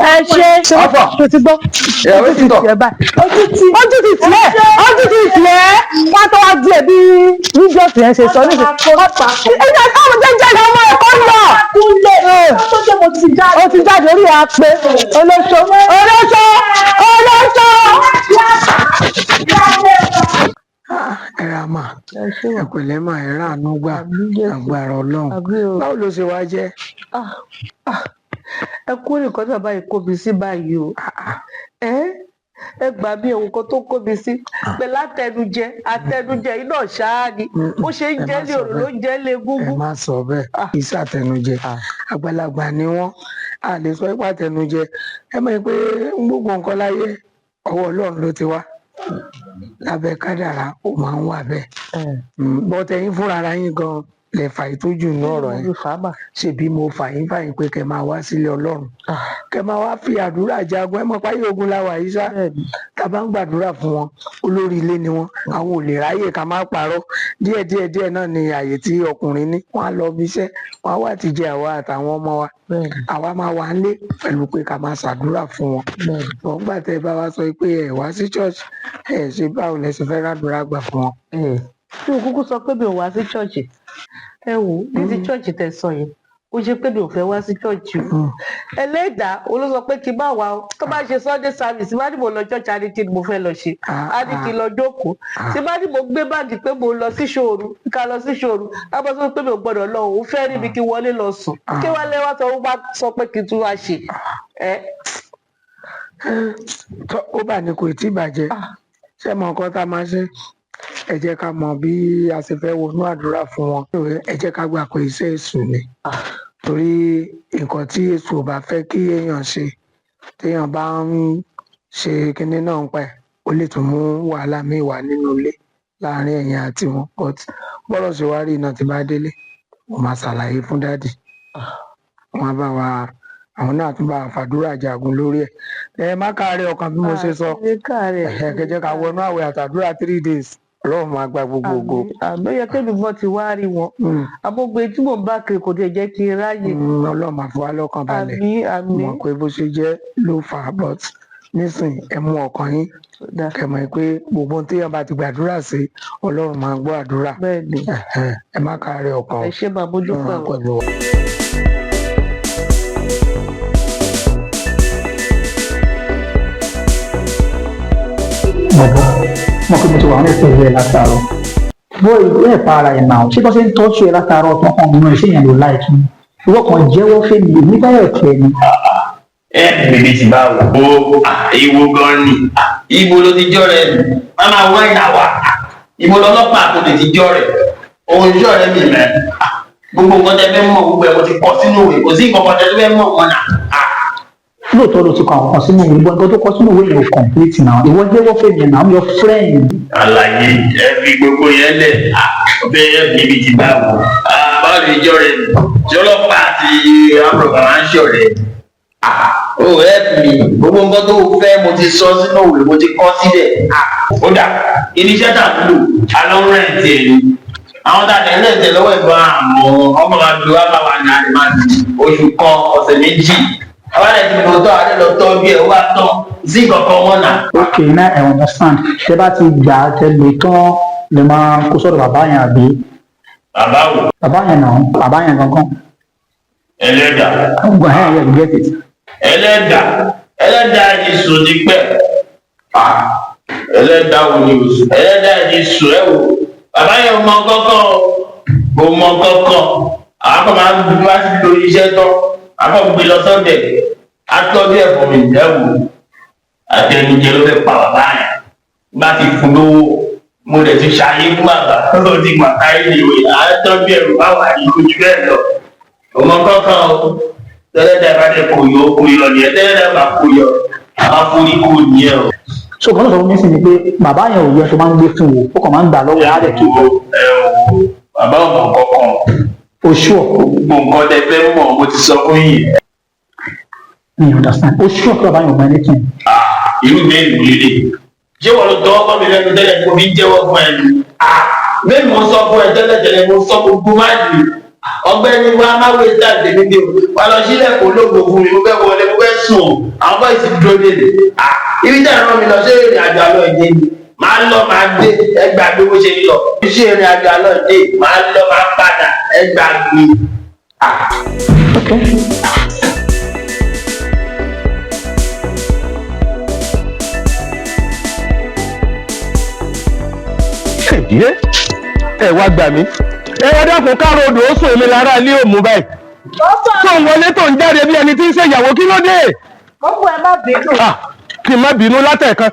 Ẹ ṣe. Alpha. Mo ti gbọ́. Ìyàwó ti tọ̀. Ojú ti tiẹ̀. Ojú ti tiẹ̀. Wọ́n tó wá díẹ̀ bí fídíọ̀tì yẹn ṣe sọ nísìnyí. Ẹ̀yin àti àwọn jẹ́jẹ́ ìyá ọmọ ẹ̀kọ́ ń lọ. Tó jẹ́ mo ti jáde. Ó ti jáde, orí wa pé olóṣó olóṣó olóṣó. Ẹ ra mà, ẹ pẹ̀lẹ́ mà, ẹ rà àánú gbà, agbára Ọlọ́run. Báwo ló ṣe wá jẹ́? Ẹ kú nǹkan tí bàbá yìí kó mi sí báyìí o. Ẹ ẹ gbà mí, ohun kan tó kó mi sí pẹ̀lú àtẹnujẹ, àtẹnujẹ yìí náà ṣáá ni ó ṣe ń jẹ́ ní òrò ló ń jẹ́ lé Ẹ gúngún. má sọ bẹ́ẹ̀, kì í ṣàtẹnujẹ, àgbàlagbà ni wọ́n, a lè sọ ipá àtẹnujẹ. Ẹ mọ̀ pé gbogbo nǹkan láyé, ọwọ́ Ọlọ́run ló ti wá, lábẹ́ kádàrá ó máa ń wà bẹ́ẹ̀. Bọ́tẹ̀ yín fúnra ara yín gan lè fà ìtójú inú ọ̀rọ̀ yẹn. Ṣèbí mo fà yín fà yín pé kẹ́ máa wá sílé Ọlọ́run, kẹ́ máa wá fi àdúrà jagun. Ẹ mọ̀ páyé ogun la wà yìí ṣá. Tá a bá ń gbàdúrà fún wọn, olórí ilé ni wọn, àwọn ò lè ráyè ká má parọ́. Díẹ̀ díẹ̀ díẹ̀ náà ni àyè tí ọkùnrin ní. Wọn á lọ bí iṣẹ́, wọn á wá ti jẹ àwa àtàwọn ọmọ wa, àwa máa wà ń lé pẹ̀lú pé ká máa ṣàdúrà fún wọn. Wọ́n gbà tẹ́ ẹ bá wa sọ pé ẹ wá sí church, ẹ ṣe báwo lẹ ṣe fẹ́ ràdúrà gbà fún wọn? Mi ò kúkú sọ pé mi ò wá sí ṣọ́ọ̀ṣì. Ẹ wò ó, ní ti ṣọ́ọ̀ṣì tẹ́ sọ yẹn, ó ṣe pé mi ò fẹ́ wá sí ṣọ́ọ̀ṣì o. Ẹlẹ́dàá olóò sọ pé kí n má wá o. Tó bá ṣe Sunday service, bá ní mo lọ ṣọ́ọ̀ṣì, á ní kí ni mo fẹ́ lọ ṣe, á ní kí n lọ jókòó. Tí bá ní mo gbé báàgì pé mo lọ sí ṣòru, ká lọ sí ṣòru, á bọ́ sọ pé mi ò gbọ́dọ̀ lọ, òun fẹ́ rí mi kí n wọlé lọ sùn. Kí wá lé wá sọ, ó bá sọ pé kí n tún wá ṣe ẹ. Tó ó bà ní kò tí ì bàjẹ́. Ṣé mọ nǹkan tá a máa ṣe? Ẹ jẹ́ ká mọ bí a ṣe fẹ́ wọnú àdúrà fún wọn. Ẹ jẹ́ ká gbà pé iṣẹ́ èṣù ni. Torí nǹkan tí èṣù ò bá fẹ́ kí èèyàn ṣe, téèyàn bá ń ṣe kinní náà ń pẹ́, ó lè tún mú wàhálà míì wá nínú ilé láàrin ẹ̀yin àti wọn. But bọ́rọ̀ ṣe wá rí iná, tí bá délé, mo máa ṣàlàyé fún daddy, wọn á bá wa, àwọn náà tún bá wa fàdúrà jagun lórí ẹ̀. Ẹ má káàárẹ̀ ọkàn bí mo ṣe sọ. Ẹ kẹjẹ ká wọnú àwẹ̀ àtàdúrà 3 days, Ọlọ́run máa gba gbogbo ògo. Àmì, ó yẹ kémi gan ti wá rí wọn. Àmọ́ tí mò ń bá kiri kò tiẹ̀ jẹ́ kí n ráyè. Ọlọ́run máa fi wá lọ́kàn balẹ̀. Àmín, àmín. Mọ̀ pé bó ṣe jẹ́ ló fà á, but nísìn, ẹ mú ọkàn yín, kẹ́ mọ̀ pé gbogbo ohun téèyàn bá ti gbàdúrà sí, Ọlọ́run máa gbọ́ àdúrà. Ẹ̀hẹ́n, ẹ má káàárẹ̀ ọkàn o. Ẹ ṣé bàbá, ojú Ọlọ́run á pẹ́ o. pẹ̀lú wa. Bọ̀bọ̀, mo kí mo ti wà ní pẹ̀lú ẹ látàárọ̀. Bọ́ ìwé ẹ̀ pa ara ẹ̀ náà, ṣé bá ṣe ń tọ́jú ẹ látàárọ̀ tó hàn nínú ẹ̀, ṣé yẹn ló láìkí ni? Ìwọ kan jẹ́wọ́ fẹ́mi, èmi báyọ̀ tẹ̀ ni. Ẹ bèbè tí bá wò ó, ìwo gan ni. Ibo ló ti jọ rẹ? Má máa wá ìnà wá. Ibo lọlọ́pàá tó lè ti jọ rẹ? Òun jọ rẹ mi mẹ. Gbogbo nǹkan tẹ fẹ́ mọ̀, gbogbo ẹ̀ mo ti kọ sínú ìwé. Kò sí nǹkan kan tẹ fẹ́ mọ̀ wọn nà. Lóòótọ́ ló ti kọ àwọn kan sínú ìwé, bọ́ nǹkan tó kọ sínú ìwé yẹn ò complete náà. Ìwọ jẹ́wọ́ fẹ́mi náà, I'm your friend. Àlàyé, ẹ fi gbogbo yẹn lẹ̀. Ọbẹ̀ ẹ bèbè tí bá wò ó, báwo lè jọ rẹ? Jọlọ́pàá àti amúrọ̀bà máa ń ṣọ̀rẹ́. Ó help me. Gbogbo nǹkan tó fẹ́, mo ti sọ sínú ìwé, mo ti kọ sílẹ̀. Ó dà, irinṣẹ́ tà ń lò, alọ́ rent ẹ̀ ni. Àwọn tá a dẹ̀ rent ẹ̀ lọ́wọ́ ẹ̀gbọ́n àmọ́ ọmọ máa lo wá wà ní àdè máa di oṣù kan, ọ̀sẹ̀ 2. Àwọn àdè ti lò tọ́, àdè lọ tọ́jú ẹ̀, ó wá tán sí kankan wọn nà. Okay, now I understand. Tẹ bá ti gbà á, tẹ lè tán, lè máa kó sọ́dọ̀ bàbá yẹn, àbí? Bàbá wò? Bàbá yẹn náà, bàbá yẹn gangan. Ẹlẹ́dà. Go ahead, yeah, you get it. Ẹlẹ́dà, ẹlẹ́dà ti sùn ti pẹ́. Ẹlẹ́dà wo ni o sùn? Ẹlẹ́dà ti sùn. Ẹ wò, bàbá yẹn ò mọ kankan o, kò mọ kankan. Àwọn kan máa ń gbé wá sí lórí iṣẹ́ tán, àwọn kan gbé lọ sọ́dẹ̀, atọ́jú ẹ̀ fún mi. Ẹ wò, àtẹnujẹ ló fẹ́ pa bàbá yẹn. Bá ti fún lówó, mo dẹ̀ ti ṣayé fún bàbá, ó ti gbà káyé ìwé àtọ́jú ẹ̀rù báwa ní ojú bẹ́ẹ̀ lọ. Kò mọ kankan o. Tẹ́lẹ̀dá bá dẹ̀ kò yọ, kò yọ nìyẹn. Tẹ́lẹ̀dá bá kò yọ, àbá forí kò nìyẹn o. So kan tó sọ fún mi sí ni pé bàbá yẹn ò yẹ tó máa ń gbé fún o, ó kàn máa ń gbà lọ́wọ́ ẹ̀, á dẹ̀ kí Ẹ wò, bàbá ò mọ kankan. O sure? Gbogbo nǹkan tẹ fẹ́ mọ̀, mo ti sọ fún yín. Mi understand. O sure pé bàbá yẹn ò mọ anything? Irú ìbéèrè wò lélẹ̀? Ṣé wọ́n ló tọwọ́ bọ́ mi lẹ́nu tẹ́lẹ̀ kó fi ń jẹ́wọ́ fún ẹ ni? Bẹ́ẹ̀ mo sọ fún ẹ tẹ́lẹ̀ tẹ́lẹ̀, mo sọ gbogbo máàlì. Ọ̀gbẹ́ni wa, má wé jáde níbi o, wà lọ sílẹ̀ kó lóògùn fún mi. Mo fẹ́ wọlé, mo fẹ́ sùn o. Àwọn bọ́ọ̀sì ti dúró dé mi. Ibi tẹ́ ẹ rán mi lọ, ṣé ìrìn àjò àlọ́ ìdè ni? Máa lọ, máa dé. Ẹ gbàgbé bó ṣe ń lọ. Ṣé ìrìn àjò àlọ́ ìdè? Máa lọ, máa padà. Ẹ gbàgbé. Okay. Yé, ẹ wá gbà mí. Ẹ wá dákun, káàró odò ó sùn, èmi lára ilé òmù báyìí tó ń wọlé tó ń jáde bí ẹni tí ń ṣe ìyàwó. Kí ló dé? Gbogbo ẹ, má bínú. Kí n má bínú látẹ̀kan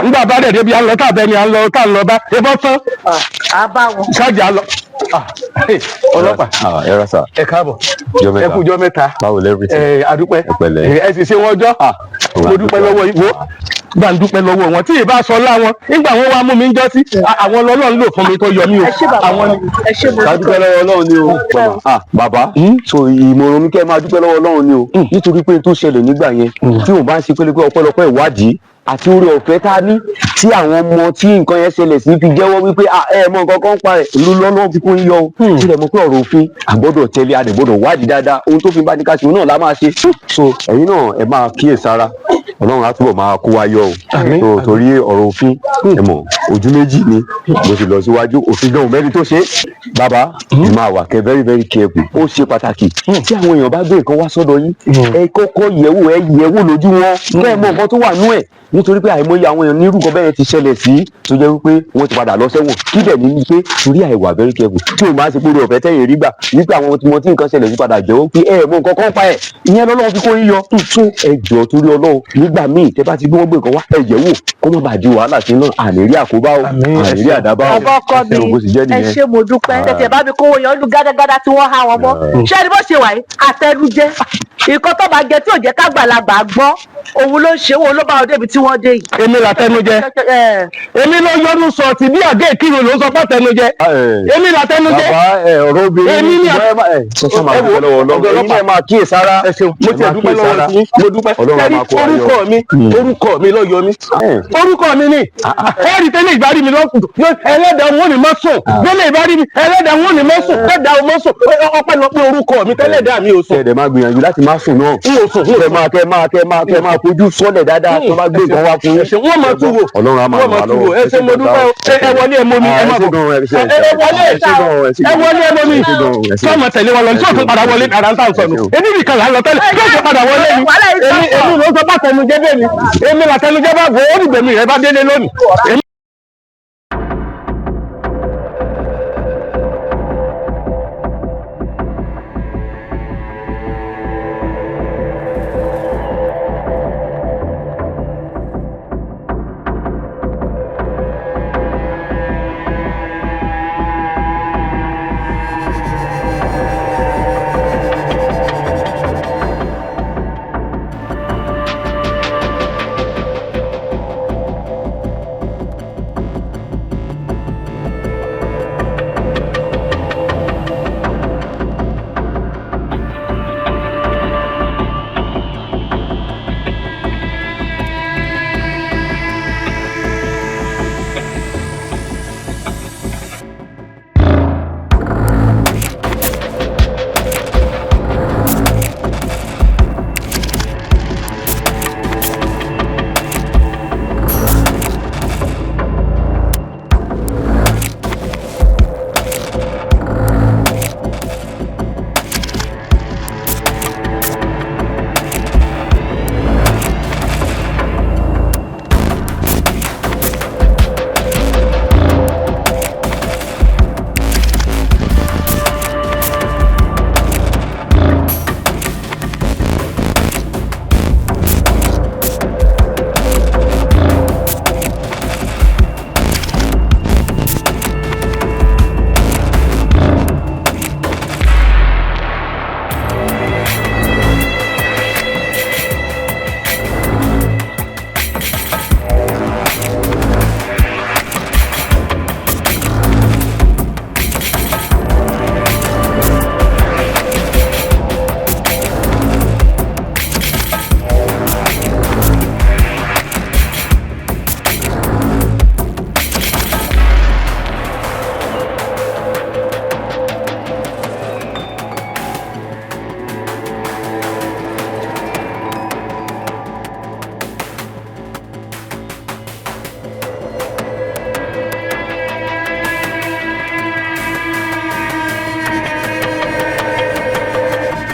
nígbà bá dẹ̀ débi à ń lọ tàbẹ́ ni à ń lọ tá à ń lọ bá ebọ́ tán. A bá wọn. Ṣáàjì à ń lọ. Ọlọ́pàá. Ẹ rà sà. Ẹ káàbọ̀. Jọ́ mẹ́ta. Ẹ kú jọ́ mẹ́ta. Báwo lẹ́rìí? Ẹ àdúpẹ́. Ẹ pẹ̀lẹ́. Ẹ sì ṣe wọ́n jọ́. Mo dúpẹ́ lọ́wọ́ yìí, wo gbà ń dúpẹ́ lọ́wọ́ wọn tí ìbá sọ láwọn nígbà wọn wá mú mi ń jọ́ sí àwọn Ọlọ́run lò fún mi tó yọ mí o, àwọn ni. Ká dúpẹ́ lọ́wọ́ Ọlọ́run ni o. Bàbá, so ìmọ̀ràn mi, kẹ́ ẹ máa dúpẹ́ lọ́wọ́ Ọlọ́run ni o, nítorí pé tó ṣẹlẹ̀ nígbà yẹn, tí òun bá ń ṣe pé ọpẹ́lọpẹ́ ìwádìí àti orí ọ̀fẹ́ tá a ní tí àwọn ọmọ tí nǹkan yẹn ṣẹlẹ̀ sí fi jẹ́wọ́ wípé ẹ mọ nǹkan kan pa ẹ̀ ló lọ́nà fi kún yọ o. Sílẹ̀ mọ̀ pé ọ̀rọ̀ òfin àgbọ́dọ̀ tẹ̀lé, a dẹ̀ gbọ́dọ̀ wádìí dáadáa. Ohun tó fi bá ní ká ṣe, òun náà la máa ṣe. So ẹ̀yin náà, ẹ máa kíyèsára. Ọlọ́run á túbọ̀ máa kó wa yọ o. So torí ọ̀rọ̀ òfin, ẹ mọ̀, ojú méjì ni. Mo sì lọ síwájú òfin gan mẹ́rin tó ṣe é. Bàbá, ẹ máa wà kẹ́ very very careful. Ó ṣe pàtàkì, tí àwọn èèyàn bá gbé nǹkan wá sọ́dọ̀ yín, ẹ kọ́kọ́ yẹ̀wò, ẹ yẹ̀wò lójú wọn kẹ́ ẹ mọ nǹkan tó wà nú ẹ̀, nítorí pé àìmọye àwọn èèyàn nírú nǹkan bẹ́ẹ̀ ti ṣẹlẹ̀ sí tó jẹ́ wípé wọ́n ti padà lọ sẹ́wọ̀n. Kí dẹ̀ ní pé torí àìwà very careful tí òun máa ń ṣe pé orí ọ̀fẹ́ tẹ̀yìn rí gbà wípé àwọn tí wọ́n tí nǹkan ṣẹlẹ̀ sí padà jẹ́wọ́ pé ẹ mọ nǹkan kan pa ẹ̀, ìyẹn lọ́lọ́run fi kó yín yọ. Tó ẹ jọ̀ọ́, torí Ọlọ́run, nígbà míì tẹ́ bá ti gbé wọ́n gbé nǹkan wá, ẹ yẹ̀ wò, kó má bàa di wàhálà sí náà, àní rí àkóbá. àkóbá o, àní rí àdábá o. Bàbá ọkọ mi, Ẹ ṣeun, bó ṣe jẹ́ ẹ nìyẹn. ṣé, mo dúpẹ́. Tètè bá mi kówó yan lu gádágádá tí wọ́n há wọn mọ́. Ṣé ẹni bó ṣe wà yìí, àtẹnujẹ nǹkan tó máa jẹ tí ò jẹ́ kágbàlagbà gbọ́, òun ló ń ṣe, òun ló bá wọn débi tí wọ́n dé yìí. Èmi làtẹnujẹ, èmi ló yọnu sọ ti bí àgé ìkírun ló ń sọ pàtẹnujẹ, èmi làtẹnujẹ. Bàbá ẹ, ọ̀rọ̀ obìnrin Èmi ni ẹ má- ẹ ṣe máa dúpẹ́ lọ́wọ́ Ọlọ́run, ẹ̀yin náà máa kíyè sára. Ẹ ṣeun, mo tiẹ̀ dúpẹ́ lọ́wọ́ yín, mo dúpẹ́. Ọlọ́run á Sẹ́rí, máa kó wa yọ. Orúkọ mi, orúkọ mi ló yọ mí, orúkọ mi ni ẹ̀rí tẹ́lẹ̀ ìbárí mi lọ́kùn, ẹlẹ́dàá wọn ò ní má sùn tẹ́lẹ̀ ìbárí mi, ẹlẹ́dàá wọn ò ní má sùn, ẹlẹ́dàá wọn má sùn. Ọpẹ́lọpẹ́ orúkọ mi, tẹ́lẹ̀dàá mi ò sùn. Kẹ́ ẹ dẹ̀ máa gbìyànjú láti má sùn náà. N ò sùn, n ò Kẹ́ máa kẹ́ máa kẹ́ máa kẹ́ máa fojú sọ́lẹ̀ dáadáa tó bá gbé nǹkan wá fún yín. Wọ́n máa tún wò. Ọlọ́run á máa Wọ́n ràn máa wá tún wò. lọ́wọ́. Ẹ ṣé, mo dúpẹ́ o. Ẹ wọlé, ẹ mọ mi, ẹ má bọ̀. Ẹ wọlé, ẹ wọlé, ẹ mọ mi. Sọ́ọ̀mọ̀ tẹ̀lé wọn lọ tí òtún padà wọlé ara ń tà sọnù. Ebi nìkan là ń lọ tẹ́lẹ̀ kí òtún padà wọlé ni. Èmi ló sọ bá tẹnujẹ́ bẹ́ẹ̀ ni, èmi là tẹnujẹ́ bá wò ó, dìgbẹ̀mí rẹ bá délé lónìí. Èmi